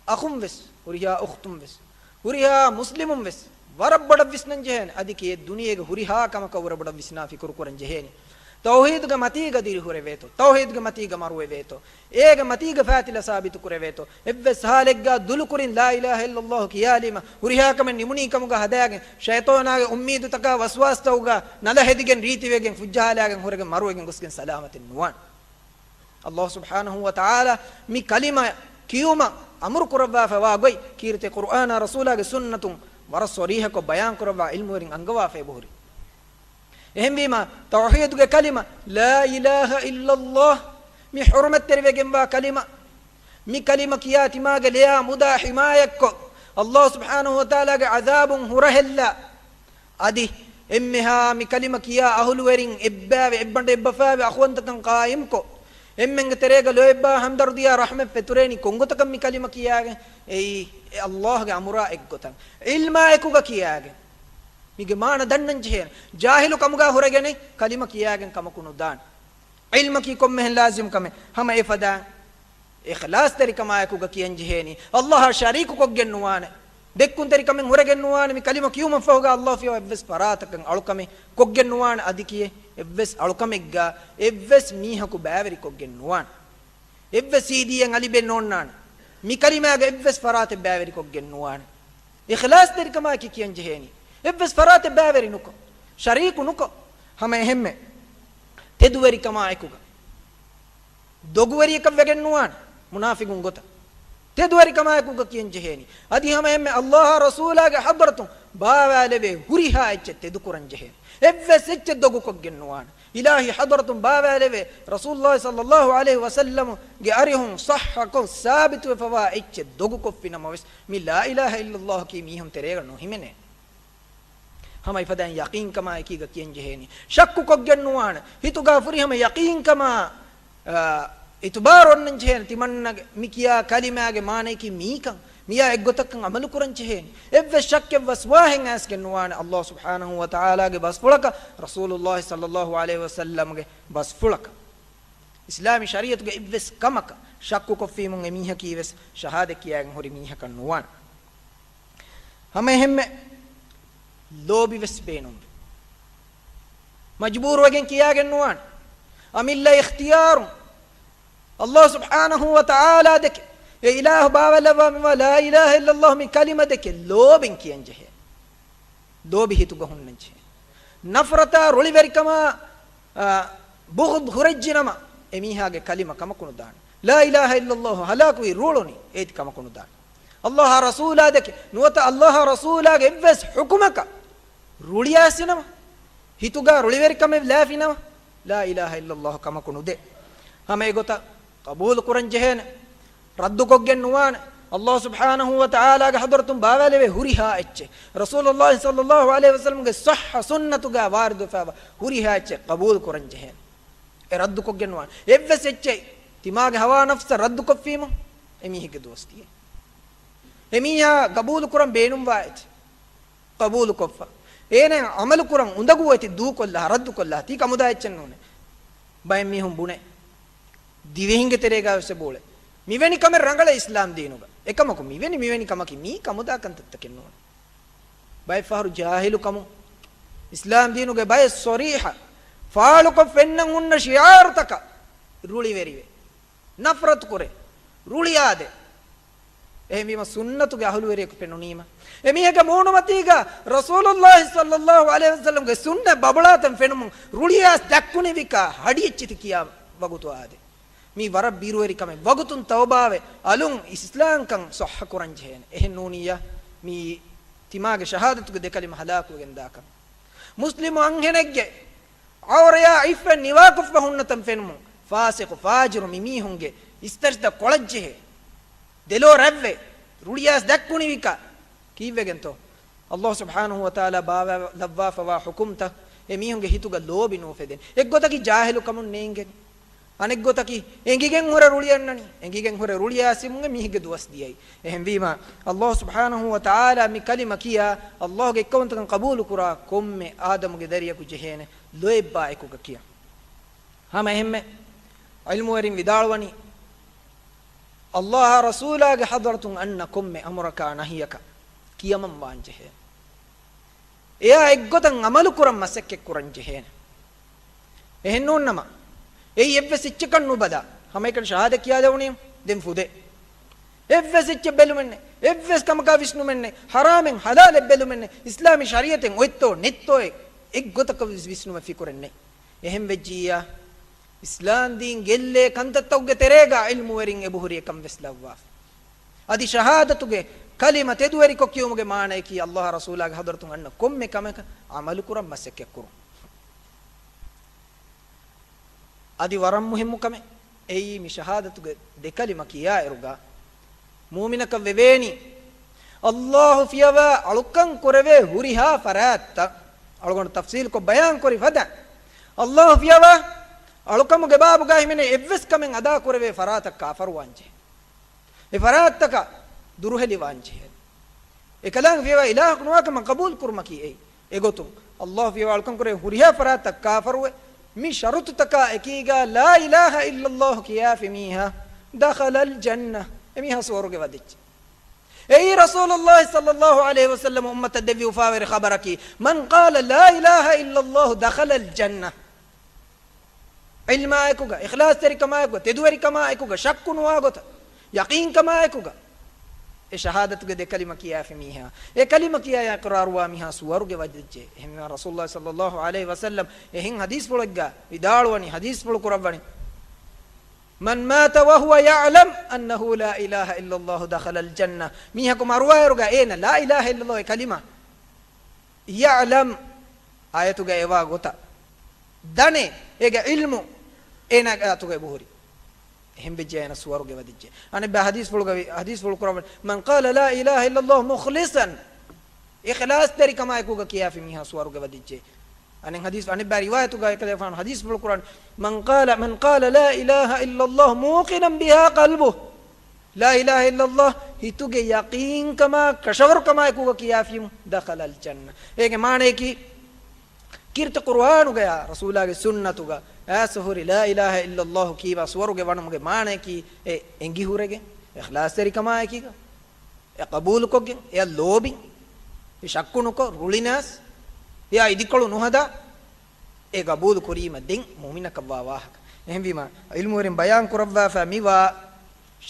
އަޚުން ވެސް، ހުރިހާ އުޚްތުން ވެސް، ހުރިހާ މުސްލިމުން ވެސް ވަރަށް ބޮޑަށް ވިސްނަން ޖެހޭނެ. އަދި ކިޔޭ ދުނިޔޭގެ ހުރިހާ ކަމަކަށް ވަރަށް ބޮޑަށް ވިސްނާ ފިކުރު ކުރަން ޖެހޭނެ. ތައުޙީދުގެ މަތީގަ ދިރިހުރެވޭތޯ، ތައުޙީދުގެ މަތީގަ މަރުވެވޭތޯ، އޭގެ މަތީގަ ފާތިލަ ސާބިތު ކުރެވޭތޯ، އެއްވެސް ހާލެއްގަ ދުލުކުރިން ލާ އިލާހަ އިއްލައްލާހު ކިޔާލީމަ، ހުރިހާ ކަމެއް ނިމުނީ ކަމުގަ ހަދާގެން، ޝައިޠާނާގެ އުއްމީދުތަކާ ވަސްވާސްތަކުގަ ނަލަ ހެދިގެން ރީތިވެގެން ފުއްޖަހާލާގެން ހުރެގެން މަރުވެގެން ގޮސްގެން ސަލާމަތެއް ނުވާނެ. ﷲ ސުބްޙާނަހޫ ވަތަޢާލާ މި ކަލިމަ ކިޔުމަށް އަމުރު ކުރައްވާފައިވާ ގޮތް ކީރިތި ޤުރުއާނާ ރަސޫލާގެ ސުންނަތުން ވަރަށް ޞަރީޙަކޮށް ބަޔާން ކުރައްވާ ޢިލްމުވެރިން އަންގަވާފައި ބުހުރި. އެހެންވީމަ، ތައުޙީދުގެ ކަލިމަ، ލާ އިލާހަ އިއްލައްލާހް، މި ޙުރުމަތްތެރިވެގެންވާ ކަލިމަ، މި ކަލިމަ ކިޔާ ތިމާގެ ލެޔާ މުދާ ޙިމާޔަތްކޮށް، ﷲ ސުބްޙާނަހޫ ވަތަޢާލާގެ ޢަޛާބުން ހުރަހެއްލާ، އަދި އެންމެހާ މި ކަލިމަ ކިޔާ އަހުލުވެރިން އެއްބައިވެ އެއްބަނޑު އެއްބަފާވެ އަޚުވަންތަކަން ޤާއިމްކޮށް، އެންމެންގެ ތެރޭގަ ލޯތްބާ ހަމްދަރުދީއާ ރަޙްމަތް ފެތުރޭނީ ކޮންގޮތަކަށް މި ކަލިމަ ކިޔާގެން؟ އެއީ އެ ﷲގެ އަމުރާ އެއްގޮތަށް، ޢިލްމާ އެކުގަ ކިޔާގެން. މީގެ މާނަ ދަންނަން ޖެހޭނެ. ޖާހިލު ކަމުގަ ހުރެގެނެއް ކަލިމަ ކިޔާގެން ކަމަކު ނުދާނެ. ޢިލްމަކީ ކޮންމެހެން ލާޒިމް ކަމެއް. ހަމަ އެފަދައިން އިޚްލާޞްތެރިކަމާއެކުގަ ކިޔަން ޖެހޭނީ. ﷲއާ ޝަރީކުކޮށްގެން ނުވާނެ. ދެއްކުންތެރިކަމެއް ހުރެގެން ނުވާނެ. މި ކަލިމަ ކިޔުމަށްފަހުގަ ﷲ ފިޔަވާ އެއްވެސް ފަރާތަކަށް އަޅުކަމެއް ކޮށްގެން ނުވާނެ. އަދި ކިޔޭ އެއްވެސް އަޅުކަމެއްގަ އެއްވެސް މީހަކު ބައިވެރިކޮށްގެން ނުވާނެ. އެއްވެސް ސީދީއެއް އަލިބެއް ނޯންނާނެ. މި ކަލިމާގެ އެއްވެސް ފަރާތެއް ބައިވެރިކޮށްގެން ނުވާނެ. އިޚްލާޞްތެރިކަމާއެކީ ކިޔަން ޖެހޭނީ. އެއްވެސް ފަރާތެއް ބައިވެރި ނުކޮށް، ޝަރީކު ނުކޮށް، ހަމަ އެހެންމެ ތެދުވެރިކަމާއެކުގަ، ދޮގުވެރިޔަކަށް ވެގެން ނުވާނެ، މުނާފިގުން ގޮތަށް. ތެދުވެރިކަމާއެކުގަ ކިޔަން ޖެހޭނީ. އަދި ހަމަ އެހެންމެ ﷲއާ ރަސޫލާގެ ޙަޟްރަތުން ބާވާލެވޭ ހުރިހާ އެއްޗެއް ތެދުކުރަން ޖެހޭނީ. އެއްވެސް އެއްޗެއް ދޮގުކޮށްގެން ނުވާނެ. އިލާހީ ޙަޟްރަތުން ބާވާލެވޭ ރަސޫލުﷲ ޞައްލައްލާހު ޢަލައިހި ވަސައްލަމުގެ އަރިހުން ޞައްޙަކޮށް ސާބިތުވެފަވާ އެއްޗެއް ދޮގުކޮށްފިނަމަވެސް، މި ލާ އިލާހަ އިއްލައްލާހަކީ މީހުން ތެރޭގަ ނުހިމެނޭ. ހަމަ އެފަދައިން ޔަޤީންކަމާ އެކީގަ ކިޔަން ޖެހޭނީ. ޝައްކުކޮށްގެން ނުވާނެ. ހިތުގަ ފުރިހަމަ ޔަޤީންކަމާ، އާ، އިތުބާރު އޮންނަން ޖެހޭނެ. ތިމަންނަގެ މި ކިޔާ ކަލިމާގެ މާނަޔަކީ މީކަން. މިޔާ އެއްގޮތަކަށް ޢަމަލު ކުރަން ޖެހޭނެ. އެއްވެސް ޝައްކެއް ވަސްވާހެއް އައިސްގެން ނުވާނެ. ﷲ ސުބްޙާނަހޫ ވަތަޢާލާގެ ބަސްފުޅަކަށް، ރަސޫލުﷲ ޞައްލައްލާހު ޢަލައިހި ވަސައްލަމުގެ ބަސްފުޅަކަށް. އިސްލާމީ ޝަރީޢަތުގެ އެއްވެސް ކަމަކަށް ޝައްކުކޮށްފީމުން އެމީހަކީވެސް ޝަހާދަތް ކިޔާގެން ހުރި މީހަކަށް ނުވާނެ. ހަމަ އެހެންމެ ލޯބިވެސް ބޭނުންވޭ. މަޖުބޫރުވެގެން ކިޔާގެން ނުވާނެ. އަމިއްލަ އިޚްތިޔާރުން ﷲ ސުބްޙާނަހޫ ވަތަޢާލާ ދެކެ، އެ އިލާހު ބާވާލައްވާ މިވާ ލާ އިލާހަ އިއްލައްލާހު މި ކަލިމަ ދެކެ ލޯބިން ކިޔަން ޖެހޭ. ލޯބި ހިތުގަ ހުންނަން ޖެހޭ. ނަފްރަތާ ރުޅިވެރިކަމާ، އާ، ބުޣްޟް ހުރެއްޖިނަމަ، އެމީހާގެ ކަލިމަ ކަމަކު ނުދާނެ. ލާ އިލާހަ އިއްލައްލާހު ހަލާކުވި ރޫޅުނީ އޭތި ކަމަކު ނުދާނެ. ﷲއާ ރަސޫލާ ދެކެ ނުވަތަ ﷲއާ ރަސޫލާގެ އެއްވެސް ޙުކުމަކަށް ރުޅިއައިސްފިނަމަ، ހިތުގަ ރުޅިވެރިކަމެއް ލާފިނަމަ، ލާ އިލާހަ އިއްލައްލާހު ކަމަކު ނުދޭ. ހަމަ އެގޮތަށް ޤަބޫލު ކުރަން ޖެހޭނެ. ރައްދުކޮށްގެން ނުވާނެ. އައްލާހު ސުބްޙާނަހު ވަ ތަޢާލާގެ ޙަޟްރަތުން ބާވާލެވޭ ހުރިހާ އެއްޗެއް، ރަސޫލުއްލާހި ޞައްލައްލާހު ޢަލައިހި ވަސައްލަމްގެ ޞައްޙަ ސުންނަތުގަ ވާރިދުވެފައިވާ ހުރިހާ އެއްޗެއް ޤަބޫލު ކުރަން ޖެހޭނެ. އެ ރައްދުކޮށްގެން ނުވާނެ. އެއްވެސް އެއްޗެއް ތިމާގެ ހަވާ ނަފްސަށް ރައްދުކޮށްފީމު، އެ މީހެއްގެ ދުވަސް ދިޔައީ. އެ މީހާ ޤަބޫލު ކުރަން ބޭނުންވާ އެއްޗެއް ޤަބޫލުކޮށްފަ، އޭނަ ޢަމަލު ކުރަން އުނދަގޫ އެތި ދޫކޮށްލާ، ރައްދުކޮށްލާ، ތީ ކަމުދާ އެއްޗެއް ނޫނޭ. ބައެއް މީހުން ބުނޭ، ދިވެހިންގެ ތެރޭގަ ވެސް އެބައުޅޭ، މިވެނި ކަމެއް ރަނގަޅޭ އިސްލާމް ދީނުގަ. އެކަމަކު މިވެނި މިވެނި ކަމަކީ މީ ކަމުދާ ކަންތައްތަކެއް ނޫން. ބައެއް ފަހަރު ޖާހިލު ކަމުން އިސްލާމް ދީނުގެ ބައެއް ޞަރީޙަ ފާޅުކޮށް ފެންނަން ހުންނަ ޝިޢާރުތަކަށް ރުޅިވެރިވެ، ނަފްރަތު ކުރޭ، ރުޅިއާދޭ. އެހެންވީމަ ސުންނަތުގެ އަހުލުވެރިޔަކު ފެނުނީމަ، އެމީހެއްގެ މޫނުމަތީގަ ރަސޫލުއްލާހި ޞައްލައްލާހު ޢަލައިހި ވަސައްލަމްގެ ސުންނަތް ބަބުޅާތަން ފެނުމުން ރުޅިއައިސް ދައްކުނިވިކާ ހަޑިއެއްޗިތި ކިޔާ ވަގުތު އާދޭ. މީ ވަރަށް ބިރުވެރި ކަމެއް. ވަގުތުން ތައުބާވެ، އަލުން އިސްލާމްކަން ޞައްޙަ ކުރަން ޖެހޭނެ. އެހެން ނޫނިއްޔާ، މީ ތިމާގެ ޝަހާދަތުގެ ދެކަލިމަ ހަލާކުވެގެން ދާކަމެއް. މުސްލިމު އަންހެނެއްގެ ޢައުރަޔާ އިއްފަތް ނިވާކޮށްފަ ހުންނަތަން ފެނުމުން، ފާސިޤު ފާޖިރު މި މީހުންގެ އިސްތަށިތައް ކޮޅަށްޖެހޭ، ދެލޯ ރަތްވެ، ރުޅިއައިސް ދައްކުނިވިކާ ކީއްވެގެންތޯ؟ އައްލާހު ސުބްޙާނަހު ވަ ތަޢާލާ ބާވާ ލައްވާފަވާ ޙުކުމްތައް އެ މީހުންގެ ހިތުގަ ލޯބި ނުއުފެދޭނެ. އެއްގޮތަކީ ޖާހިލުކަމުން ނޭނގެން. އަނެއްގޮތަކީ އެނގިގެން ހުރެ ރުޅިއަންނަނީ. އެނގިގެން ހުރެ ރުޅިއައިސްވުމުގެ މީހެއްގެ ދުވަސް ދިޔައީ. އެހެންވީމަ، އައްލާހު ސުބްޙާނަހު ވަ ތަޢާލާ މި ކަލިމަ ކިޔާ، އައްލާހުގެ އެއްކައުވަންތަކަން ޤަބޫލު ކުރާ ކޮންމެ އާދަމުގެ ދަރިޔަކު ޖެހޭނެ ލޯތްބާ އެކުގަ ކިޔަން. ހަމަ އެހެންމެ ޢިލްމުވެރިން ވިދާޅުވަނީ، އައްލާހާ ރަސޫލާގެ ޙަޟްރަތުން އަންނަ ކޮންމެ އަމުރަކާ ނަހްޔަކަށް ކިޔަމަން ވާން ޖެހޭ. އެޔާ އެއްގޮތަށް ޢަމަލު ކުރަން މަސައްކަތް ކުރަން ޖެހޭނެ. އެހެން ނޫން ނަމަ، އެއީ އެއްވެސް އެއްޗަކަށް ނުބަލާ، ހަމައެކަނި ޝަހާދަ ކިޔާދެވުނީ ދެން ފުދޭ. އެއްވެސް އެއްޗެއް ބެލުމެއް ނެތް، އެއްވެސް ކަމަކާ ވިސްނުމެއް ނެތް، ޙަރާމެއް ޙަލާލެއް ބެލުމެއް ނެތް، އިސްލާމީ ޝަރީޢަތެއް އޮތްތޯ ނެތްތޯއޭ އެއްގޮތަކަށް ވެސް ވިސްނުމެއް ފިކުރެއް ނެތް. އެހެން ވެއްޖިއްޔާ، އިސްލާމް ދީން ގެއްލޭ ކަންތައްތަކުގެ ތެރޭގަ ޢިލްމުވެރިން އެބަހުރި އެކަން ވެސް ލައްވާފަ. އަދި ޝަހާދަތުގެ ކަލިމަ ތެދުވެރިކޮށް ކިޔުމުގެ މާނަޔަކީ އައްލާހާ ރަސޫލާގެ ޙަޟްރަތުން އަންނަ ކޮންމެ ކަމަކަށް ޢަމަލު ކުރަން މަސައްކަތް ކުރުން. އަދި ވަރަށް މުހިއްމު ކަމެއް އެއީ މި ޝަހާދަތުގެ ދެ ކަލިމަ ކިޔާއިރުގަ މުއުމިނަކަށް ވެވޭނީ، އައްލާހު ފިޔަވާ އަޅުކަން ކުރެވޭ ހުރިހާ ފަރާތްތައް އަޅުގަނޑު ތަފްސީލުކޮށް ބަޔާންކުރި ފަދަ، އައްލާހު ފިޔަވާ އަޅުކަމުގެ ބާބުގަ ހިމެނޭ އެއްވެސް ކަމެއް އަދާ ކުރެވޭ ފަރާތަށް ކާފަރުވާންޖެހޭ. އެ ފަރާތްތަކަށް ދުރުހެލިވާންޖެހޭ. އެކަލާނގެ ފިޔަވާ އިލާހަކު ނުވާކަމަށް ޤަބޫލުކުރުމަކީ އެއީ. އެގޮތުން، އައްލާހު ފިޔަވާ އަޅުކަން ކުރޭ ހުރިހާ ފަރާތްތައް ކާފަރުވެ، މި ޝަރުޠުތަކާ އެކީގަ ލާ އިލާހަ އިއްލައްލާހު ކިޔާފި މީހާ، ދަޚަލަލް ޖަންނަ، އެމީހާ ސުވަރުގެ ވަދެއްޖެ. އެއީ ރަސޫލުއްލާހި ޞައްލައްލާހު ޢަލައިހި ވަސައްލަމަ އުއްމަތަށް ދެއްވި އުފާވެރި ޚަބަރަކީ، مَنْ قَالَ لَا إِلَٰهَ إِلَّا اللَّهُ دَخَلَ الْجَنَّةَ. ޢިލްމާއެކުގަ، އިޚްލާޞްތެރިކަމާއެކުގަ، ތެދުވެރިކަމާއެކުގަ، ޝައްކު ނުވާ ގޮތަށް، ޔަޤީންކަމާއެކުގަ، އެ ޝަހާދަތުގެ ދެ ކަލިމަ ކިޔާފި މީހާ، އެ ކަލިމަ ކިޔާ އިޤްރާރުވާ މީހާ ސުވަރުގެ ވަދެއްޖެ. އެހެންވީމަ ރަސޫލުއްލާހި ޞައްލައްލާހު ޢަލައިހި ވަސައްލަމް އެހެން ޙަދީޘްފުޅެއްގަ ވިދާޅުވަނީ، ޙަދީޘްފުޅު ކުރައްވަނީ، مَنْ مَاتَ وَهُوَ يَعْلَمُ أَنَّهُ لَا إِلَٰهَ إِلَّا اللَّهُ دَخَلَ الْجَنَّةَ. މީހަކު މަރުވާއިރުގަ އޭނަ ލާ އިލާހަ އިއްލައްލާހު އެ ކަލިމަ، يَعْلَمُ އާޔަތުގަ އެވާ ގޮތަށް، ދަނޭ، އޭގެ ޢިލްމު އޭނާގެ ގާތުގަ އެބަހުރި. އެހެން ވެއްޖެ އޭނަ ސުވަރުގެ ވަދެއްޖެ. އަނެއްބައި ޙަދީޘްފުޅުގަ ވި-، ޙަދީޘްފުޅު ކުރައްވަނީ، مَنْ قَالَ لَا إِلَٰهَ إِلَّا اللَّهُ مُخْلِصًا، އިޚްލާޞްތެރިކަމާއެކުގަ ކިޔާފި މީހާ ސުވަރުގެ ވަދެއްޖެ. އަނެއް ޙަދީޘް، އަނެއްބައި ރިވާޔަތުގަ އެކަލޭގެފާނު ޙަދީޘްފުޅު ކުރަން، مَنْ قَالَ، مَنْ قَالَ لَا إِلَٰهَ إِلَّا اللَّهُ مُوقِنًا بِهَا قَلْبُهُ، ލާ އިލާހަ އިއްލައްލާހު ހިތުގެ ޔަޤީންކަމާ ކަށަވަރުކަމާއެކުގަ ކިޔާފިއުން، ދަޚަލަލް ޖަންނަ. އޭގެ މާނަޔަކީ، ކީރިތި ޤުރުއާނުގަޔާ ރަސޫލާގެ ސުންނަތުގަ އައިސް ހުރި ލާ އިލާހަ އިއްލައްލާހު ކީވާ ސުވަރުގެ ވަނުމުގެ މާނަޔަކީ، އެ އެނގިހުރެގެން، އިޚްލާޞްތެރިކަމާއެކީގަ، އެ ޤަބޫލުކޮށްގެން، އެއަށް ލޯބިން، އެ ޝައްކު ނުކޮށް، ރުޅިނާސް، އެއާ އިދިކޮޅު ނުހަދާ، އެ ޤަބޫލު ކުރީމަ ދެން މުއުމިނަކަށްވާ ވާހަކަ. އެހެންވީމަ، ޢިލްމުވެރިން ބަޔާން ކުރައްވާފަ މިވާ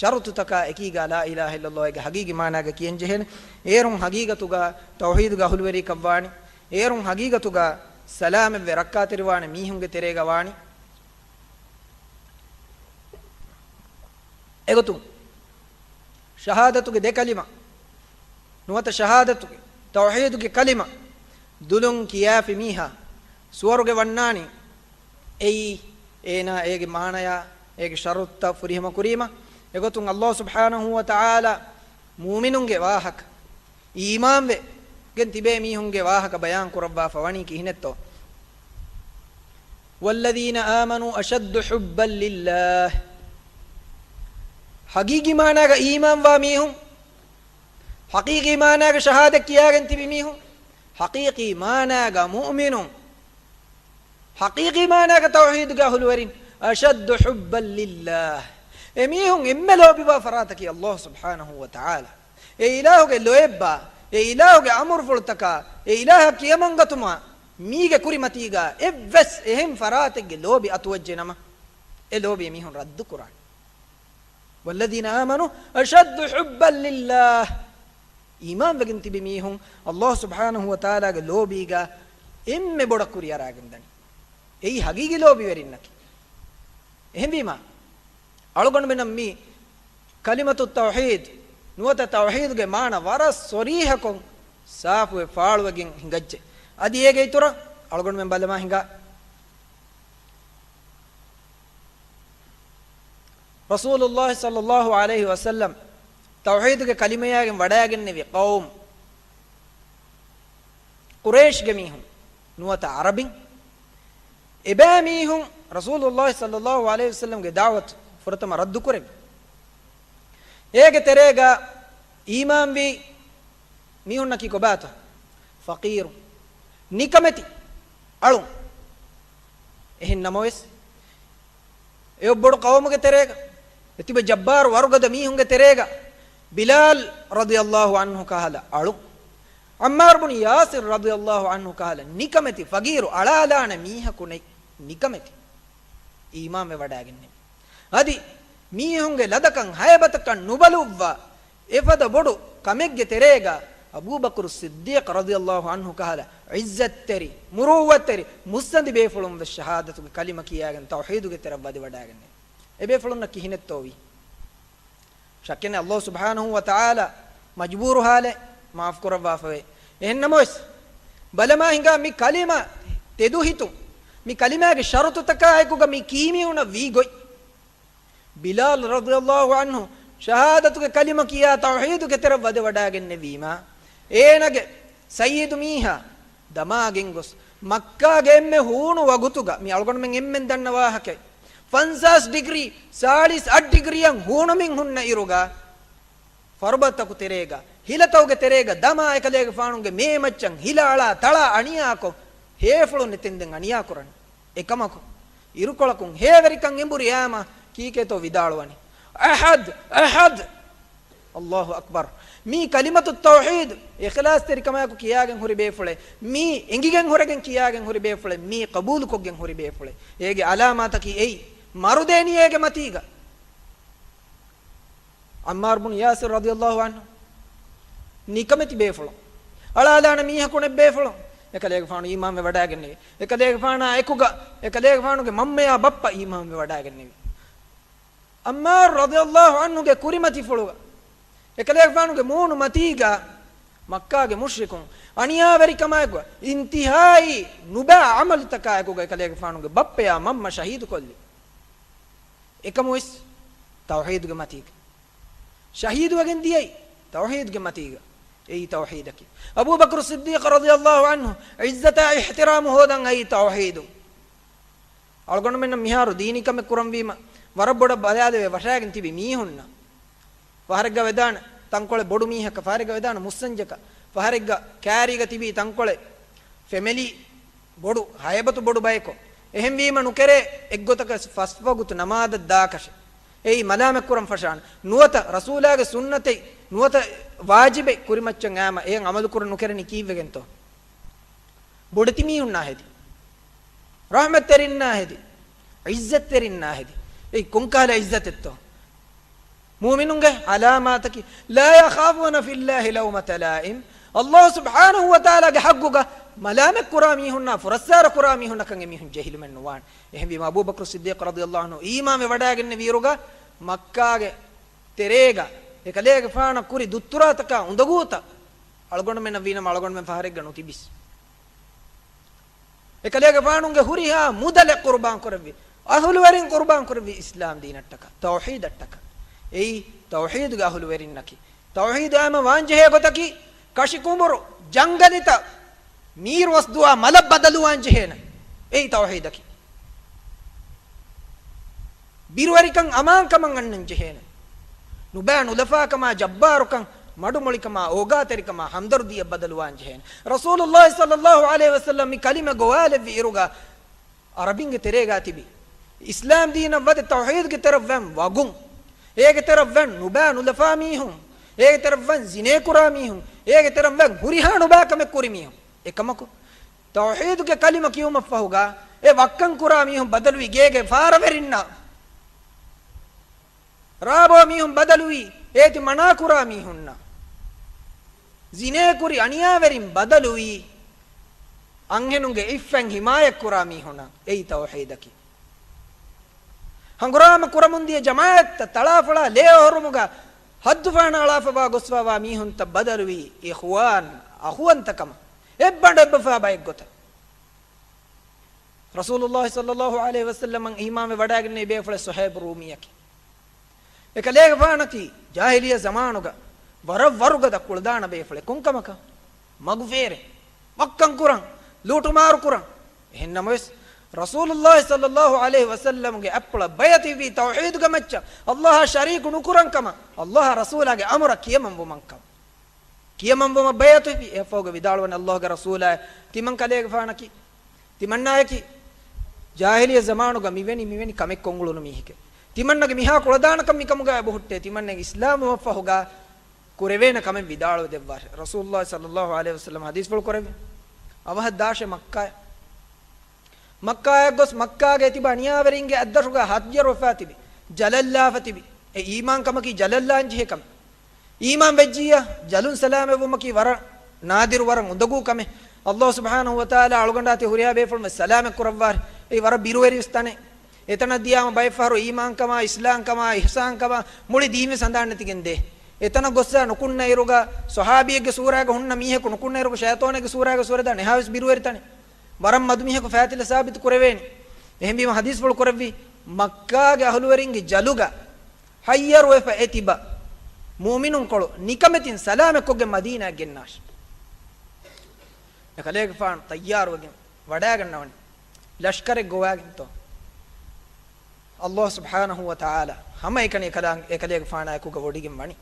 ޝަރުޠުތަކާ އެކީގަ ލާ އިލާހަ އިއްލައްލާހުގެ ޙަޤީޤީ މާނާގަ ކިޔަންޖެހޭނެ. އޭރުން ޙަޤީޤަތުގަ ތައުޙީދުގެ އަހުލުވެރިކަށްވާނެ. އޭރުން ޙަޤީޤަތުގަ ސަލާމަތްވެ ރައްކާތެރިވާނެ މީހުންގެ ތެރޭގަ ވާނެ. އެގޮތުން، ޝަހާދަތުގެ ދެ ކަލިމަ ނުވަތަ ޝަހާދަތުގެ، ތައުޙީދުގެ ކަލިމަ ދުލުން ކިޔާފި މީހާ ސުވަރުގެ ވަންނާނީ. އެއީ، އޭނާ އޭގެ މާނަޔާ، އޭގެ ޝަރުޠުތައް ފުރިހަމަ ކުރީމަ. އެގޮތުން އައްލާހު ސުބްޙާނަހޫ ވަތަޢާލާ މޫމިނުންގެ ވާހަކަ، އީމާންވެ ގެން ތިބޭ މީހުންގެ ވާހަކަ ބަޔާން ކުރައްވާފަ ވަނީ ކިހިނެއްތޯ؟ وَالَّذِينَ آمَنُوا أَشَدُّ حُبًّا لِلَّهِ. ޙަޤީޤީ މާނާގަ އީމާންވާ މީހުން، ޙަޤީޤީ މާނާގަ ޝަހާދަތް ކިޔާގެން ތިބި މީހުން، ޙަޤީޤީ މާނާގަ މުއުމިނުން، ޙަޤީޤީ މާނާގަ ތައުޙީދުގެ އަހުލުވެރިން، أَشَدُّ حُبًّا لِلَّهِ. އެމީހުން އެންމެ ލޯބިވާ ފަރާތަކީ ﷲ ސުބްޙާނަހޫ ވަތަޢާލާ. އެ އިލާހުގެ ލޯތްބާ، އެ އިލާހުގެ އަމުރުފުޅުތަކާ، އެ އިލާހަށް ކިޔަމަންގަތުމާ މީގެ ކުރިމަތީގަ އެއްވެސް އެހެން ފަރާތެއްގެ ލޯބި އަތުވެއްޖެ ނަމަ، އެ ލޯބި އެމީހުން ރައްދު ކުރާނެ. وَالَّذِينَ آمَنُوا أَشَدُّ حُبًّا لِلَّهِ. އީމާންވެގެން ތިބި މީހުން ﷲ ސުބްޙާނަހޫ ވަތަޢާލާގެ ލޯބީގަ އެންމެ ބޮޑަށް ކުރިއަރާގެން ދަނީ. އެއީ ޙަޤީޤީ ލޯބިވެރިންނަކީ. އެހެންވީމާ، އަޅުގަނޑުމެންނަށް މި ކަލިމަތު ތައުޙީދު، ނުވަތަ ތައުޙީދުގެ މާނަ ވަރަށް ޞަރީޙަކޮށް ސާފުވެ ފާޅުވެގެން ހިނގައްޖެ. އަދި އޭގެ އިތުރަށް އަޅުގަނޑުމެން ބަލަމާ ހިނގާ. ރަސޫލުﷲ ޞައްލަﷲ ޢަލައިހި ވަސައްލަމް ތައުޙީދުގެ ކަލިމަޔާގެން ވަޑައިގެންނެވި ޤައުމު ޤުރައިޝްގެ މީހުން ނުވަތަ ޢަރަބިން، އެބައިމީހުން ރަސޫލުﷲ ޞައްލަﷲ ޢަލައިހި ވަސައްލަމްގެ ދަޢުވަތު ފުރަތަމަ ރައްދުކުރެއްވި. އޭގެ ތެރޭގަ އީމާންވީ މީހުންނަކީ ކޮބާތޯ؟ ފަޤީރު، ނިކަމެތި އަޅުން. އެހެން ނަމަވެސް، އެއޮއް ބޮޑު ޤައުމުގެ ތެރޭގަ، އެތިބެ ޖައްބާރު ވަރުގަދަ މީހުންގެ ތެރޭގަ، ބިލާލް ރަޟިޔަﷲ ޢަންހު ކަހަލަ އަޅުން، ޢައްމާރު ބުނު ޔާސިރް ރަޟިޔަﷲ ޢަންހު ކަހަލަ ނިކަމެތި ފަޤީރު އަޅާލާނެ މީހަކު ނެތް، ނިކަމެތި އީމާންވެ ވަޑައިގެންނެވި. އަދި މީހުންގެ ލަދަކަން ހައިބަތަކަށް ނުބަލުއްވާ، އެފަދަ ބޮޑު ކަމެއްގެ ތެރޭގަ، އަބޫބަކުރު ޞިއްދީޤް ރަޟިޔަﷲ ޢަންހު ކަހަލަ ޢިއްޒަތްތެރި، މުރުއްވަތްތެރި، މުއްސަނދި ބޭފުޅުން ވެސް ޝަހާދަތުގެ ކަލިމަ ކިޔާގެން ތައުޙީދުގެ ތެރަށް ވަދެ ވަޑައިގެންނެވި. އެބޭފުޅުންނަށް ކިހިނެއްތޯވީ؟ ޝައްކެއް ނެތް، ﷲ ސުބްޙާނަހޫ ވަތަޢާލާ މަޖުބޫރު ޙާލެއް މާފު ކުރައްވާފަވޭ. އެހެން ނަމަވެސް، ބަލަމާ ހިނގާ މި ކަލިމަ ތެދު ހިތުން، މި ކަލިމާގެ ޝަރުޠުތަކާ އެކުގަ މި ކީމީހުނަށް ވީ ގޮތް. ބިލާލް ރަޟިޔަﷲ ޢަންހު ޝަހާދަތުގެ ކަލިމަ ކިޔާ، ތައުޙީދުގެ ތެރަށް ވަދެ ވަޑައިގެންނެވީމާ، އޭނާގެ ސައްޔިދު މީހާ ދަމާގެން ގޮސް، މައްކާގެ އެންމެ ހޫނު ވަގުތުގަ، މި އަޅުގަނޑުމެން އެންމެން ދަންނަ ވާހަކައެއް، ފަންސާސް ޑިގްރީ، ސާޅީސް އަށް ޑިގްރީއަށް ހޫނުމިން ހުންނަ އިރުގަ، ފަރުބަތަކު ތެރޭގަ، ހިލަތަކުގެ ތެރޭގަ ދަމާ އެކަލޭގެފާނުގެ މޭ މައްޗަށް ހިލަ އަޅާ ތަޅާ އަނިޔާކޮށް، ހޭފުޅު ނެތެންދެން އަނިޔާކުރަނީ. އެކަމަކު، އިރުކޮޅަކުން ހޭވެރިކަން އެނބުރި އައިމަ ކީކޭތޯ ވިދާޅުވަނީ؟ އަޙަދް، އަޙަދް. ﷲ އަކްބަރު. މީ ކަލިމަތު ތައުޙީދު އިޚްލާޞްތެރިކަމާއެކު ކިޔާގެން ހުރި ބޭފުޅެއް، މީ އެނގިގެން ހުރެގެން ކިޔާގެން ހުރި ބޭފުޅެއް، މީ ޤަބޫލުކޮށްގެން ހުރި ބޭފުޅެއް. އޭގެ ޢަލާމާތަކީ އެއީ، މަރުދޭނީ އޭގެ މަތީގަ. ޢައްމާރު ބުނު ޔާސިރު ރަޟިޔަﷲ ޢަންހު ނިކަމެތި ބޭފުޅުން، އަޅާލާނެ މީހަކު ނެތް ބޭފުޅުން. އެކަލޭގެފާނު އީމާންވެ ވަޑައިގެންނެވި. އެކަލޭގެފާނާ އެކުގަ އެކަލޭގެފާނުގެ މަންމަޔާ ބައްޕަ އީމާންވެ ވަޑައިގެންނެވި. ޢައްމާރު ރަޟިޔަﷲ ޢަންހުގެ ކުރިމަތިފުޅުގަ އެކަލޭގެފާނުގެ މޫނު މަތީގަ މައްކާގެ މުޝްރިކުން އަނިޔާވެރިކަމާއެކު އިންތިހާއީ ނުބައި ޢަމަލުތަކާއެކުގަ އެކަލޭގެފާނުގެ ބައްޕަޔާ މަންމަ ޝަހީދުކޮށްލި. އެކަމުވެސް ތައުޙީދުގެ މަތީގަ ޝަހީދުވެގެން ދިޔައީ ތައުޙީދުގެ މަތީގަ. އެއީ ތައުޙީދަކީ. އަބޫބަކުރު ޞިއްދީޤު ރަޟިޔަﷲ ޢަންހު ޢިއްޒަތާ އިޙްތިރާމު ހޯދަން އައީ ތައުޙީދުން. އަޅުގަނޑުމެންނަށް މިހާރު ދީނީ ކަމެއް ކުރަންވީމަ، ވަރަށް ބޮޑަށް ބަލާލެވޭ ވަށާގެން ތިބި މީހުންނަށް. ފަހަރެއްގަ ވެދާނެ ތަންކޮޅެއް ބޮޑު މީހަކަށް، ފަހަރެއްގަ ވެދާނެ މުއްސަންޖަކަށް، ފަހަރެއްގަ ކާރީގަ ތިބީ ތަންކޮޅެއް ފެމިލީ ބޮޑު، ހައިބަތު ބޮޑު ބަޔަކު. އެހެންވީމަ ނުކެރޭ އެއްގޮތަކަށް ފަސް ވަގުތު ނަމާދަށް ދާކަށެއް. އެއީ މަލާމަތްކުރަން ފަށާނެ. ނުވަތަ ރަސޫލާގެ ސުންނަތެއް، ނުވަތަ ވާޖިބެއް ކުރިމައްޗަށް އައިމަ އެއަށް ޢަމަލުކުރަން ނުކެރެނީ ކީއްވެގެންތޯ؟ ބޮޑެތި މީހުންނާ ހެދި، ރަޙްމަތްތެރިންނާ ހެދި، ޢިއްޒަތްތެރިންނާ ހެދި. އެއީ ކޮންކަހަލަ ޢިއްޒަތެއްތޯ؟ މުއުމިނުންގެ ޢަލާމާތަކީ، لا يخافون في الله لومة لائم. ﷲ ސުބްޙާނަހޫ ވަތަޢާލާގެ ޙައްޤުގަ މަލާމަތްކުރާ މީހުންނާ، ފުރައްސާރަ ކުރާ މީހުންނަކަށް އެމީހުން ޖެހިލުމެއް ނުވާނެ. އެހެންވީމަ، އަބޫބަކުރު ޞިއްދީޤު ރަޟިޔަﷲ ޢަންހު އީމާންވެ ވަޑައިގެންނެވިއިރުގަ، މައްކާގެ ތެރޭގަ އެކަލޭގެފާނަށް ކުރި ދުއްތުރާތަކާ އުނދަގޫތައް އަޅުގަނޑުމެންނަށް ވީނަމަ އަޅުގަނޑުމެން ފަހަރެއްގަ ނުތިބިސް. އެކަލޭގެފާނުގެ ހުރިހާ މުދަލެއް ޤުރުބާން ކުރެއްވި، އަހުލުވެރިން ޤުރުބާން ކުރެއްވި އިސްލާމް ދީނަށްޓަކާ، ތައުޙީދަށްޓަކާ. އެއީ ތައުޙީދުގެ އަހުލުވެރިންނަކީ. ތައުޙީދު އައިމަ ވާންޖެހޭ ގޮތަކީ، ކަށި ކުނބުރު ޖަންގަލިތައް މީރު ވަސްދުވާ މަލަށް ބަދަލުވާން ޖެހޭނެ. އެއީ ތައުޙީދަކީ. ބިރުވެރިކަން އަމާންކަމަށް އަންނަން ޖެހޭނެ. ނުބައި ނުލަފާކަމާ ޖައްބާރުކަން، މަޑުމޮޅިކަމާ އޯގާތެރިކަމާ ހަމްދަރުދީއަށް ބަދަލުވާން ޖެހޭނެ. ރަސޫލުﷲ ޞައްލަﷲ ޢަލައިހި ވަސައްލަމް މި ކަލިމަ ގޮވާލެއްވި އިރުގަ، ޢަރަބިންގެ ތެރޭގާ ތިބި އިސްލާމް ދީނަށް ވަދެ ތައުޙީދުގެ ތެރަށް ވަން ވަގުން، އޭގެ ތެރަށް ވަން ނުބައި ނުލަފާ މީހުން، އޭގެ ތެރަށް ވަން ޒިނޭކުރާ މީހުން، އޭގެ ތެރަށް ވަން ހުރިހާ ނުބައި ކަމެއް ކުރި މީހުން. އެކަމަކު، ތައުޙީދުގެ ކަލިމަ ކިޔުމަށްފަހުގާ، އެ ވައްކަން ކުރާ މީހުން ބަދަލުވީ ގޭގެ ފާރަވެރިންނާ. ރާބޯ މީހުން ބަދަލުވީ އޭތި މަނާކުރާ މީހުންނަށް. ޒިނޭކުރި އަނިޔާވެރިން ބަދަލުވީ އަންހެނުންގެ އިއްފަތް ހިމާޔަތްކުރާ މީހުންނަށް. އެއީ ތައުޙީދަކީ. ހަނގުރާމަ ކުރަމުންދިޔަ ޖަމާޢަތްތައް ތަޅާފޮޅާ ލޭ އޮހޮރުމުގަ ހައްދު ފަހަނައަޅާފަވާ ގޮސްފަވާ މީހުންތައް ބަދަލުވީ އިޚްވާން، އަޚުވަންތަކަމަށް، އެއްބަނޑު އެއްބަފާ ބައެއްގޮތަށް. ރަސޫލުﷲ ޞައްލަﷲ ޢަލައިހި ވަސައްލަމަށް އީމާންވެ ވަޑައިގެންނެވި ބޭފުޅެއް ޞުހައިބު ރޫމީއަކީ. އެކަލޭގެފާނަކީ ޖާހިލިއްޔަ ޒަމާނުގަ ވަރަށް ވަރުގަދަ ކުޅަދާނަ ބޭފުޅެއް. ކޮންކަމަކަށް؟ މަގުފޭރެއް، ވައްކަން ކުރަން، ލޫޓުމާރު ކުރަން. އެހެން ނަމަވެސް، ރަސޫލުﷲ ޞައްލަﷲ ޢަލައިހި ވަސައްލަމްގެ އަތްޕުޅަށް ބައިޢަތުވި ތައުޙީދުގެ މައްޗަށް، ﷲ އާ ޝަރީކު ނުކުރަން ކަމަށް، ﷲ އާ ރަސޫލާގެ އަމުރަށް ކިޔަމަންވުމަށް ކަމަށް. ކިޔަމަންވުމަށް ބައިޢަތުވި. އެއަށްފަހުގަ ވިދާޅުވަނީ ﷲގެ ރަސޫލާއޭ، ތިމަން ކަލޭގެފާނަކީ، ތިމަންނާއަކީ، ޖާހިލިއްޔަ ޒަމާނުގަ މިވެނި މިވެނި ކަމެއްކޮށް އުޅުނު މީހެކޭ. ތިމަންނަގެ މިހާ ކުޅަދާނަކަން މިކަމުގަ އެބަހުއްޓޭ. ތިމަންނަ އިސްލާމްވުމަށްފަހުގަ ކުރެވޭނެ ކަމެއް ވިދާޅުވެދެއްވާށޭ. ރަސޫލުﷲ ޞައްލަﷲ ޢަލައިހި ވަސައްލަމް ޙަދީޘްފުޅު ކުރެއްވި. އަވަހަށް ދާށޭ މައްކާއަށް. މައްކާއަށް ގޮސް މައްކާގެ ތިބި އަނިޔާވެރިންގެ އަތްދަށުގަ ހައްޔަރުވެފާ ތިބި، ޖަލަށްލާފަ ތިބި. އެ އީމާންކަމަކީ ޖަލަށްލާން ޖެހޭ ކަމެއް. އީމާން ވެއްޖިއްޔާ، ޖަލުން ސަލާމަތްވުމަކީ ވަރަށް ނާދިރު، ވަރަށް އުނދަގޫ ކަމެއް. ﷲ ސުބްޙާނަހޫ ވަތަޢާލާ އަޅުގަނޑާ ތި ހުރިހާ ބޭފުޅުން ވެސް ސަލާމަތް ކުރައްވާށި. އެއީ ވަރަށް ބިރުވެރިވެސް ތަނެއް. އެތަނަށް ދިޔާމަ ބައެއް ފަހަރު އީމާންކަމާ، އިސްލާމްކަމާ، އިޙްސާންކަމާ މުޅި ދީންވެސް ހަނދާން ނެތިގެން ދޭ. އެތަނަށް ގޮއްސަ ނުކުންނަ އިރުގަ ޞަޙާބީއެއްގެ ސޫރާގަ ހުންނަ މީހަކު ނުކުންނަ އިރުގަ ޝައިޠާނެއްގެ ސޫރާގަ ސުވަރެދާނެ އެހާވެސް ބިރުވެރި ތަނެއް. ވަރަށް މަދު މީހަކު ފައިތިލަ ސާބިތު ކުރެވޭނެ. އެހެންވީމަ ޙަދީޘްފުޅު ކުރެއްވި، މައްކާގެ އަހުލުވެރިންގެ ޖަލުގަ ހައްޔަރުވެފަ އެ ތިބަ މުއުމިނުންކޮޅު ނިކަމެތިން ސަލާމަތްކޮށްގެން މަދީނާއަށް ގެންނާށި. އެކަލޭގެފާނު ތައްޔާރުވެގެން ވަޑައިގަންނަވަނީ. ލަޝްކަރެއް ގޮވާގެންތޯ؟ ﷲ ސުބްޙާނަހޫ ވަތަޢާލާ ހަމައެކަނި އެކަލާ-، އެކަލޭގެފާނާ އެކުގަ ވޮޑިގެން ވަނީ.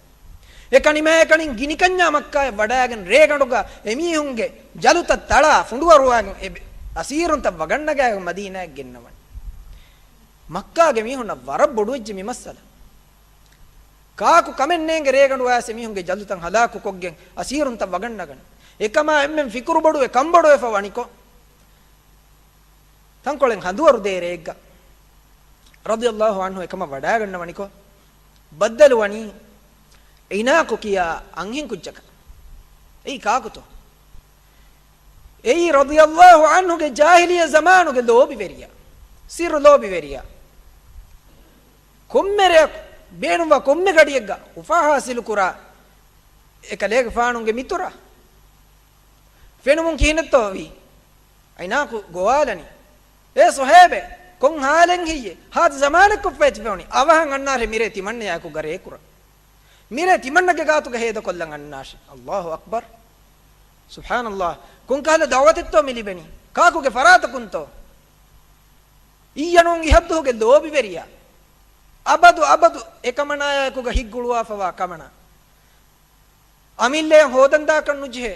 އެކަނިމާއެކަނި ގިނިކަންޏާ މައްކާއަށް ވަޑައިގެން ރޭގަނޑުގަ އެމީހުންގެ ޖަލުތައް ތަޅާ ފުނޑުއަރުވާގެން އެ އަސީރުންތައް ވަގަށްނަގާގެން މަދީނާއަށް ގެންނަވަނީ. މައްކާގެ މީހުންނަށް ވަރަށް ބޮޑުވެއްޖެ މި މައްސަލަ. ކާކު ކަމެއް ނޭނގެ ރޭގަނޑު އައިސް އެމީހުންގެ ޖަލުތައް ހަލާކުކޮށްގެން އަސީރުންތައް ވަގަށްނަގަނީ. އެކަމާ އެންމެން ފިކުރު ބޮޑުވެ ކަންބޮޑުވެފަ ވަނިކޮށް، ތަންކޮޅެއް ހަނދުވަރުދޭ ރެއެއްގަ ރަޟިޔަﷲ ޢަންހު އެކަމަށް ވަޑައިގަންނަވަނިކޮށް، ބައްދަލުވަނީ އިނާކު ކިޔާ އަންހެން ކުއްޖަކަށް. އެއީ ކާކުތޯ؟ އެއީ ރަޟިޔަﷲ ޢަންހުގެ ޖާހިލިއްޔަ ޒަމާނުގެ ލޯބިވެރިޔާ، ސިއްރު ލޯބިވެރިޔާ. ކޮންމެ ރެއަކު ބޭނުންވާ ކޮންމެ ގަޑިއެއްގަ އުފާ ހާސިލު ކުރާ އެކަލޭގެފާނުގެ މިތުރާ ފެނުމުން ކިހިނެއްތޯ ވީ؟ އިނާކު ގޮވާލަނީ. އޭ ސުހައިބޭ، ކޮން ހާލެއް ހެއްޔޭ؟ ހާދަ ޒަމާނެއް ކޮށްފައި ތިބެވަނީ. އަވަހަށް އަންނާށޭ މިރޭ ތިމަންނަޔާ އެކުގަ ރޭ ކުރަން. މިރޭ ތިމަންނަގެ ގާތުގަ ހޭދަކޮށްލަން އަންނާށޭ. ﷲ އަކްބަރު. ސުބްޙާނަﷲ. ކޮންކަހަލަ ދަޢުވަތެއްތޯ މި ލިބެނީ؟ ކާކުގެ ފަރާތަކުންތޯ؟ އިއްޔަ ނޫން އިހަށްދުވަހުގެ ލޯބިވެރިޔާ. އަބަދު އަބަދު އެކަމަނާޔާ އެކުގަ ހިތްގުޅުވާފަވާ ކަމަނާ. އަމިއްލަޔަށް ހޯދަން ދާކަށް ނުޖެހޭ.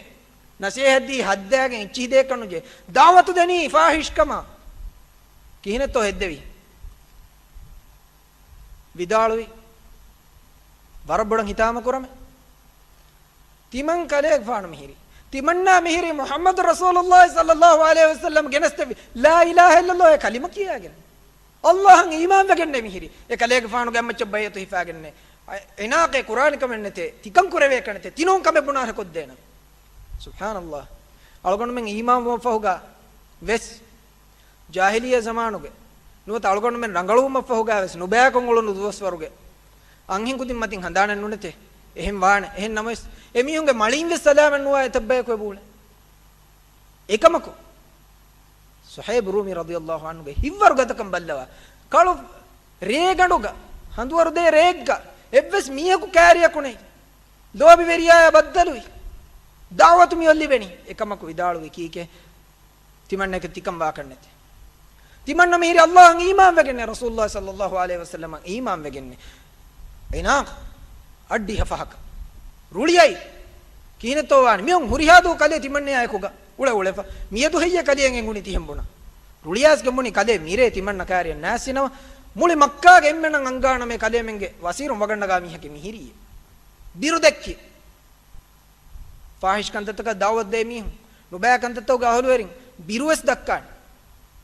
ނަސޭހަތްދީ ހައްދާގެން އެއްޗިހި ދޭކަށް ނުޖެހޭ. ދަޢުވަތު ދެނީ ފާޙިޝްކަމަށް. ކިހިނެއްތޯ ހެއްދެވީ؟ ވިދާޅުވި ވަރަށް ބޮޑަށް ހިތާމަ ކުރަމޭ. ތިމަން ކަލޭގެފާނު މިހިރީ. ތިމަންނާ މިހިރީ މުޙައްމަދު ރަސޫލުﷲ ޞައްލަﷲ ޢަލައިހި ވަސައްލަމް ގެނެސްދެއްވި ލާ އިލާހަ އިއްލަﷲ އޭ ކަލިމަ ކިޔާގެން. ﷲ އަށް އީމާންވެގެންނޭ މިހިރީ. އެކަލޭގެފާނުގެ އަތްމައްޗަށް ބައިޢަތު ހިފާގެންނޭ. އެ އިނާކޭ ކުރާނެ ކަމެއް ނެތޭ. ތިކަން ކުރެވޭކަށް ނެތޭ. ތިނޫން ކަމެއް ބުނާށޭ ކޮށްދޭނަން. ސުބްޙާނަﷲ. އަޅުގަނޑުމެން އީމާންވުމަށްފަހުގަ ވެސް ޖާހިލިއްޔަ ޒަމާނުގެ ނުވަތަ އަޅުގަނޑުމެން ރަނގަޅުވުމަށްފަހުގަވެސް ނުބައިކޮށް އުޅުނު ދުވަސްވަރުގެ އަންހެން ކުދިން މަތިން ހަނދާނެއް ނުނެތޭ. އެހެން ވާނެ. އެހެން ނަމަވެސް، އެމީހުންގެ މަޅީން ވެސް ސަލާމަތް ނުވާ އެތައް ބަޔަކު އެބައުޅޭ. އެކަމަކު، ޞުހައިބު ރޫމީ ރަޟިޔަﷲ ޢަންހުގެ ހިތްވަރުގަދަކަން ބައްލަވާ. ކަޅު ރޭގަނޑުގަ، ހަނދުވަރުދޭ ރެއެއްގަ، އެއްވެސް މީހަކު ކާރިޔަކު ނެތް. ލޯބިވެރިޔާޔާ ބައްދަލުވި ދަޢުވަތު މިއޮއް ލިބެނީ. އެކަމަކު ވިދާޅުވީ ކީކޭ؟ ތިމަންނައަކަށް ތިކަން ވާކަށް ނެތޭ. ތިމަންނަ މިހިރީ އައްލާހަށް އީމާންވެގެންނޭ، ރަސޫލުﷲ ޞައްލައްލާހު ޢަލައިހި ވަސައްލަމަށް އީމާންވެގެންނޭ. އޭނާ އައްޑިހަ ފަހަކަށް ރުޅިއައި ކިހިނެއްތޯ ވާނެ؟ މިއޮން ހުރިހާ ދުވަހު ކަލޭ ތިމަންނަޔާ އެކުގަ އުޅެ އުޅެފަ. މިއަދު ހެއްޔޭ ކަލެއަށް އެނގުނީ ތިހެން ބުނާ؟ ރުޅިއައިސްގެން ބުނީ ކަލޭ މިރޭ ތިމަންނަ ކާރިއަށް ނާސިނަވަ. މުޅި މައްކާގެ އެންމެނަށް އަންގާނަމޭ ކަލޭމެންގެ ވަޒީރުން ވަގަށްނަގާ މީހަކީ މިހިރީ. ބިރު ދެއްކި. ފާޙިޝް ކަންތައްތަކަށް ދަޢުވަތު ދޭ މީހުން، ނުބައި ކަންތައްތަކުގެ އަހުލުވެރިން ބިރުވެސް ދައްކާނެ.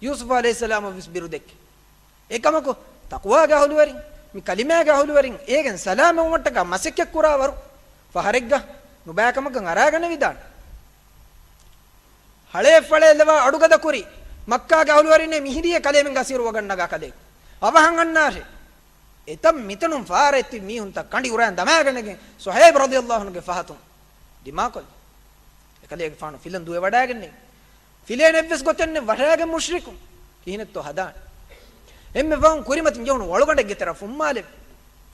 ޔޫސުފް ޢަލައިހިއްސަލާމަށްވެސް ބިރު ދެއްކި. އެކަމަކު، ތަޤްވާގެ އަހުލުވެރިން، މި ކަލިމާގެ އަހުލުވެރިން، އޭގެން ސަލާމަތްވުމަށްޓަކާ މަސައްކަތްކުރާވަރު، ފަހަރެއްގަ ނުބައިކަމަކަށް އަރާގަނެވިދާނެ. ހަޅޭއްފަޅޭ ލަވާ އަޑުގަދަ ކުރި، މައްކާގެ އަހުލުވެރިންނޭ މިހިރީ ކަލޭމެންގެ އަސީރު ވަގަށްނަގާ ކަލޭ. އަވަހަށް އަންނާށޭ. އެތަން މިތަނުން ފާރައެއް ތިބި މީހުންތައް ކަނޑި އުރާން ދަމާގަނެގެން ޞުހައިބް ރަޟިޔައްލާހު ޢަންހުގެ ފަހަތުން ދިމާކޮށްލި. އެކަލޭގެފާނު ފިލަން ދުވެވަޑައިގެންނެވި. ފިލޭނެއްވެސް ގޮތެއް ނެތް ވަޑައިގެން މުޝްރިކުން ކިހިނެއްތޯ ހަދާނެ. އެންމެ ފަހުން ކުރިމަތިން ޖެހުނު ވަޅުގަނޑެއްގެ ތެރެއަށް ފުއްމާލެވި.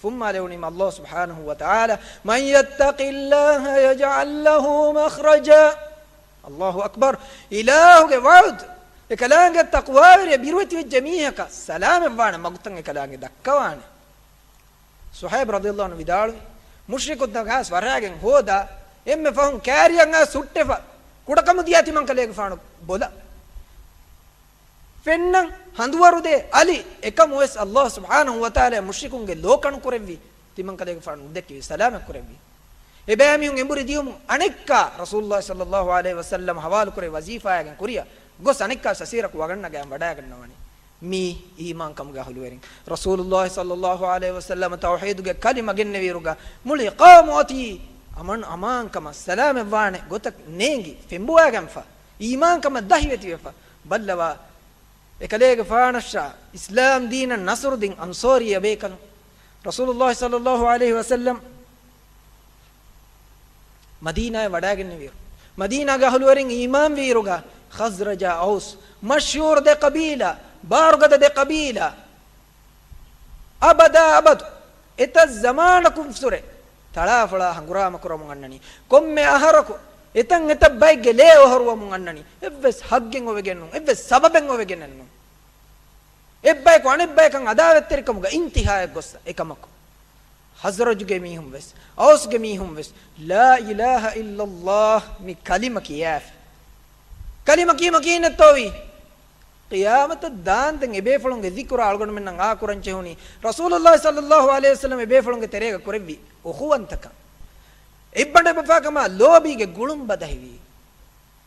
ފުއްމާލެވުނީމަ ﷲ ސުބްޙާނަހޫ ވަތަޢާލާ، "مَن يَتَّقِ اللَّهَ يَجْعَل لَّهُ مَخْرَجًا." ﷲ އަކްބަރު. އިލާހުގެ ވަޢުދު. އެކަލާނގެ ތަޤްވާވެރިޔާ ބިރުވެތިވެއްޖެ މީހަކަށް ސަލާމަތްވާނެ މަގުތައް އެކަލާނގެ ދައްކަވާނެ. ޞުހައިބް ރަޟިޔައްލާހު ޢަންހު ވިދާޅުވި، މުޝްރިކުންތަކާސް ވަޑައިގެން ހޯދާ، އެންމެ ފަހުން ކާރިއަށް އައިސް ހުއްޓެފަ، ކުޑަކަމުދިޔަ ތިމަންކަލޭގެފާނު ބޮލަ. ފެންނަން ހަނދުވަރުދޭ އަލި، އެކަމުވެސް ﷲ ސުބްޙާނަހޫ ވަތަޢާލާ މުޝްރިކުންގެ ލޯ ކަނު ކުރެއްވި، ތިމަންކަލޭގެފާނު ނުދެއްކެވި، ސަލާމަތް ކުރެއްވި. އެބައިމީހުން އެނބުރި ދިޔުމުން އަނެއްކާ ރަސޫލުﷲ ޞައްލައްލާހު ޢަލައިހި ވަސައްލަމަ ޙަވާލުކުރެއްވި ވަޒީފާއާގެން ކުރިއަށް ގޮސް އަނެއްކާ އަސީރަކު ވަގަށްނަގައި ވަޑައިގަންނަވަނީ. މީ އީމާންކަމުގެ އަހުލުވެރިން. ރަސޫލުﷲ ޞައްލައްލާހު ޢަލައިހި ވަސައްލަމަ ތައުޙީދުގެ ކަލިމަ ގެންނެވިއިރުގަ މުޅި ޤައުމު އޮތީ އަމަން އަމާންކަމަށް ސަލާމަތްވާނެ ގޮތަށް ނޭނގި ފެނބުވާގެންފަ، އީމާންކަމަށް ދަހިވެތިވެފަ. ބައްލަވާ، އެކަލޭގެފާނަށާ އިސްލާމް ދީނަށް ނަޞްރު ދިން އަންޞާރީ ބޭކަލުން. ރަސޫލުﷲ ޞައްލައްލާހު ޢަލައިހި ވަސައްލަމަ މަދީނާއަށް ވަޑައިގެންނެވިއިރު، މަދީނާގެ އަހުލުވެރިން އީމާންވިއިރުގަ ޚަޒްރަޖާ އައުސް، މަޝްހޫރު ދެ ޤަބީލާ، ބާރުގަދަ ދެ ޤަބީލާ، އަބަދާ އަބަދު، އެތައް ޒަމާނަކުން ފުރެ ތަޅާފޮޅާ ހަނގުރާމަ ކުރަމުން އަންނަނީ. ކޮންމެ އަހަރަކު އެތަން އެތައް ބައެއްގެ ލޭ އޮހޮރުވަމުން އަންނަނީ. އެއްވެސް ހައްގެއް އޮވެގެން ނޫން، އެއްވެސް ސަބަބެއް އޮވެގެނެއް ނޫން. އެއްބަޔަކު އަނެއްބަޔަކަށް އަދާވަތްތެރިކަމުގަ އިންތިހާއަށް ގޮއްސަ އެކަމަކު، ޚަޒްރަޖުގެ މީހުން ވެސް، އައުސްގެ މީހުން ވެސް، ލާ އިލާހަ އިއްލައްލާހް މި ކަލިމަ ކިޔާފި. ކަލިމަ ކީމަ ކީނެއްތޯވީ؟ ޤިޔާމަތަށް ދާންދެން އެބޭފުޅުންގެ ޛިކުރާ އަޅުގަނޑުމެންނަށް އާކުރަން ޖެހުނީ، ރަސޫލުﷲ ޞައްލައްލާހު ޢަލައިހި ވަސައްލަމަ އެބޭފުޅުންގެ ތެރޭގަ ކުރެއްވި އުޚުވަންތަކަން. އެއްބަނޑެއް ބަފާކަމާ ލޯބީގެ ގުޅުން ބަދަހިވީ.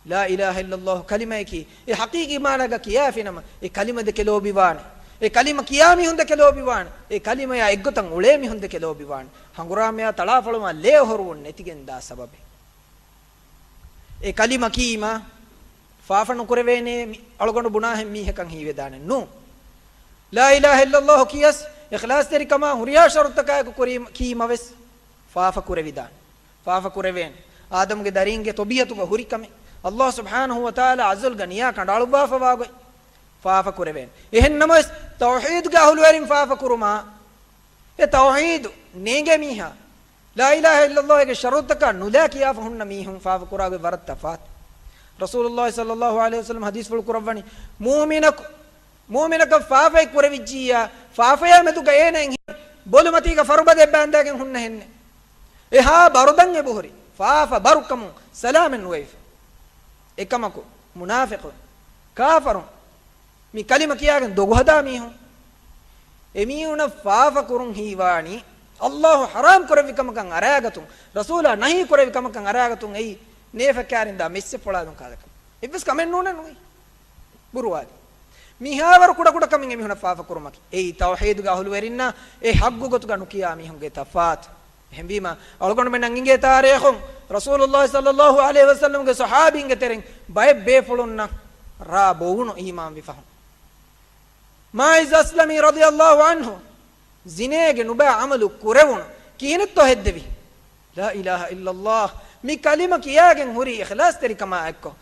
ލާ އިލާހަ އިއްލައްލާހު ކަލިމައަކީ، އެ ޙަޤީޤީ މާނާގަ ކިޔާފިނަމަ، އެ ކަލިމަ ދެކެ ލޯބިވާނެ. އެ ކަލިމަ ކިޔާ މީހުން ދެކެ ލޯބިވާނެ. އެ ކަލިމަޔާ އެއްގޮތަށް އުޅޭ މީހުން ދެކެ ލޯބިވާނެ. ހަނގުރާމަޔާ ތަޅާފޮޅުމާ ލޭ އޮހޮރުވުން ނެތިގެން ދާ ސަބަބެއް. އެ ކަލިމަ ކީމަ، ފާފަ ނުކުރެވޭނޭ މި-، އަޅުގަނޑު ބުނާހެން މީހަކަށް ހީވެދާނެ ނޫ. ލާ އިލާހަ އިއްލައްލާހު ކިޔަސް، އިޚްލާޞްތެރިކަމާ ހުރިހާ ޝަރުޠުތަކާއެކު ކުރީ-، ކީމަވެސް ފާފަ ކުރެވިދާނެ. ފާފަ ކުރެވޭނެ. އާދަމުގެ ދަރީންގެ ޠަބީޢަތުގަ ހުރި ކަމެއް. ﷲ ސުބްޙާނަހޫ ވަތަޢާލާ އަޒަލްގަ ނިޔާ ކަނޑައަޅުއްވާފަވާ ގޮތް. ފާފަ ކުރެވޭނެ. އެހެން ނަމަވެސް، ތައުޙީދުގެ އަހުލުވެރިން ފާފަ ކުރުމާ، އެ ތައުޙީދު ނޭނގޭ މީހާ، ލާ އިލާހަ އިއްލައްލާހުގެ ޝަރުޠުތަކާ ނުލާ ކިޔާފަ ހުންނަ މީހުން ފާފަ ކުރާގޮތް ވަރަށް ތަފާތު. ރަސޫލުﷲ ޞައްލައްލާހު ޢަލައިހި ވަސައްލަމަ ޙަދީޘްފުޅު ކުރައްވަނީ، މުއުމިނަކު މުއުމިނަކަށް ފާފައެއް ކުރެވިއްޖިއްޔާ، ފާފަޔާ މެދުގަ އޭނައަށް ހިނގި ބޮލުމަތީގަ ފަރުބަދައެއް ބާންދާގެން ހުންނަހެންނެއް. އެހާ ބަރުދަން އެބަހުރި، ފާފަ ބަރުކަމުން ސަލާމެއް ނުވެވިފަ. އެކަމަކު، މުނާފިޤުން، ކާފަރުން، މި ކަލިމަ ކިޔާގެން ދޮގުހަދާ މީހުން، އެމީހުނަށް ފާފަ ކުރުން ހީވާނީ، ﷲ ޙަރާމް ކުރެއްވި ކަމަކަށް އަރާގަތުން، ރަސޫލާ ނަހީ ކުރެއްވި ކަމަކަށް އަރާގަތުން އެއީ، ނޭފަ ކާރިން ދާ މެއްސެއް ފޮޅާލުން ކާލަކަށް. އެއްވެސް ކަމެއް ނޫނޭ ނުވި. ބުރުވާލި. މިހާވަރު ކުޑަކުޑަ ކަމެއް އެމީހުނަށް ފާފަ ކުރުމަކީ، އެއީ ތައުޙީދުގެ އަހުލުވެރިންނާ އެ ޙައްޤު ގޮތުގަ ނުކިޔާ މީހުންގެ ތަފާތު. އެހެންވީމަ، އަޅުގަނޑުމެންނަށް އިނގޭ ތާރީޚުން، ރަސޫލުﷲ ޞައްލައްލާހު ޢަލައިހި ވަސައްލަމްގެ ޞަޙާބީންގެ ތެރެއިން ބައެއް ބޭފުޅުންނަށް ރާ ބޮވުނު އީމާންވި ފަހުން. މާޢިޒް އަސްލަމީ ރަޟިޔައްލާހު ޢަންހު ޒިނޭގެ ނުބައި ޢަމަލު ކުރެވުނު ކިހިނެއްތޯ ހެއްދެވީ؟ ލާ އިލާހަ އިއްލައްލާހް މި ކަލިމަ ކިޔާގެން ހުރީ އިޚްލާޞްތެރިކަމާ އެއްކޮށް،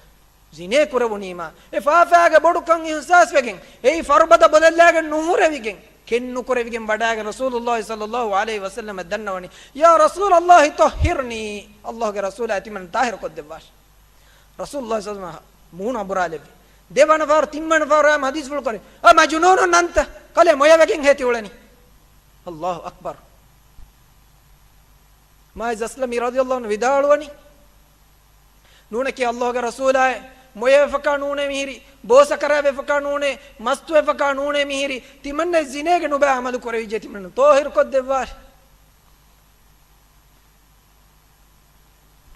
ޒިނޭ ކުރެވުނީމާ، އެ ފާފާގެ ބޮޑުކަން އިޙްސާސްވެގެން، އެއީ ފަރުބަދަ ބޮލަށްލާގެން ނުހުރެވިގެން، ކެތް ނުކުރެވިގެން ވަޑައިގެން ރަސޫލުﷲ ޞައްލަﷲ ޢަލައިހި ވަސައްލަމަށް ދަންނަވަނީ، "ޔާ ރަސޫލަﷲ ޠައްހިރްނީ." ﷲގެ ރަސޫލާ ތިމަން ޠާހިރު ކޮށްދެއްވާށި. ރަސޫލުﷲ ޞައްލަﷲ ޢަލައިހި ވަސައްލަމަ މޫނު އަނބުރާލެއްވި. ދެވަނަ ފަހަރު، ތިންވަނަ ފަހަރު އާ ޙަދީޘްފުޅު ކުރި، "أمجنون أنت؟" ކަލޭ މޮޔަވެގެން ހޭ ތި އުޅެނީ. ﷲ އަކްބަރު. މާތް އަސްލަމީ ރަޟިޔަﷲ ޢަންހު ވިދާޅުވަނީ، ނޫނެކޭ ﷲގެ ރަސޫލާއޭ، މޮޔަވެފަކާ ނޫނޭ މިހިރީ، ބޯސަކަރާވެފަކާ ނޫނޭ، މަސްތުވެފަކާ ނޫނޭ މިހިރީ، ތިމަންނަ ޒިނޭގެ ނުބައި ޢަމަލު ކުރެވިއްޖެ، ތިމަންނަ ޠާހިރު ކޮށްދެއްވާށި.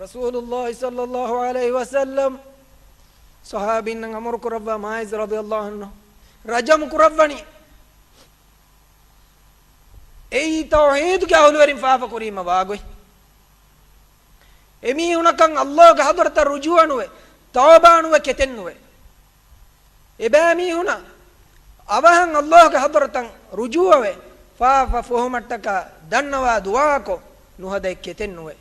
ރަސޫލުﷲ ޞައްލަﷲ ޢަލައިހި ވަސައްލަމް ޞަޙާބީންނަށް އަމުރު ކުރައްވާ، މާތް ރަޟިޔަﷲ ޢަންހު ރަޖަމު ކުރައްވަނީ، އެއީ ތައުޙީދުގެ އަހުލުވެރިން ފާފަ ކުރީމަ ވާގޮތް. އެމީހުނަކަށް ﷲގެ ޙަޟްރަތަށް ރުޖޫޢަ ނުވެ، ތައުބާ ނުވެ، ކެތެއް ނުވެ. އެބައިމީހުނަށް އަވަހަށް ﷲގެ ޙަޟްރަތަށް ރުޖޫޢަވެ، ފާފަ ފޮހުމަށްޓަކާ ދަންނަވާ ދުޢާކޮށް، ނުހަދައި ކެތެއް ނުވެ.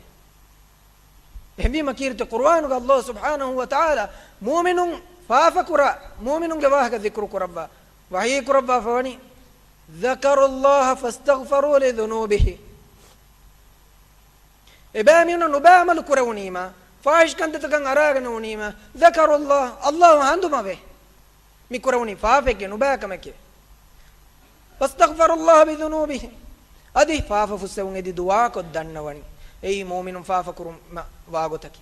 އެހެންވީމަ ކީރިތި ޤުރުއާނުގަ ﷲ ސުބްޙާނަހޫ ވަތަޢާލާ މުއުމިނުން ފާފަކުރާ މުއުމިނުންގެ ވާހަކަ ޛިކުރު ކުރައްވާ، ވަޙީ ކުރައްވާފަ ވަނީ، ذكروا الله فاستغفروا لذنوبهم. އެބައިމީހުން ނުބައި ޢަމަލު ކުރެވުނީމާ، ފާޙިޝް ކަންތައްތަކަށް އަރާގަނެވުނީމާ، ذكروا الله، ﷲ އަށް ހަނދުމަވެ. މި ކުރެވުނީ ފާފައެއްގެ ނުބައިކަމެކޭ. فاستغفروا الله بذنوبهم. އަދި ފާފަ ފުއްސެވުން އެދި ދުޢާކޮށް ދަންނަވަނީ. އެއީ މުއުމިނުން ފާފަ ކުރުމަށް ވާގޮތަކީ.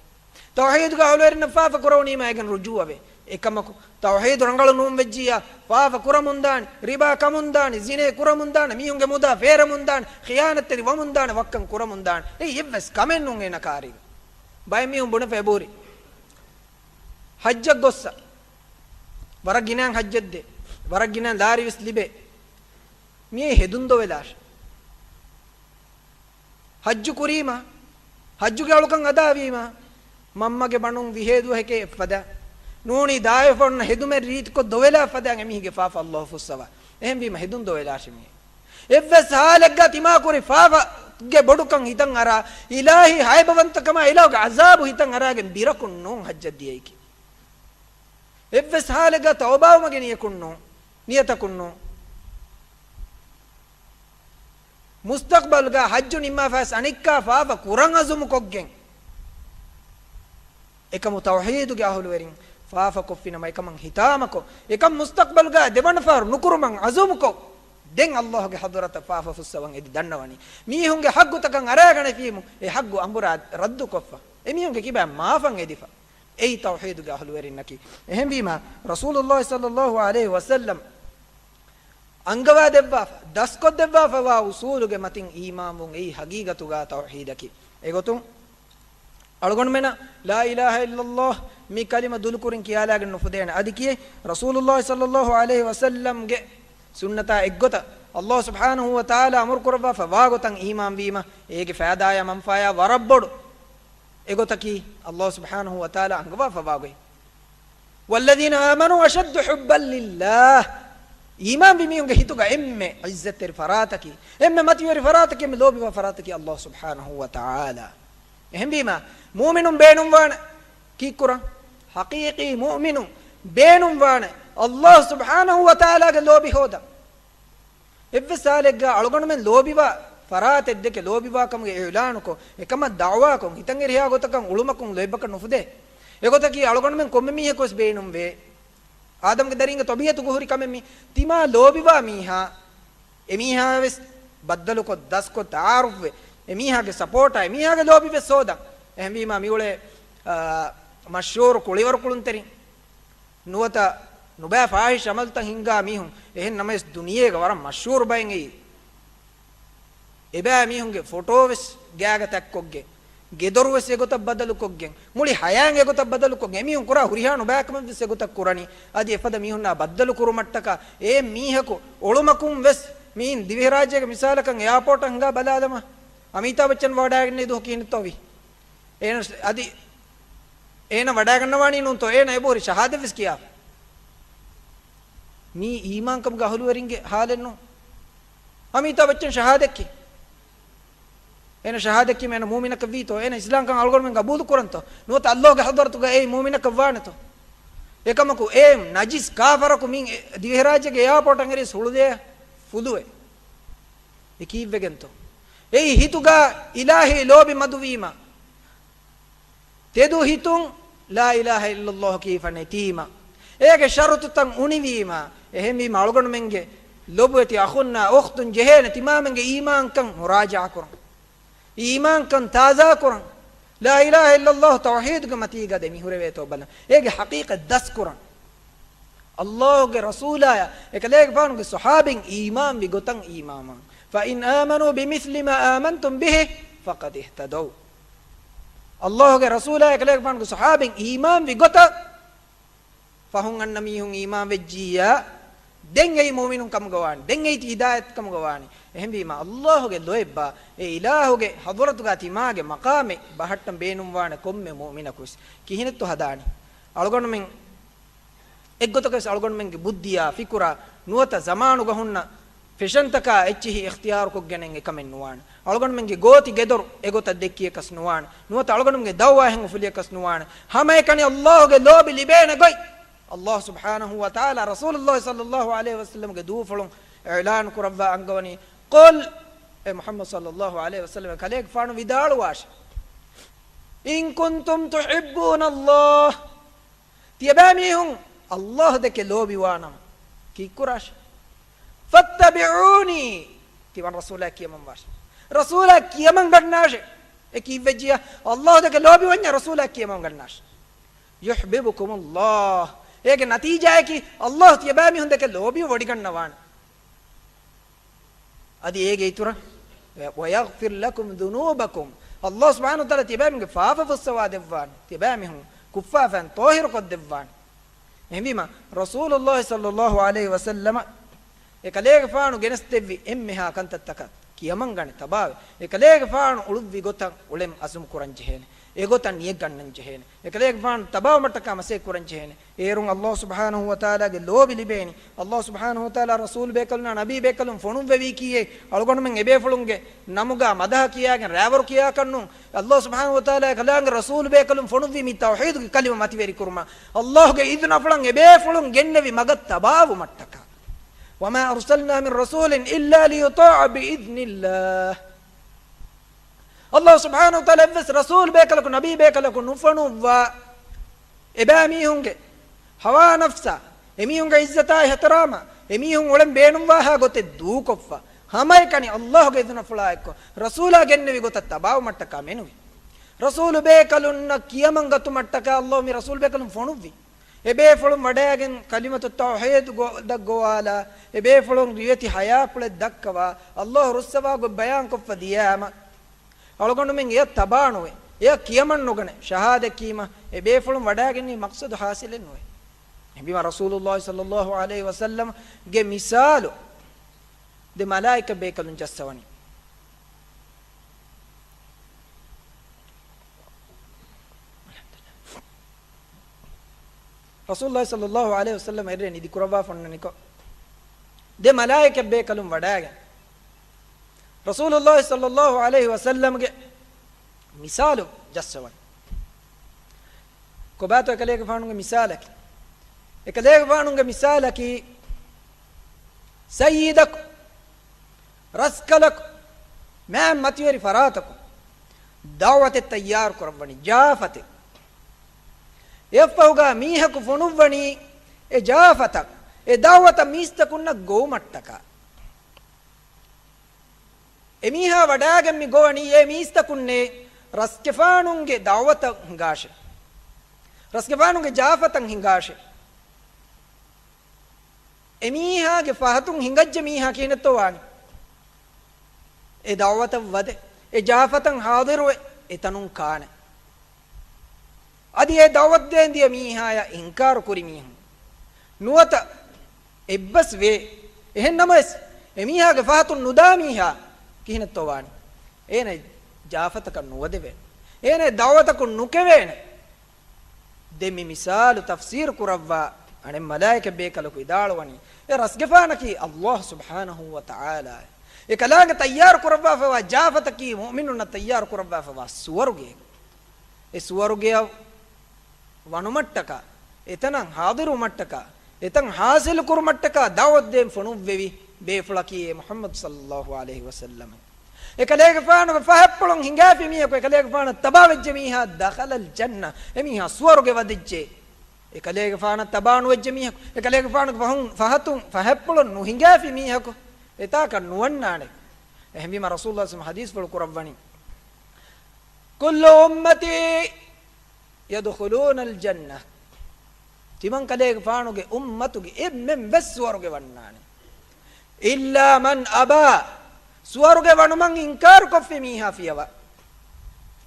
ތައުޙީދުގެ އަހުލުވެރިންނަށް ފާފަ ކުރެވުނީމާ އޭގެން ރުޖޫޢަވެ. އެކަމަކު، ތައުޙީދު ރަނގަޅު ނޫން ވެއްޖިއްޔާ، ފާފަ ކުރަމުންދާނެ، ރިބާ ކަމުންދާނެ، ޒިނޭ ކުރަމުންދާނެ، މީހުންގެ މުދާ ފޭރަމުންދާނެ، ޚިޔާނަތްތެރި ވަމުންދާނެ، ވައްކަން ކުރަމުންދާނެ. އެއީ އެއްވެސް ކަމެއް ނޫން އޭނަ ކާރީގަ. ބައެއް މީހުން ބުނެފަ އެބަހުރި، ޙައްޖަށް ގޮއްސަ، ވަރަށް ގިނައިން ޙައްޖަށް ދޭ، ވަރަށް ގިނައިން ލާރި ވެސް ލިބޭ. މިއީ ހެދުން ދޮވެލާށެ. ޙައްޖު ކުރީމަ، ޙައްޖުގެ އަޅުކަން އަދާވީމަ، މަންމަގެ ބަނޑުން ވިހޭ ދުވަހެކޭ އެއްފަދަ. ނޫނީ ދާއިފަ އޮންނަ ހެދުމެއް ރީތިކޮށް ދޮވެލާ ފަދައިން އެމީހެއްގެ ފާފަ ﷲ ފުއްސަވާ. އެހެންވީމަ ހެދުން ދޮވެލާށެ މީ. އެއްވެސް ޙާލެއްގަ ތިމާކުރި ފާފަގެ ބޮޑުކަން ހިތަށް އަރާ، އިލާހީ ހައިބަވަންތަކަމާ އިލާހުގެ ޢަޒާބު ހިތަށް އަރާގެން ބިރަކުން ނޫން ޙައްޖަށް ދިޔައީކީ. އެއްވެސް ޙާލެއްގަ ތައުބާވުމުގެ ނިޔަކުން ނޫން، ނިޔަތަކުން ނޫން. މުސްތަޤްބަލްގަ ޙައްޖު ނިންމާފަވެސް އަނެއްކާ ފާފަ ކުރަން ޢަޒުމުކޮށްގެން، އެކަމު ތައުޙީދުގެ އަހުލުވެރިން ފާފަ ކޮށްފިނަމަ އެކަމަށް ހިތާމަކޮށް، އެކަން މުސްތަޤްބަލްގަ ދެވަނަ ފަހަރު ނުކުރުމަށް ޢަޒުމުކޮށް، ދެން ﷲގެ ޙަޟްރަތަށް ފާފަ ފުއްސަވަން އެދި ދަންނަވަނީ. މީހުންގެ ޙައްޤުތަކަށް އަރާގަނެފީމު، އެ ޙައްޤު އަނބުރާ ރައްދުކޮށްފަ، އެމީހުންގެ ކިބައިން މާފަށް އެދިފަ. އެއީ ތައުޙީދުގެ އަހުލުވެރިންނަކީ. އެހެންވީމަ، ރަސޫލުﷲ ޞައްލަﷲ ޢަލައިހި ވަސައްލަމް އަންގަވާ ދެއްވާފަ، ދަސްކޮށްދެއްވާފަވާ އުޞޫލުގެ މަތިން އީމާންވުން އެއީ ޙަޤީޤަތުގަ ތައުޙީދަކީ. އެގޮތުން އަޅުގަނޑުމެނަށް لا إله إلا الله މި ކަލިމަ ދުލުކުރިން ކިޔާލާގެން ނުފުދޭނެ. އަދި ކިޔޭ، ރަސޫލުﷲ ޞައްލަﷲ ޢަލައިހި ވަސައްލަމްގެ ސުންނަތާ އެއްގޮތަށް ﷲ ސުބްޙާނަހޫ ވަތަޢާލާ އަމުރު ކުރައްވާފަ ވާގޮތަށް އީމާންވީމަ، އޭގެ ފައިދާޔާ މަންފާޔާ ވަރަށް ބޮޑު. އެގޮތަކީ ﷲ ސުބްޙާނަހޫ ވަތަޢާލާ އަންގަވާފަ ވާގޮތް. والذين آمنوا أشد حبا لله. އީމާންވި މީހުންގެ ހިތުގަ އެންމެ ޢިއްޒަތްތެރި ފަރާތަކީ، އެންމެ މަތިވެރި ފަރާތަކީ، އެންމެ ލޯބިވާ ފަރާތަކީ ﷲ ސުބްޙާނަހޫ ވަތަޢާލާ. އެހެންވީމަ، މުއުމިނުން ބޭނުންވާނެ ކީއްކުރަން؟ ޙަޤީޤީ މުއުމިނުން ބޭނުންވާނެ ﷲ ސުބްޙާނަހޫ ވަތަޢާލާގެ ލޯބި ހޯދަން. އެއްވެސް ޙާލެއްގަ އަޅުގަނޑުމެން ލޯބިވާ ފަރާތެއް ދެކެ ލޯބިވާކަމުގެ އިޢުލާނުކޮށް، އެކަމަށް ދަޢުވާކޮށް، ހިތަށް އެރިހާ ގޮތަކަށް އުޅުމަކުން ލޯތްބަކަށް ނުފުދޭ. އެގޮތަކީ އަޅުގަނޑުމެން ކޮންމެ މީހަކުވެސް ބޭނުންވޭ. އާދަމްގެ ދަރީންގެ ޠަބީޢަތުގަ ހުރި ކަމެއް މީ. ތިމާ ލޯބިވާ މީހާ، އެމީހާވެސް ބައްދަލުކޮށް، ދަސްކޮށް، ތަޢާރުފްވެ، އެމީހާގެ ސަޕޯޓާ، އެމީހާގެ ލޯބިވެސް ހޯދަން. އެހެންވީމާ މިއުޅޭ، އާ، މަޝްހޫރު ކުޅިވަރު ކުޅުންތެރިން ނުވަތަ ނުބައި ފާޙިޝް ޢަމަލުތައް ހިންގާ މީހުން، އެހެން ނަމަވެސް ދުނިޔޭގަ ވަރަށް މަޝްހޫރު ބައެއް އެއީ. އެބައި މީހުންގެ ފޮޓޯވެސް ގާގަ ތަތްކޮށްގެން، ގެދޮރުވެސް އެގޮތަށް ބަދަލުކޮށްގެން، މުޅި ޙަޔާތް އެގޮތަށް ބަދަލުކޮށްގެން، އެމީހުން ކުރާ ހުރިހާ ނުބައިކަމެއްވެސް އެގޮތަށް ކުރަނީ. އަދި އެފަދަ މީހުންނާ ބައްދަލު ކުރުމަށްޓަކާ، އެ މީހަކު އޮޅުމަކުން ވެސް މީން ދިވެހިރާއްޖޭގެ މިސާލަކަށް އެއާޕޯޓަށް ހިނގާ ބަލާލަމާ، އަމީތާބް ބައްޗަން ވަޑައިގެންނެވި ދުވަހު ކިހިނެއްތޯވީ؟ އޭނަ އަދި އޭނަ ވަޑައިގަންނަވާނީ ނޫންތޯ؟ އޭނަ އެބަހުރި ޝަހާދަތްވެސް ކިޔާފަ. މީ އީމާންކަމުގެ އަހުލުވެރިންގެ ހާލެއްނު. އަމީތާބް ބައްޗަން ޝަހާދަތްކި. އޭނަ ޝަހާދަތްކީމަ އޭނަ މުއުމިނަކަށް ވީތޯ؟ އޭނަ އިސްލާމްކަން އަޅުގަނޑުމެން ގަބޫލު ކުރަންތޯ؟ ނުވަތަ ﷲގެ ޙަޟްރަތުގަ އެއީ މުއުމިނަކަށް ވާނެތޯ؟ އެކަމަކު އެ ނަޖިސް ކާފަރަކު މި ދިވެހިރާއްޖޭގެ އެއާޕޯޓަށް އެރި ހުޅުލޭ ފުލުވެ. އެ ކީއްވެގެންތޯ؟ އެއީ ހިތުގަ އިލާހީ ލޯބި މަދުވީމަ، ތެދު ހިތުން ލާ އިލާހަ އިއްލައްލާހު ކީފަ ނެތީމަ، އޭގެ ޝަރުޠުތައް އުނިވީމަ، އެހެންވީމަ އަޅުގަނޑުމެންގެ ލޮބުވެތި އަޚުންނާ އުޚްތުން ޖެހޭނެ ތިމާމެންގެ އީމާންކަން މުރާޖަޢާ ކުރަން. އީމާންކަން ތާޒާކުރަން. ލާ އިލާހަ އިއްލައްލާހު ތައުޙީދުގެ މަތީގަ ދެމިހުރެވޭތޯ ބަލަން. އޭގެ ޙަޤީޤަތް ދަސްކުރަން. އައްލާހުގެ ރަސޫލާޔާ އެކަލޭގެފާނުގެ ޞަޙާބީން އީމާންވި ގޮތަށް އީމާންވަން. فإن آمنوا بمثل ما آمنتم به فقد اهتدوا. އައްލާހުގެ ރަސޫލާޔާ އެކަލޭގެފާނުގެ ޞަޙާބީން އީމާންވި ގޮތަށް ފަހުން އަންނަ މީހުން އީމާން ވެއްޖިއްޔާ، ދެން އެއީ މުއުމިނުން ކަމުގަ ވާނެ. ދެން އެއީ ހިދާޔަތް ކަމުގަ ވާނެ. އެހެންވީމަ، އައްލާހުގެ ލޯތްބާ، އެ އިލާހުގެ ޙަޟްރަތުގަ ތިމާގެ މަޤާމެއް ބަހައްޓަން ބޭނުންވާނެ ކޮންމެ މުއުމިނަކުވެސް. ކިހިނެއްތޯ ހަދާނީ؟ އަޅުގަނޑުމެން އެއްގޮތަކަށް ވެސް އަޅުގަނޑުމެންގެ ބުއްދިއާ ފިކުރާ ނުވަތަ ޒަމާނުގަ ހުންނަ ފެޝަންތަކާ އެއްޗިހި އިޚްތިޔާރުކޮށްގެނެއް އެކަމެއް ނުވާނެ. އަޅުގަނޑުމެންގެ ގޯތި ގެދޮރު އެގޮތަށް ދެއްކިޔަކަސް ނުވާނެ. ނުވަތަ އަޅުގަނޑުމެންގެ ދައުވާ އެހެން އުފުލިޔަކަސް ނުވާނެ. ހަމައެކަނި އައްލާހުގެ ލޯބި ލިބޭނެ ގޮތް އައްލާހު ސުބްޙާނަހު ވަތަޢާލާ ރަސޫލުއްލާހި ޞައްލައްލާހު ޢަލައިހި ވަސައްލަމްގެ ދޫފުޅުން އިޢުލާން ކުރައްވާ އަންގަވަނީ، قل، އޭ މުޙައްމަދު ޞައްލައްލާހު ޢަލައިހި ވަސައްލަމް، ކަލޭގެފާނު ވިދާޅުވާށި، إن كنتم تحبون الله، ތިޔަބައިމީހުން އައްލާހު ދެކެ ލޯބިވާނަމަ، ކީއްކުރާށި؟ فاتبعوني، ތިމަން ރަސޫލާ ކިޔަމަން ވާށި. ރަސޫލާ ކިޔަމަން ގަންނާށެ. އެ ކީއްވެއްޖިޔާ؟ އައްލާހު ދެކެ ލޯބިވަންޏާ ރަސޫލާ ކިޔަމަން ގަންނާށެ. يحببكم الله. އޭގެ ނަތީޖާއަކީ، އައްލާހު ތިޔަބައިމީހުން ދެކެ ލޯބިވެވޮޑިގަންނަވާނެ. އަދި އޭގެ އިތުރަށް، ويغفر لكم ذنوبكم، އައްލާހު ސުބްޙާނަހު ވަތަޢާލާ ތިޔަބައިމީހުންގެ ފާފަ ފުއްސަވާ ދެއްވާނެ. ތިޔަބައިމީހުން ކުށްފާފައިން ޠާހިރުކޮށްދެއްވާނެ. އެހެންވީމަ، ރަސޫލުއްލާހި ޞައްލައްލާހު ޢަލައިހި ވަސައްލަމަ އެކަލޭގެފާނު ގެނެސްދެއްވި އެންމެހާ ކަންތައްތަކަށް ކިޔަމަންގަނެ ތަބާވެ، އެކަލޭގެފާނު އުޅުއްވި ގޮތަށް އުޅެން އަޒުމް ކުރަން ޖެހޭނެ. އެގޮތަށް ނިޔަތް ގަންނަން ޖެހޭނެ. އެކަލޭގެފާނު ތަބާވުމަށްޓަކާ މަސައްކަތް ކުރަން ޖެހޭނެ. އޭރުން އައްލާހު ސުބްޙާނަހު ވަތަޢާލާގެ ލޯބި ލިބޭނީ. އައްލާހު ސުބްޙާނަހު ވަތަޢާލާ ރަސޫލު ބޭކަލުންނާ ނަބީ ބޭކަލުން ފޮނުއްވެވީކީއޭ، އަޅުގަނޑުމެން އެބޭފުޅުންގެ ނަމުގަ މަދަހަ ކިޔާގެން ރާވަރު ކިޔާކަށް ނޫން. އައްލާހު ސުބްޙާނަހު ވަތަޢާލާ ކަލާނގެ ރަސޫލު ބޭކަލުން ފޮނުއްވީ މި ތައުޙީދުގެ ކަލިމަ މަތިވެރިކުރުމަށް، އައްލާހުގެ އިޛުނަފުޅަށް އެބޭފުޅުން ގެންނެވި މަގަށް ތަބާވުމަށްޓަކާ. وما أرسلنا من رسول إلا ليطاع بإذن الله. އައްލާހު ސުބްޙާނަހު ވަތަޢާލާ އެއްވެސް ރަސޫލު ބޭކަލަކު، ނަބީ ބޭކަލަކު ނުފޮނުއްވާ، އެބައިމީހުންގެ ހަވާ ނަފްސާ، އެމީހުންގެ އިއްޒަތާ އިޙްތިރާމާ، އެމީހުން އުޅެން ބޭނުންވާހާ ގޮތެއް ދޫކޮށްފަ، ހަމައެކަނި އައްލާހުގެ އިޛުނަފުޅާ އެއްކޮށް، ރަސޫލާ ގެންނެވި ގޮތަށް ތަބާވުމަށްޓަކާ މެނުވި. ރަސޫލު ބޭކަލުންނަށް ކިޔަމަން ގަތުމަށްޓަކާ އައްލާހު މި ރަސޫލު ބޭކަލުން ފޮނުއްވި. އެބޭފުޅުން ވަޑައިގެން ކަލިމަތު ތައުޙީދު ގޮ-، ދަށް ގޮވާލާ، އެބޭފުޅުން ރިވެތި ހަޔާތްޕުޅެއް ދައްކަވާ، އައްލާހު ރުއްސަވާ ގޮތް ބަޔާންކޮށްފަ ދިޔައިމަ، އަޅުގަނޑުމެން އެޔަށް ތަބާނުވެ، އެޔަށް ކިޔަމަން ނުގަނެ، ޝަހާދަތް ކީމަ، އެބޭފުޅުން ވަޑައިގެންނީ މަޤްޞަދު ޙާޞިލެއް ނުވޭ. އެހެންވީމަ ރަސޫލުއްލާހި ޞައްލައްލާހު ޢަލައިހި ވަސައްލަމްގެ މިސާލު ދެ މަލާއިކަ ބޭކަލުން ޖައްސަވަނީ. ރަސޫލުއްލާހި ޞައްލައްލާހު ޢަލައިހި ވަސައްލަމް އެއްރޭ ނިދި ކުރައްވާފަ އޮންނަނިކޮށް، ދެ މަލާއިކަ ބޭކަލުން ވަޑައިގެން، ރަސޫލުއްލާހި ޞައްލައްލާހު ޢަލައިހި ވަސައްލަމްގެ މިސާލު ޖައްސަވަން. ކޮބާތޯ އެކަލޭގެފާނުގެ މިސާލަކީ؟ އެކަލޭގެފާނުގެ މިސާލަކީ، ސައްޔިދަކު، ރަސްކަލަކު، މާތް މަތިވެރި ފަރާތަކު ދަޢުވަތެއް ތައްޔާރު ކުރައްވަނީ، ޖާފަތެއް. އެއަށްފަހުގަ މީހަކު ފޮނުއްވަނީ އެ ޖާފަތަށް، އެ ދަޢުވަތަށް މީސްތަކުންނަށް ގޮވުމަށްޓަކާ. އެމީހާ ވަޑައިގެން މި ގޮވަނީ އެ މީސްތަކުންނޭ ރަސްގެފާނުންގެ ދަޢުވަތަށް ހިނގާށޭ. ރަސްގެފާނުންގެ ޖާފަތަށް ހިނގާށޭ. އެމީހާގެ ފަހަތުން ހިނގައްޖެ މީހާ ކިހިނެއްތޯ ވާނީ؟ އެ ދަޢުވަތަށް ވަދެ، އެ ޖާފަތަށް ޙާޟިރުވެ، އެތަނުން ކާނެ. އަދި އެ ދަޢުވަތު ދޭން ދިޔަ މީހާޔަށް އިންކާރު ކުރި މީހުން ނުވަތަ އެއްބަސް ވޭ. އެހެން ނަމަވެސް، އެމީހާގެ ފަހަތުން ނުދާ މީހާ ކިހިނެއްތޯ ވާނީ؟ އޭނަ ޖާފަތަކަށް ނުވަދެވޭ. އޭނަ ދަޢުވަތަކުން ނުކެވޭނެ. ދެން މި މިސާލު ތަފްސީރު ކުރައްވާ އަނެއް މަލާއިކަ ބޭކަލަކު ވިދާޅުވަނީ، އެ ރަސްގެފާނަކީ އައްލާހު ސުބްޙާނަހު ވަ ތަޢާލާ. އެ ކަލާނގެ ތައްޔާރު ކުރައްވާފައިވާ ޖާފަތަކީ މުއުމިނުންނަށް ތައްޔާރު ކުރައްވާފައިވާ ސުވަރުގެ. އެ ސުވަރުގެއަށް ވަނުމަށްޓަކާ، އެތަނަށް ޙާޟިރުވުމަށްޓަކާ، އެތަން ޙާޞިލު ކުރުމަށްޓަކާ ދަޢުވަތު ދޭން ފޮނުއްވެވި ބޭފުޅަކީ އެ މުޙައްމަދު ޞައްލައްލާހު ޢަލައިހި ވަސައްލަމަ. އެކަލޭގެފާނުގެ ފަހަތްޕުޅުން ހިނގާފި މީހަކު، އެކަލޭގެފާނަށް ތަބާވެއްޖެ މީހާ، دخل الجنة، އެމީހާ ސުވަރުގެ ވަދެއްޖެ. އެކަލޭގެފާނަށް ތަބާނުވެއްޖެ މީހަކު، އެކަލޭގެފާނުގެ ފަހުން، ފަހަތުން، ފަހަތްޕުޅުން ނުހިނގާފި މީހަކު އެތާކަށް ނުވަންނާނެ. އެހެންވީމަ ރަސޫލުﷲ ޙަދީޘްފުޅު ކުރައްވަނީ، كل أمتي يدخلون الجنة. ތިމަން ކަލޭގެފާނުގެ އުއްމަތުގެ އެންމެން ވެސް ސުވަރުގެ ވަންނާނެ. إلا من أبى. ސުވަރުގެ ވަނުމަށް އިންކާރު ކޮށްފި މީހާ ފިޔަވާ.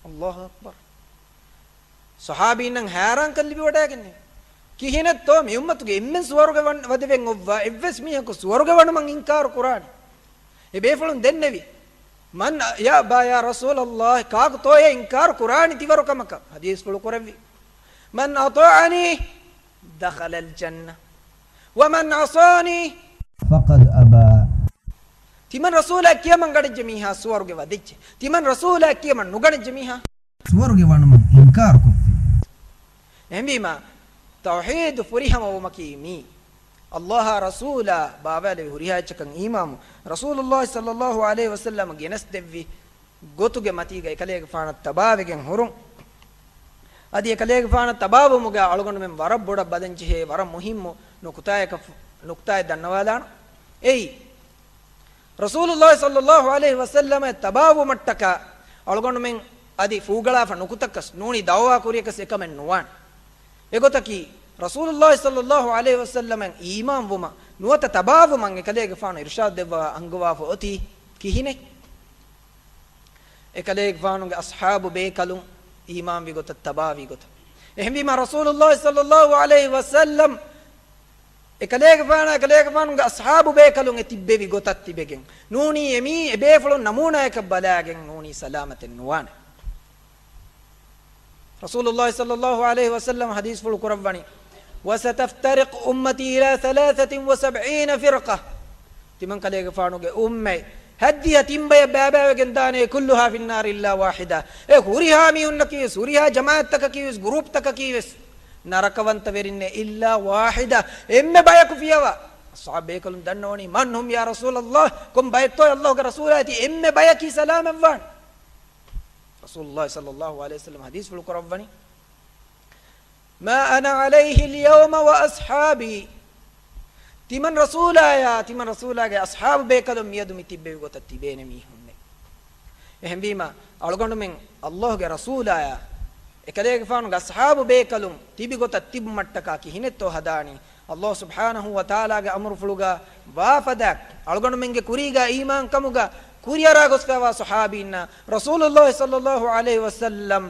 ﷲ އަކްބަރު. ޞަޙާބީންނަށް ހައިރާންކަން ލިބިވަޑައިގެންނެވި. ކިހިނެއްތޯ މި އުއްމަތުގެ އެންމެން ސުވަރުގެ ވަން-، ވަދެވެން އޮއްވާ އެއްވެސް މީހަކު ސުވަރުގެ ވަނުމަށް އިންކާރު ކުރާނީ؟ އެ ބޭފުޅުން ދެންނެވި، من يأبى يا رسول الله، ކާކުތޯއޭ އިންކާރު ކުރާނީ ތިވަރު ކަމަކަށް؟ ޙަދީޘްފުޅު ކުރެއްވި، من أطاعني دخل الجنة ومن عصاني فقد أبى. ތިމަން ރަސޫލާ ކިޔަމަން ގަނެއްޖެ މީހާ ސުވަރުގެ ވަދެއްޖެ. ތިމަން ރަސޫލާ ކިޔަމަން ނުގަނެއްޖެ މީހާ ސުވަރުގެ ވަނުމަށް އިންކާރު ކޮށްފި. އެހެންވީމަ، ތައުޙީދު ފުރިހަމަވުމަކީ މީ. ﷲ އާ ރަސޫލާ ބާވާލެވި ހުރިހާ އެއްޗަކަށް އީމާން، ރަސޫލުﷲ ޞައްލައްލާހު ޢަލައިހި ވަސައްލަމަ ގެނެސްދެއްވި ގޮތުގެ މަތީގަ އެކަލޭގެފާނަށް ތަބާވެގެން ހުރުން. އަދި އެކަލޭގެފާނަށް ތަބާވުމުގަ އަޅުގަނޑުމެން ވަރަށް ބޮޑަށް ބަލަންޖެހޭ ވަރަށް މުހިއްމު ނުކުތާއަކަށް، ނުކުތާއެއް ދަންނަވާލާނަން. އެއީ، ރަސޫލުﷲ ޞައްލައްލާހު ޢަލައިހި ވަސައްލަމަށް ތަބާވުމަށްޓަކާ އަޅުގަނޑުމެން އަދި ފޫގަޅާފަ ނުކުތަކަސް ނޫނީ ދަޢުވާ ކުރިޔަކަސް އެކަމެއް ނުވާނެ. އެގޮތަކީ، ރަސޫލުﷲ ޞައްލައްލާހު ޢަލައިހި ވަސައްލަމަށް އީމާންވުމަށް ނުވަތަ ތަބާވުމަށް އެކަލޭގެފާނު އިރުޝާދު ދެއްވާ އަންގަވާފަ އޮތީ ކިހިނެއް؟ އެކަލޭގެފާނުގެ އަޞްޙާބު ބޭކަލުން އީމާންވި ގޮތަށް، ތަބާވި ގޮތަށް. އެހެންވީމާ، ރަސޫލުﷲ ޞައްލައްލާހު ޢަލައިހި ވަސައްލަމް އެކަލޭގެފާނާ، އެކަލޭގެފާނުގެ އަޞްޙާބު ބޭކަލުން އެ ތިއްބެވި ގޮތަށް ތިބެގެން ނޫނީ، އެމީ އެބޭފުޅުން ނަމޫނާޔަކަށް ބަލާގެން ނޫނީ ސަލާމަތެއް ނުވާނެ. ރަސޫލުﷲ ޞައްލައްލާހު ޢަލައިހި ވަސައްލަމް ޙަދީޘްފުޅު ކުރައްވަނީ، وستفترق أمتي إلى ثلاثة وسبعين فرقة. ތިމަން ކަލޭގެފާނުގެ އުއްމަތް ހައްދިހަ ތިންބަޔަށް ބައިބައިވެގެން ދާނެ، كلها في النار إلا واحدة. އެ ހުރިހާ މީހުންނަކީވެސް، ހުރިހާ ޖަމާޢަތްތަކަކީވެސް، ގްރޫޕްތަކަކީވެސް ނަރަކަވަންތަ ވެރިންނޭ، إلا واحدة، އެންމެ ބަޔަކު ފިޔަވާ. ޞަޙާބީ ބޭކަލުން ދަންނަވަނީ، من هم يا رسول الله؟ ކޮން ބައެއްތޯ ﷲގެ ރަސޫލާ ތި އެންމެ ބަޔަކީ ސަލާމަތްވާން؟ ރަސޫލުﷲ ޞައްލައްލާހު ޢަލައިހި ވަސައްލަމް ޙަދީޘްފުޅު ކުރައްވަނީ، ما أنا عليه اليوم وأصحابي. ތިމަން ރަސޫލާޔާ، ތިމަން ރަސޫލާގެ އަޞްޙާބު ބޭކަލުން މިއަދު މި ތިއްބެވި ގޮތަށް ތިބޭނެ މީހުންނޭ. އެހެންވީމާ، އަޅުގަނޑުމެން ﷲގެ ރަސޫލާޔާ، އެކަލޭގެފާނުގެ އަޞްޙާބު ބޭކަލުން ތިބި ގޮތަށް ތިބުމަށްޓަކާ ކިހިނެއްތޯ ހަދާނީ؟ ﷲ ސުބްޙާނަހޫ ވަތަޢާލާގެ އަމުރުފުޅުގަ ވާފަދަ، އަޅުގަނޑުމެންގެ ކުރީގަ އީމާންކަމުގަ ކުރިއަރާ ގޮސްފައިވާ ޞަޙާބީންނަށް ރަސޫލުﷲ ޞައްލައްލާހު ޢަލައިހި ވަސައްލަމް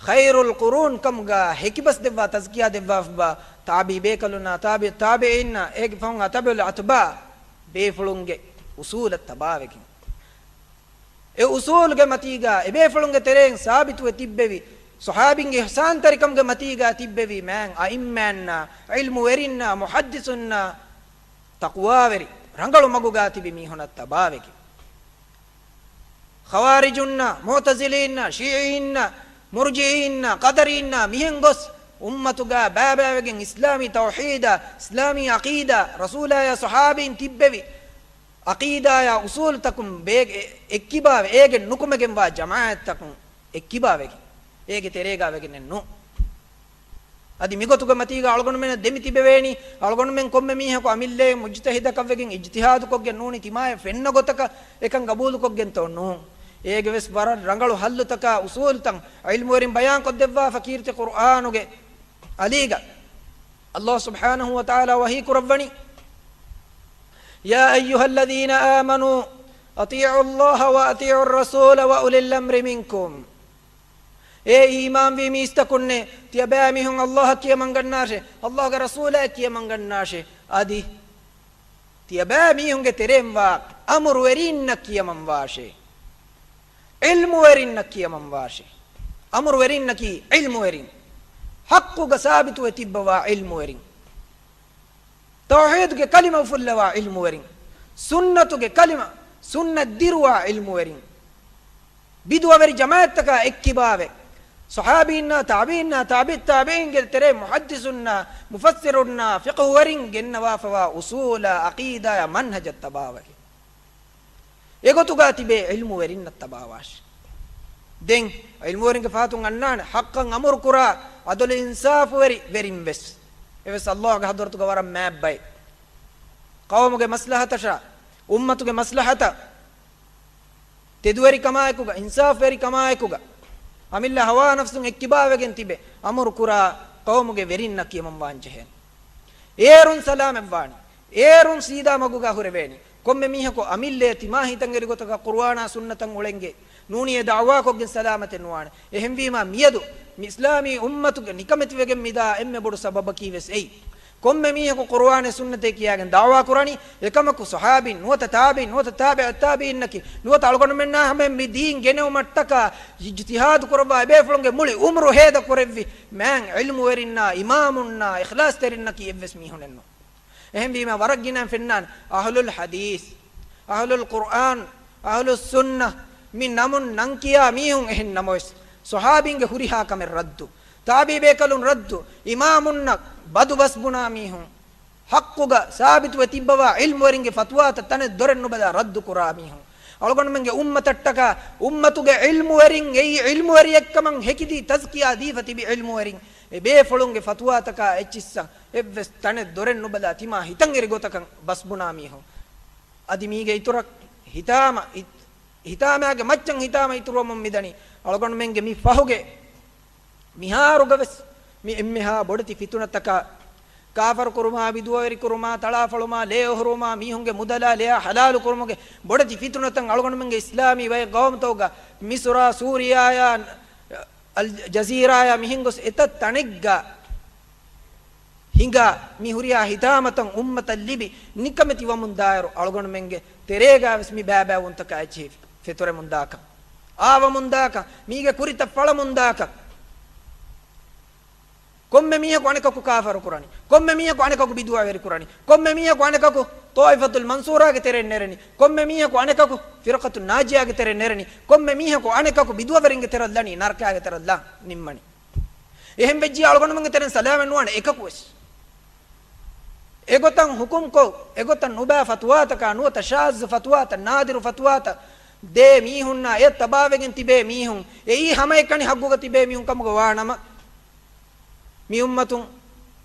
ޚައިރުލް ޤުރޫން ކަމުގަ ހެކިބަސް ދެއްވާ، ތަޒްކިޔާ ދެއްވާފައިވާ ތާބިޢީ ބޭކަލުންނާ، ތާބިޢު ތާބިޢީންނާ، އޭގެ ފަހުން އަތްބަޢުލް އަތްބާޢު ބޭފުޅުންގެ އުޞޫލަށް ތަބާވެގެން، އެ އުޞޫލުގެ މަތީގަ އެބޭފުޅުންގެ ތެރެއިން ސާބިތުވެ ތިއްބެވި، ޞަޙާބީންގެ އިޙްސާންތެރިކަމުގެ މަތީގަ ތިއްބެވި މާތް އައިއްމާންނާ، ޢިލްމުވެރިންނާ، މުޙައްދިޘުންނާ، ތަޤްވާވެރި ރަނގަޅު މަގުގަ ތިބި މީހުނަށް ތަބާވެގެން. ޚަވާރިޖުންނާ، މުޢުތަޒިލީންނާ، ޝީޢީންނާ، މުރްޖިއީންނާ، ޤަދަރީންނާ މިހެން ގޮސް، އުއްމަތުގަ ބައިބައިވެގެން އިސްލާމީ ތައުޙީދާ، އިސްލާމީ ޢަޤީދާ، ރަސޫލާޔާ ޞަޙާބީން ތިއްބެވި ޢަޤީދާޔާ އުޞޫލުތަކުން ބޭގެ އެއްކިބާވެ، އޭގެ ނުކުމެގެންވާ ޖަމާޢަތްތަކުން އެއްކިބާވެގެން، އޭގެ ތެރޭގަ ވެގެނެއް ނޫން. އަދި މިގޮތުގެ މަތީގަ އަޅުގަނޑުމެންނަށް ދެމިތިބެވޭނީ، އަޅުގަނޑުމެން ކޮންމެ މީހަކު އަމިއްލައެއް މުޖްތަހިދަކަށްވެގެން އިޖްތިހާދުކޮށްގެން ނޫނީ ތިމާޔަށް ފެންނަ ގޮތަކަށް އެކަން ގަބޫލުކޮށްގެންތޯ؟ ނޫން. އޭގެ ވެސް ވަރަށް ރަނގަޅު ޙައްލުތަކާ އުޞޫލުތައް ޢިލްމުވެރިން ބަޔާންކޮށްދެއްވާފަ ކީރިތި ޤުރްއާނުގެ އަލީގަ. ﷲ ސުބްޙާނަހޫ ވަތަޢާލާ ވަޙީ ކުރައްވަނީ، يا أيها الذين آمنوا أطيعوا الله وأطيعوا الرسول وأولي الأمر منكم. އޭ އީމާންވީ މީސްތަކުންނޭ، ތިޔަބައިމީހުން ﷲއަށް ކިޔަމަންގަންނާށޭ، ﷲގެ ރަސޫލާއަށް ކިޔަމަންގަންނާށޭ. އަދި ތިޔަބައިމީހުންގެ ތެރެއިންވާ އަމުރުވެރީންނަށް ކިޔަމަންވާށޭ. ޢިލްމުވެރިންނަށް ކިޔަމަންވާށޭ. އަމުރުވެރިންނަކީ ޢިލްމުވެރިން. ޙައްޤުގަ ސާބިތުވެ ތިއްބަވާ ޢިލްމުވެރިން. ތައުޙީދުގެ ކަލިމަ އުފުއްލަވާ ޢިލްމުވެރިން. ސުންނަތުގެ ކަލިމަ، ސުންނަތް ދިރުވާ ޢިލްމުވެރިން. ބިދުޢަވެރި ޖަމާޢަތްތަކާ އެއްކިބާވެ، ޞަޙާބީންނާ، ތާބިޢީންނާ، ތާބިޢުއްތާބިޢީންގެ ތެރޭ މުޙައްދިޘުންނާ، މުފައްސިރުންނާ، ފިޤުހުވެރިން ގެންނަވާފަވާ އުޞޫލާ، ޢަޤީދާޔާ، މަންހަޖަށް ތަބާވަގެ. އެގޮތުގަ ތިބޭ ޢިލްމުވެރިންނަށް ތަބާވާށި. ދެން ޢިލްމުވެރިންގެ ފަހަތުން އަންނާނެ، ޙައްޤަށް އަމުރުކުރާ، ޢަދުލު އިންސާފުވެރި ވެރިން ވެސް. އެވެސް ﷲގެ ޙަޟްރަތުގަ ވަރަށް މާތް ބައެއް. ޤައުމުގެ މަސްލަހަތަށާ، އުއްމަތުގެ މަސްލަހަތަށް، ތެދުވެރިކަމާއެކުގަ، އިންސާފުވެރިކަމާއެކުގަ، އަމިއްލަ ހަވާ ނަފްސުން އެއްކިބާވެގެން ތިބެ، އަމުރު ކުރާ ޤައުމުގެ ވެރިންނަށް ކިޔަމަންވާން ޖެހޭނެ. އޭރުން ސަލާމަތްވާނީ. އޭރުން ސީދާ މަގުގަ ހުރެވޭނީ. ކޮންމެ މީހަކު އަމިއްލަ ތިމާ ހިތަށް އެރި ގޮތަކަށް ޤުރުއާނާ ސުންނަތަށް އުޅެންގެ ނޫނީ އެ ދަޢުވާކޮށްގެން ސަލާމަތެއް ނުވާނެ. އެހެންވީމާ މިއަދު މި އިސްލާމީ އުއްމަތުގެ ނިކަމެތިވެގެން މިދާ އެންމެ ބޮޑު ސަބަބަކީ ވެސް އެއީ. ކޮންމެ މީހަކު ޤުރުއާނެއް ސުންނަތޭ ކިޔާގެން ދަޢުވާ ކުރަނީ، އެކަމަކު ޞަޙާބީން ނުވަތަ ތާބިޢީން ނުވަތަ ތާބިޢުއްތާބިޢީންނަކީ ނުވަތަ އަޅުގަނޑުމެންނާ ހަމައަށް މި ދީން ގެނެވުމަށްޓަކާ އިޖްތިހާދު ކުރައްވާ އެބޭފުޅުންގެ މުޅި ޢުމުރު ހޭދަ ކުރެއްވި މާތް ޢިލްމުވެރިންނާ، އިމާމުންނާ، އިޚްލާޞްތެރިންނަކީ އެއްވެސް މީހުނެއްނު. އެހެންވީމަ ވަރަށް ގިނައިން ފެންނާނެ އަހްލުލް ޙަދީޘް، އަހްލުލް ޤުރްއާން، އަހްލުއްސުންނަ މި ނަމުން ނަން ކިޔާ މީހުން އެހެން ނަމަވެސް، ޞަޙާބީންގެ ހުރިހާ ކަމެއް ރައްދު، ތާބިޢީ ބޭކަލުން ރައްދު، އިމާމުންނަށް ބަދު ބަސް ބުނާ މީހުން، ޙައްޤުގަ ސާބިތުވެ ތިއްބަވާ ޢިލްމުވެރިންގެ ފަތުވާތައް ތަނެއް ދޮރެއް ނުބަލާ ރައްދު ކުރާ މީހުން، އަޅުގަނޑުމެންގެ އުއްމަތަށްޓަކާ އުއްމަތުގެ ޢިލްމުވެރިން އެއީ ޢިލްމުވެރިއެއްކަމަށް ހެކިދީ ތަޒްކިޔާ ދީފަ ތިބި ޢިލްމުވެރިން، އެބޭފުޅުންގެ ފަތުވާތަކާ އެއްޗިއްސަށް އެއްވެސް ތަނެއް ދޮރެއް ނުބަލާ ތިމާ ހިތަށް އެރި ގޮތަކަށް ބަސްބުނާ މީހުން. އަދި މީގެ އިތުރަށް ހިތާމަ، ހިތާމައިގެ މައްޗަށް ހިތާމަ އިތުރުވަމުން މިދަނީ އަޅުގަނޑުމެންގެ މި ފަހުގެ މިހާރުގަވެސް މި އެންމެހާ ބޮޑެތި ފިތުނަތަކާ، ކާފަރުކުރުމާ، ބިދުޢަވެރިކުރުމާ، ތަޅާފަޅުމާ، ލޭ އޮހޮރުވުމާ، މީހުންގެ މުދަލާ ލެޔާ ޙަލާލުކުރުމުގެ ބޮޑެތި ފިތުނަތައް އަޅުގަނޑުމެންގެ އިސްލާމީ ބައެއް ޤައުމުތަކުގަ، މިޞުރާ، ސޫރިޔާޔާ، އަލް ޖަޒީރާޔާ މިހެން ގޮސް އެތައް ތަނެއްގަ ހިނގާ މި ހުރިހާ ހިތާމަތައް އުއްމަތަށް ލިބި ނިކަމެތި ވަމުން ދާއިރު، އަޅުގަނޑުމެންގެ ތެރޭގަވެސް މި ބައިބައިވުންތަކާ އެއްޗެހި ފެތުރެމުންދާކަން، އާވަމުންދާކަން، މީގެ ކުރިތައް ފަޅަމުންދާކަން. ކޮންމެ މީހަކު އަނެކަކު ކާފަރު ކުރަނީ، ކޮންމެ މީހަކު އަނެކަކު ބިދުޢަވެރި ކުރަނީ، ކޮންމެ މީހަކު އަނެކަކު ޠާއިފަތުލް މަންޞޫރާގެ ތެރެއިން ނެރެނީ، ކޮންމެ މީހަކު އަނެކަކު ފިރުޤަތު ނާޖިޔާގެ ތެރެއިން ނެރެނީ، ކޮންމެ މީހަކު އަނެކަކު ބިދުޢަވެރިންގެ ތެރަށް ލަނީ، ނަރަކާގެ ތެރަށް ލާން ނިންމަނީ. އެހެން ވެއްޖިއްޔާ އަޅުގަނޑުމެންގެ ތެރެއިން ސަލާމަތް ނުވާނެ އެކަކުވެސް. އެގޮތަށް ޙުކުމްކޮށް، އެގޮތަށް ނުބައި ފަތުވާތަކާ ނުވަތަ ޝާޒް ފަތުވާތައް، ނާދިރު ފަތުވާތައް ދޭ މީހުންނާ އެ ތަބާވެގެން ތިބޭ މީހުން، އެއީ ހަމައެކަނި ޙައްޤުގަ ތިބޭ މީހުން ކަމުގަ ވާނަމަ، މި އުއްމަތުން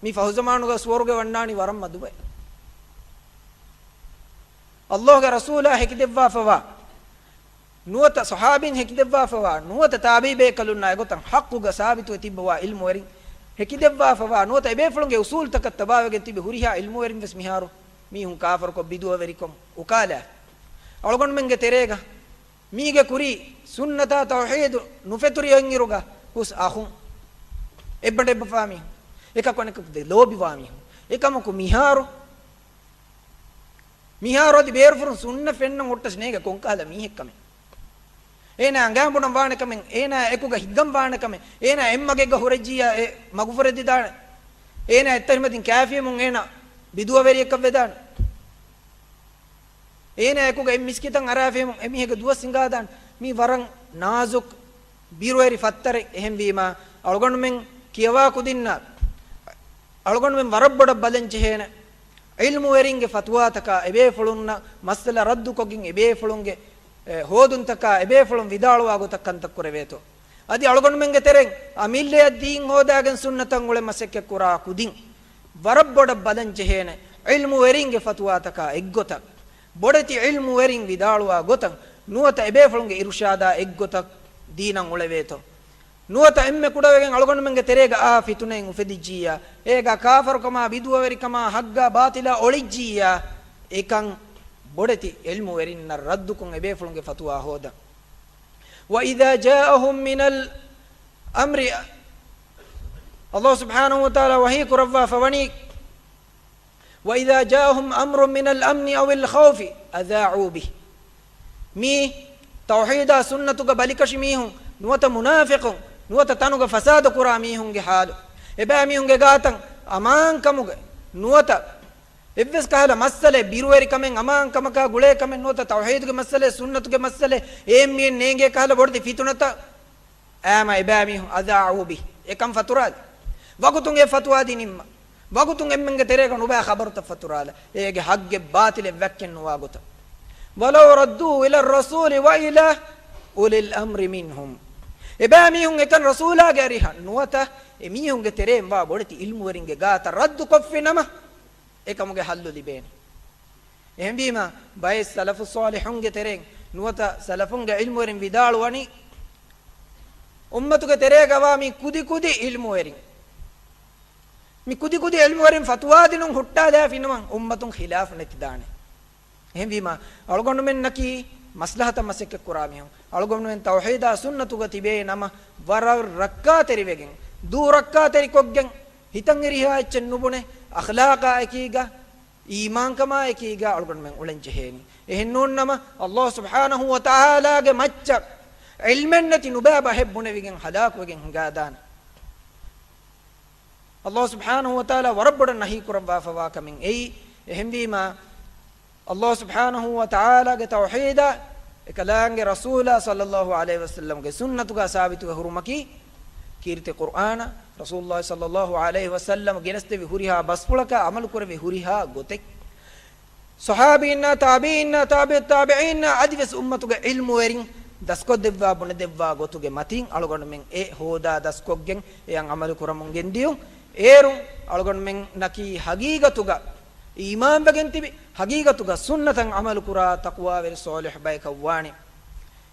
މި ފަހުޒަމާނުގަ ސުވަރުގެ ވަންނާނީ ވަރަށް މަދުވެ. ﷲގެ ރަސޫލާ ހެކިދެއްވާފަވާ، ނުވަތަ ޞަޙާބީން ހެކިދެއްވާފަވާ، ނުވަތަ ތާބިޢީ ބޭކަލުންނާ އެގޮތަށް ޙައްޤުގަ ސާބިތުވެ ތިއްބަވާ ޢިލްމުވެރިން ހެކިދެއްވާފަވާ، ނުވަތަ އެބޭފުޅުންގެ އުޞޫލުތަކަށް ތަބާވެގެން ތިބި ހުރިހާ ޢިލްމުވެރިން ވެސް މިހާރު މީހުން ކާފަރުކޮށް ބިދުޢަވެރިކޮށް އުކާލާ. އަޅުގަނޑުމެންގެ ތެރޭގަ މީގެ ކުރީ ސުންނަތާ ތައުޙީދު ނުފެތުރި އޮތްއިރުގަ ހުސް އަޚުން، އެއްބަނޑު އެއްބަފާ މީހުން، އެކަކު އަނެކަކު ލޯބިވާ މީހުން، އެކަމަކު މިހާރު މިހާރު އަދި ބޭރުފުރުން ސުންނަ ފެންނަން ހުއްޓަސް ނޭގެ ކޮންކަހަލަ މީހެއްކަމެއް. އޭނާ އަނގައިން ބުނަން ވާނެކަމެއް، އޭނާ އެކުގަ ހިއްގަން ވާނެކަމެއް، އޭނާ އެއްމަގެއްގަ ހުރެއްޖިއްޔާ އެ މަގުފުރެދިދާނެ. އޭނާ އެއްތަރިމަތިން ކާފިޔަމުން އޭނާ ބިދުޢަވެރިއެއްކަށް ވެދާނެ. އޭނާ އެކުގަ އެއް މިސްކިތަށް އަރާފިޔަމުން އެމީހެއްގެ ދުވަސް ހިނގާދާނެ. މީ ވަރަށް ނާޒުކް ބިރުވެރި ފައްތަރެއް. އެހެންވީމާ، އަޅުގަނޑުމެން ކިޔަވާ ކުދިންނަށް އަޅުގަނޑުމެން ވަރަށް ބޮޑަށް ބަލަން ޖެހޭނެ. ޢިލްމުވެރިންގެ ފަތުވާތަކާ އެބޭފުޅުންނަށް މައްސަލަ ރައްދުކޮށްގެން އެބޭފުޅުންގެ، އެ، ހޯދުންތަކާ އެބޭފުޅުން ވިދާޅުވާ ގޮތަށް ކަންތައް ކުރެވޭތޯ. އަދި އަޅުގަނޑުމެންގެ ތެރެއިން އަމިއްލަޔަށް ދީން ހޯދާގެން ސުންނަތަށް އުޅެ މަސައްކަތް ކުރާ ކުދިން ވަރަށް ބޮޑަށް ބަލަން ޖެހޭނެ. ޢިލްމުވެރިންގެ ފަތުވާތަކާ އެއްގޮތަށް، ބޮޑެތި ޢިލްމުވެރިން ވިދާޅުވާ ގޮތަށް، ނުވަތަ އެބޭފުޅުންގެ އިރުޝާދާ އެއްގޮތަށް ދީނަށް އުޅެވޭތޯ. ނުވަތަ އެންމެ ކުޑަވެގެން އަޅުގަނޑުމެންގެ ތެރޭގަ އާ ފިތުނައެއް އުފެދިއްޖިއްޔާ، އޭގަ ކާފަރުކަމާ، ބިދުޢަވެރިކަމާ، ޙައްޤާ ބާޠިލާ އޮޅިއްޖިއްޔާ، އެކަން ބޮޑެތި ޢިލްމުވެރިންނަށް ރައްދުކޮށް އެބޭފުޅުންގެ ފަތުވާ ހޯދަން. وإذا جاءهم من الأمر، ﷲ ސުބްޙާނަހޫ ވަތަޢާލާ ވަޙީ ކުރައްވާފަ ވަނީ، وإذا جاءهم أمر من الأمن أو الخوف أذاعوا به. މީ ތައުޙީދާ ސުންނަތުގަ ބަލިކަށި މީހުން، ނުވަތަ މުނާފިޤުން، ނުވަތަ ތަނުގަ ފަސާދަ ކުރާ މީހުންގެ ޙާލު. އެބައިމީހުންގެ ގާތަށް އަމާންކަމުގެ، ނުވަތަ އެއްވެސް ކަހަލަ މައްސަލައެއް، ބިރުވެރިކަމެއް، އަމާންކަމަކާ ގުޅޭ ކަމެއް، ނުވަތަ ތައުޙީދުގެ މައްސަލައެއް، ސުންނަތުގެ މައްސަލައެއް، އެ އެންމީން ނޭނގޭ ކަހަލަ ބޮޑެތި ފިތުނަތައް، އާމަ އެބައިމީހުން أذاعوا به، އެކަން ފަތުރާލި. ވަގުތުން އެ ފަތުވާ ދިނިންމަ. ވަގުތުން އެންމެންގެ ތެރޭގަ ނުބައި ޚަބަރުތައް ފަތުރާލަ. އޭގެ ޙައްޤެއް ބާޠިލެއް ވައްކެއް ނުވާ ގޮތަށް. ولو ردوه إلى الرسول وإلى أولي الأمر منهم. އެބައިމީހުން އެކަން ރަސޫލާގެ އަރިހަށް ނުވަތަ އެމީހުންގެ ތެރޭން ވާ ބޮޑެތި ޢިލްމުވެރިންގެ ގާތަށް ރައްދު ކޮށްފިނަމަ، އެކަމުގެ ޙައްލު ލިބޭނެ. އެހެންވީމަ، ބައެއް ސަލަފު ޞާލިޙުންގެ ތެރެއިން ނުވަތަ ސަލަފުންގެ ޢިލްމުވެރިން ވިދާޅުވަނީ، އުއްމަތުގެ ތެރޭގަވާ މި ކުދިކުދި ޢިލްމުވެރިން، މި ކުދިކުދި ޢިލްމުވެރިން ފަތުވާދިނުން ހުއްޓާލާފިނަމަ، އުއްމަތުން ޚިލާފު ނެތިދާނެ. އެހެންވީމަ، އަޅުގަނޑުމެންނަކީ މަސްލަހަތަށް މަސައްކަތްކުރާ މީހުން. އަޅުގަނޑުމެން ތައުޙީދާ ސުންނަތުގަ ތިބޭ ނަމަ، ވަރަށް ރައްކާތެރިވެގެން، ދޫ ރައްކާތެރިކޮށްގެން، ހިތަށް އެރިހާ އެއްޗެއް ނުބުނެ، އަޚްލާޤާ އެކީގަ، އީމާންކަމާ އެކީގަ އަޅުގަނޑުމެން އުޅެން ޖެހޭނީ. އެހެން ނޫން ނަމަ، ﷲ ސުބްޙާނަހޫ ވަތަޢާލާގެ މައްޗަށް ޢިލްމެއް ނެތި ނުބައި ބަހެއް ބުނެވިގެން ހަލާކުވެގެން ހިނގާދާނެ. ﷲ ސުބްޙާނަހޫ ވަތަޢާލާ ވަރަށް ބޮޑަށް ނަހީ ކުރައްވާފަވާ ކަމެއް އެއީ. އެހެންވީމަ، ﷲ ސުބްޙާނަހޫ ވަތަޢާލާގެ ތައުޙީދާ، އެކަލާނގެ ރަސޫލާ ޞައްލައްލާހު ޢަލައިހި ވަސައްލަމްގެ ސުންނަތުގަ ސާބިތުވެ ހުރުމަކީ، ކީރިތި ޤުރްއާނާ، ރަސޫލުﷲ ޞައްލައްލާހު ޢަލައިހި ވަސައްލަމް ގެނެސްދެވި ހުރިހާ ބަސްފުޅަކާ ޢަމަލުކުރެވި ހުރިހާ ގޮތެއް. ޞަޙާބީންނާ، ތާބިޢީންނާ، ތާބިޢުއް ތާބިޢީންނާ އަދިވެސް އުއްމަތުގެ ޢިލްމުވެރިން ދަސްކޮށްދެއްވާ ބުނެދެއްވާ ގޮތުގެ މަތިން އަޅުގަނޑުމެން އެ ހޯދާ ދަސްކޮށްގެން އެއަށް ޢަމަލު ކުރަމުން ގެންދިޔުން. އޭރުން އަޅުގަނޑުމެންނަކީ ޙަޤީޤަތުގަ އީމާންވެގެން ތިބި، ޙަޤީޤަތުގަ ސުންނަތަށް ޢަމަލު ކުރާ ތަޤްވާވެރި ޞާލިޙު ބަޔަކަށް ވާނެ.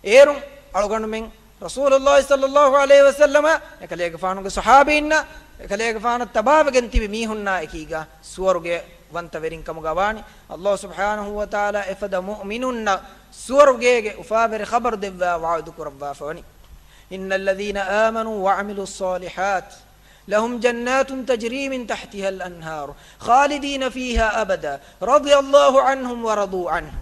އޭރުން އަޅުގަނޑުމެން ރަސޫލުﷲ ޞައްލައްލާހު ޢަލައިހި ވަސައްލަމާ، އެކަލޭގެފާނުގެ ޞަޙާބީންނާ، އެކަލޭގެފާނަށް ތަބާވެގެން ތިބި މީހުންނާ އެކީގަ ސުވަރުގެ ވަންތަވެރިން ކަމުގަ ވާނެ. ﷲ ސުބްޙާނަހޫ ވަތަޢާލާ އެފަދަ މުއުމިނުންނަށް ސުވަރުގޭގެ އުފާވެރި ޚަބަރު ދެއްވާ ވަޢުދު ކުރައްވާފަވަނީ. إن الذين آمنوا وعملوا الصالحات لهم جنات تجري من تحتها الأنهار خالدين فيها أبدا رضي الله عنهم ورضوا عنه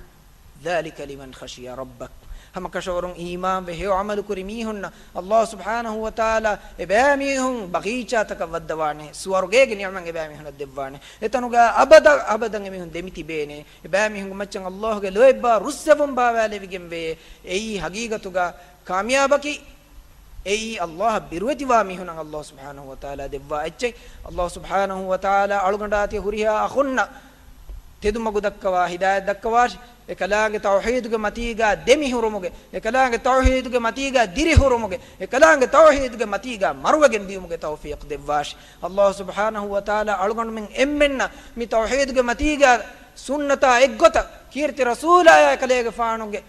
ذلك لمن خشي ربه. ހަމަކަށަވަރުން އީމާންވެ ހެޔޮ ޢަމަލުކުރި މީހުންނަށް ﷲ ސުބްޙާނަހޫ ވަތަޢާލާ އެބައިމީހުން ބަގީޗާތަކަށް ވައްދަވާނެ، ސުވަރުގޭގެ ނިޢުމަތް އެބައިމީހުންނަށް ދެއްވާނެ. އެތަނުގަ އަބަދަށް އަބަދަށް އެމީހުން ދެމިތިބޭނެ. އެބައިމީހުންގެ މައްޗަށް ﷲ ގެ ލޯތްބާ ރުއްސެވުން ބާވާލެވިގެންވޭ. އެއީ ޙަޤީޤަތުގަ ކާމިޔާބަކީ، އެއީ ﷲ އަށް ބިރުވެތިވާ މީހުންނަށް ﷲ ސުބްޙާނަހޫ ވަތަޢާލާ ދެއްވާ އެއްޗެއް. ﷲ ސުބްޙާނަހޫ ވަތަޢާލާ އަޅުގަނޑާ ތިޔަ ހުރިހާ އަޚުންނަށް ތެދުމަގު ދައްކަވާ، ހިދާޔަތް ދައްކަވާށި. އެކަލާނގެ ތައުޙީދުގެ މަތީގާ ދެމިހުރުމުގެ، އެކަލާނގެ ތައުޙީދުގެ މަތީގާ ދިރިހުރުމުގެ، އެކަލާނގެ ތައުޙީދުގެ މަތީގާ މަރުވެގެން ދިޔުމުގެ ތައުފީޤު ދެއްވާށި. ﷲ ސުބްޙާނަހޫ ވަތަޢާލާ އަޅުގަނޑުމެން އެންމެންނަށް މި ތައުޙީދުގެ މަތީގާ ސުންނަތާ އެއްގޮތަށް ކީރިތި ރަސޫލާޔާ އެކަލޭގެފާނުގެ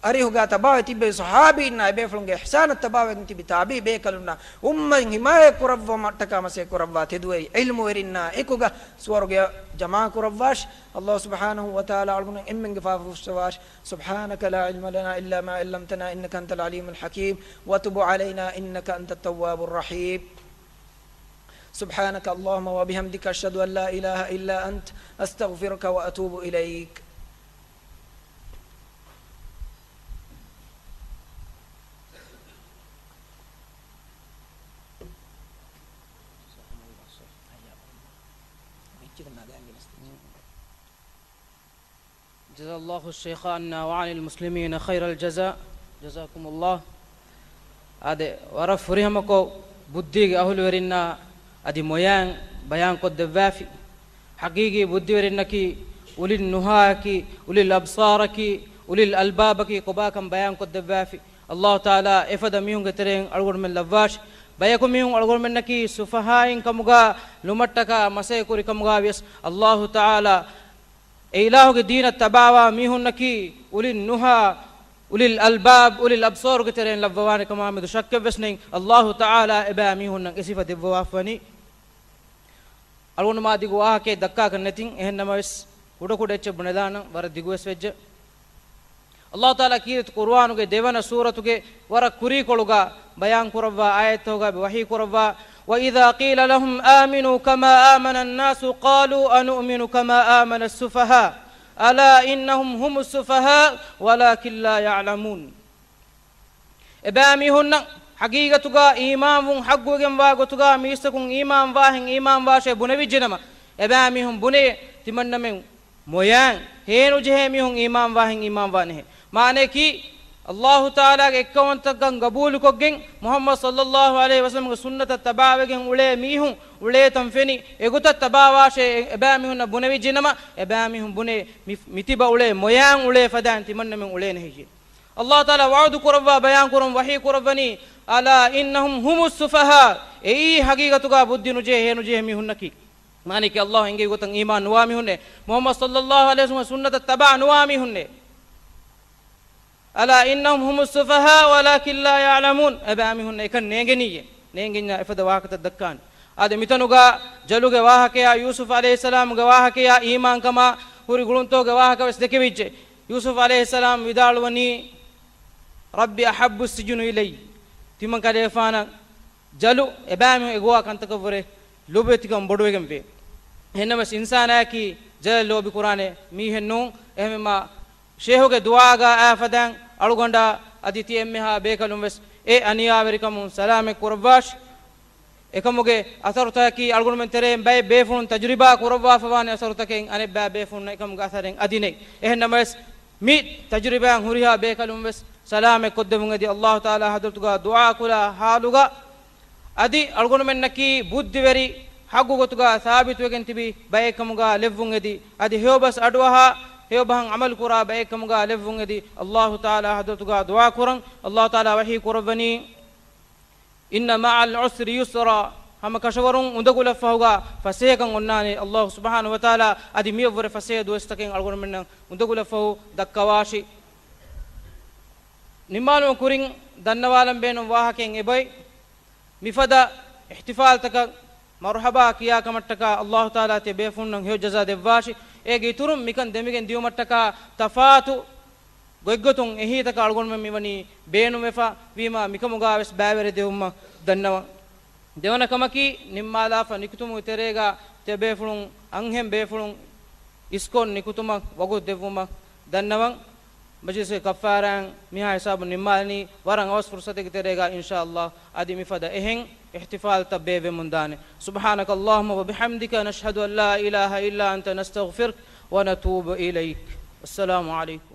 އަރިހުގާ ތަބާވެ ތިއްބެވި ޞަޙާބީންނާ އެބޭފުޅުންގެ އިޙްސާނަށް ތަބާވެގެން ތިބި ތާބިޢީ ބޭކަލުންނާ އުއްމަތް ޙިމާޔަތް ކުރައްވުމަށްޓަކާ މަސައްކަތް ކުރައްވާ ތެދުވެރި ޢިލްމުވެރިންނާ އެކުގަ ސުވަރުގެއަށް ޖަމާ ކުރައްވާށި. ﷲ ސުބްޙާނަހޫ ވަތަޢާލާ އަޅުގަނޑު އެންމެންގެ ފާފަ ފުއްސަވާށި. سبحانك لا علم لنا إلا ما علمتنا إنك أنت العليم الحكيم وتب علينا إنك أنت التواب الرحيم. سبحانك اللهم وبحمدك أشهد أن لا إله إلا أنت أستغفرك وأتوب إليك. جزا الله الشيخ عنا وعن المسلمين خير الجزاء. جزاكم الله. އާދެ، ވަރަށް ފުރިހަމަކޮށް ބުއްދީގެ އަހުލުވެރިންނާ އަދި މޮޔައިން ބަޔާންކޮށްދެއްވާފި. ޙަޤީޤީ ބުއްދިވެރިންނަކީ، އުލިއް ނުހާއަކީ، އުލިލް އަބްޞާރަކީ، އުލިލް އަލްބާބަކީ ކޮބާކަން ބަޔާންކޮށްދެއްވާފި. ﷲ ތަޢާލާ އެފަދަ މީހުންގެ ތެރެއިން އަޅުގަނޑުމެން ލައްވާށި. ބަޔަކު މީހުން އަޅުގަނޑުމެންނަކީ ސުފަހާއިން ކަމުގާ ނުމައްޓަކާ މަސައްކަތް ކުރި ކަމުގާ ވިޔަސް، ﷲ ތަޢާލާ އެ އިލާހުގެ ދީނަށް ތަބާވާ މީހުންނަކީ އުލިން ނުހާ، އުލިލް އަލްބާބް، އުލިލް އަބްޞާރުގެ ތެރެއިން ލައްވަވާނެ ކަމާމެދު ޝައްކެއްވެސް ނެތް. ﷲ ތަޢާލާ އެބައިމީހުންނަށް އެ ސިފަ ދެއްވަވާފަވަނީ. އަޅުގަނޑު މާ ދިގު ވާހަކައެއް ދައްކާކަށް ނެތިން، އެހެން ނަމަވެސް ކުޑަކުޑަ އެއްޗެއް ބުނެލާނަން، ވަރަށް ދިގުވެސް ވެއްޖެ. ﷲ ތަޢާލާ ކީރިތި ޤުރުއާނުގެ ދެވަނަ ސޫރަތުގެ ވަރަށް ކުރީކޮޅުގަ ބަޔާން ކުރައްވާ އާޔަތްތަކުގަ ވަޙީ ކުރައްވާ، وإذا قيل لهم آمنوا كما آمن الناس قالوا أنؤمن كما آمن السفهاء ألا إنهم هم السفهاء ولكن لا يعلمون. އެބައިމީހުންނަށް ޙަޤީޤަތުގަ އީމާންވުން ޙައްޤުވެގެންވާ ގޮތުގަ މީސްތަކުން އީމާންވާހެން އީމާންވާށޭ ބުނެވިއްޖެނަމަ، އެބައިމީހުން ބުނޭ ތިމަންނަމެން މޮޔައިން ހޭނުޖެހޭ މީހުން އީމާންވާހެން އީމާންވާނެހޭ. މާނަޔަކީ، އައްލާހު ތަޢާލާގެ އެއްކައުވަންތަކަން ގަބޫލުކޮށްގެން، މުޙައްމަދު ޞައްލައްލާހު ޢަލައިހި ވަސައްލަމްގެ ސުންނަތަށް ތަބާވެގެން އުޅޭ މީހުން އުޅޭތަން ފެނި، އެގޮތަށް ތަބާވާށޭ، އެ-، އެބައިމީހުންނަށް ބުނެވިއްޖެނަމަ، އެބައިމީހުން ބުނޭ މި-، މިތިބަ އުޅޭ މޮޔައިން އުޅޭ ފަދައިން ތިމަންނަމެން އުޅޭނެ ހެއްޔޭ؟ އައްލާހު ތަޢާލާ ވަޢުދު ކުރައްވާ ބަޔާން ކުރަން ވަޙީ ކުރައްވަނީ، "ألا إنهم هم السفهاء." އެއީ ހަގީގަތުގަ ބުއްދި ނުޖެހޭ، ހޭ ނުޖެހޭ މީހުންނަކީ. މާނައަކީ އައްލާހު އެނގޭ ގޮތަށް އީމާން ނުވާ މީހުންނޭ. މުޙައްމަދު ޞައްލައްލާހު ޢަލައިހި ވަސައްލަމްގެ ސުންނަތަށް ތަބާ ނުވާ މީހުންނޭ. "ألا إنهم هم السفهاء ولكن لا يعلمون." އެބައިމީހުން އެކަން ނޭނގެނީއޭ. ނޭނގެންޏާ އެފަދަ ވާހަކަތައް ދައްކާނެ. އާދެ، މިތަނުގަ ޖަލުގެ ވާހަކަޔާ، ޔޫސުފް ޢަލައިހިއްސަލާމުގެ ވާހަކަޔާ، އީމާންކަމާ ހުރި ގުޅުންތޯގެ ވާހަކަ ވެސް ދެކެވިއްޖެ. ޔޫސުފް ޢަލައިހިއްސަލާމް ވިދާޅުވަނީ، "رب أحب السجن إلي." ތިމަން ކަލޭފާނަށް ޖަލު އެބައިމީހުން އެގޮވާ ކަންތަކަށްވުރެ ލޯބިވެތިކަން ބޮޑުވެގެންވޭ. އެހެންނަމަވެސް އިންސާނާއަކީ ޖަލަށް ލޯބިކުރާނެ މީހެއް ނޫން. އެހެންވީމާ، ޝޭހުގެ ދުޢާގަ އާފަދައިން އަޅުގަނޑަށް އަދި ތި އެންމެހާ ބޭކަލުން ވެސް އެ އަނިޔާވެރިކަމުން ސަލާމަތް ކުރައްވާށި. އެކަމުގެ އަސަރުތަކަކީ އަޅުގަނޑުމެން ތެރެއިން ބައެއް ބޭފުޅުން ތަޖުރިބާ ކުރައްވާފަވާނެ އަސަރުތަކެއް އަނެއްބައި ބޭފުޅުންނަށް އެކަމުގެ އަސަރެއް އަދި ނެތް. އެހެންނަމަވެސް، މި ތަޖުރިބާއިން ހުރިހާ ބޭކަލުން ވެސް ސަލާމަތް ކޮށްދެއްވުން އެދި އައްލާހު ތަޢާލާ ޙަޟްރަތުގަ ދުޢާ ކުރާ ޙާލުގަ، އަދި އަޅުގަނޑުމެންނަކީ ބުއްދިވެރި ޙައްޤު ގޮތުގަ ސާބިތުވެގެން ތިބި ބައެއްކަމުގަ ލެއްވުން އެދި، އަދި ހެޔޮބަސް އަޑުއަހާ ހެޔޮބަހަށް ޢަމަލު ކުރާ ބައެއްކަމުގަ ލެއްވުން އެދި، އައްލާހު ތަޢާލާ ޙަޟްރަތުގަ ދުޢާ ކުރަން. އައްލާހު ތަޢާލާ ވަޙީ ކުރައްވަނީ، "إن مع العسر يسرا." ހަމަ ކަށަވަރުން އުނދަގުލަށްފަހުގަ ފަސޭހަކަން އޮންނާނެ. އައްލާހު ސުބްޙާނަހޫ ވަތަޢާލާ އަދި މިއަށްވުރެ ފަސޭހަ ދުވަސްތަކެއް އަޅުގަނޑުމެންނަށް އުނދަގުލަށްފަހު ދައްކަވާށި. ނިންމާލުމަށް ކުރިން ދަންނަވާލަން ބޭނުން ވާހަކައެއް އެބައޮތް. މިފަދަ އިޙްތިފާލްތަކަށް މަރުޙަބާ ކިޔާ ކަމަށްޓަކާ އައްލާހު ތަޢާލާ ތިޔަބޭފުޅުންނަށް ހެޔޮ ޖަޒާ ދެއްވާށި. އޭގެ އިތުރުން މިކަން ދެމިގެން ދިޔުމަށްޓަކާ ތަފާތު ގޮތްގޮތުން އެހީތަކަށް އަޅުގަނޑުމެން މިވަނީ ބޭނުންވެފަ ވީމާ، މިކަމުގާވެސް ބައިވެރި ދެވުމަށް ދަންނަވަން. ދެވަނަ ކަމަކީ، ނިންމާލާފަ ނިކުތުމުގެ ތެރޭގާ ތިޔަބޭފުޅުން އަންހެން ބޭފުޅުން އިސްކޮށް ނިކުތުމަށް ވަގުތު ދެއްވުމަށް ދަންނަވަން. މަޖިލިސްގެ ކައްފާރާއިން މިހާ ހިސާބުން ނިންމާލަނީ. ވަރަށް އަވަސް ފުރުސަތެއްގެ ތެރޭގާ އިންޝާﷲ އަދި މިފަދަ އެހެން އިޙްތިފާލްތައް ބޭއްވެމުންދާނެ. سبحانك اللهم وبحمدك، نشهد أن لا إله إلا أنت، نستغفرك ونتوب إليك. السلام عليكم.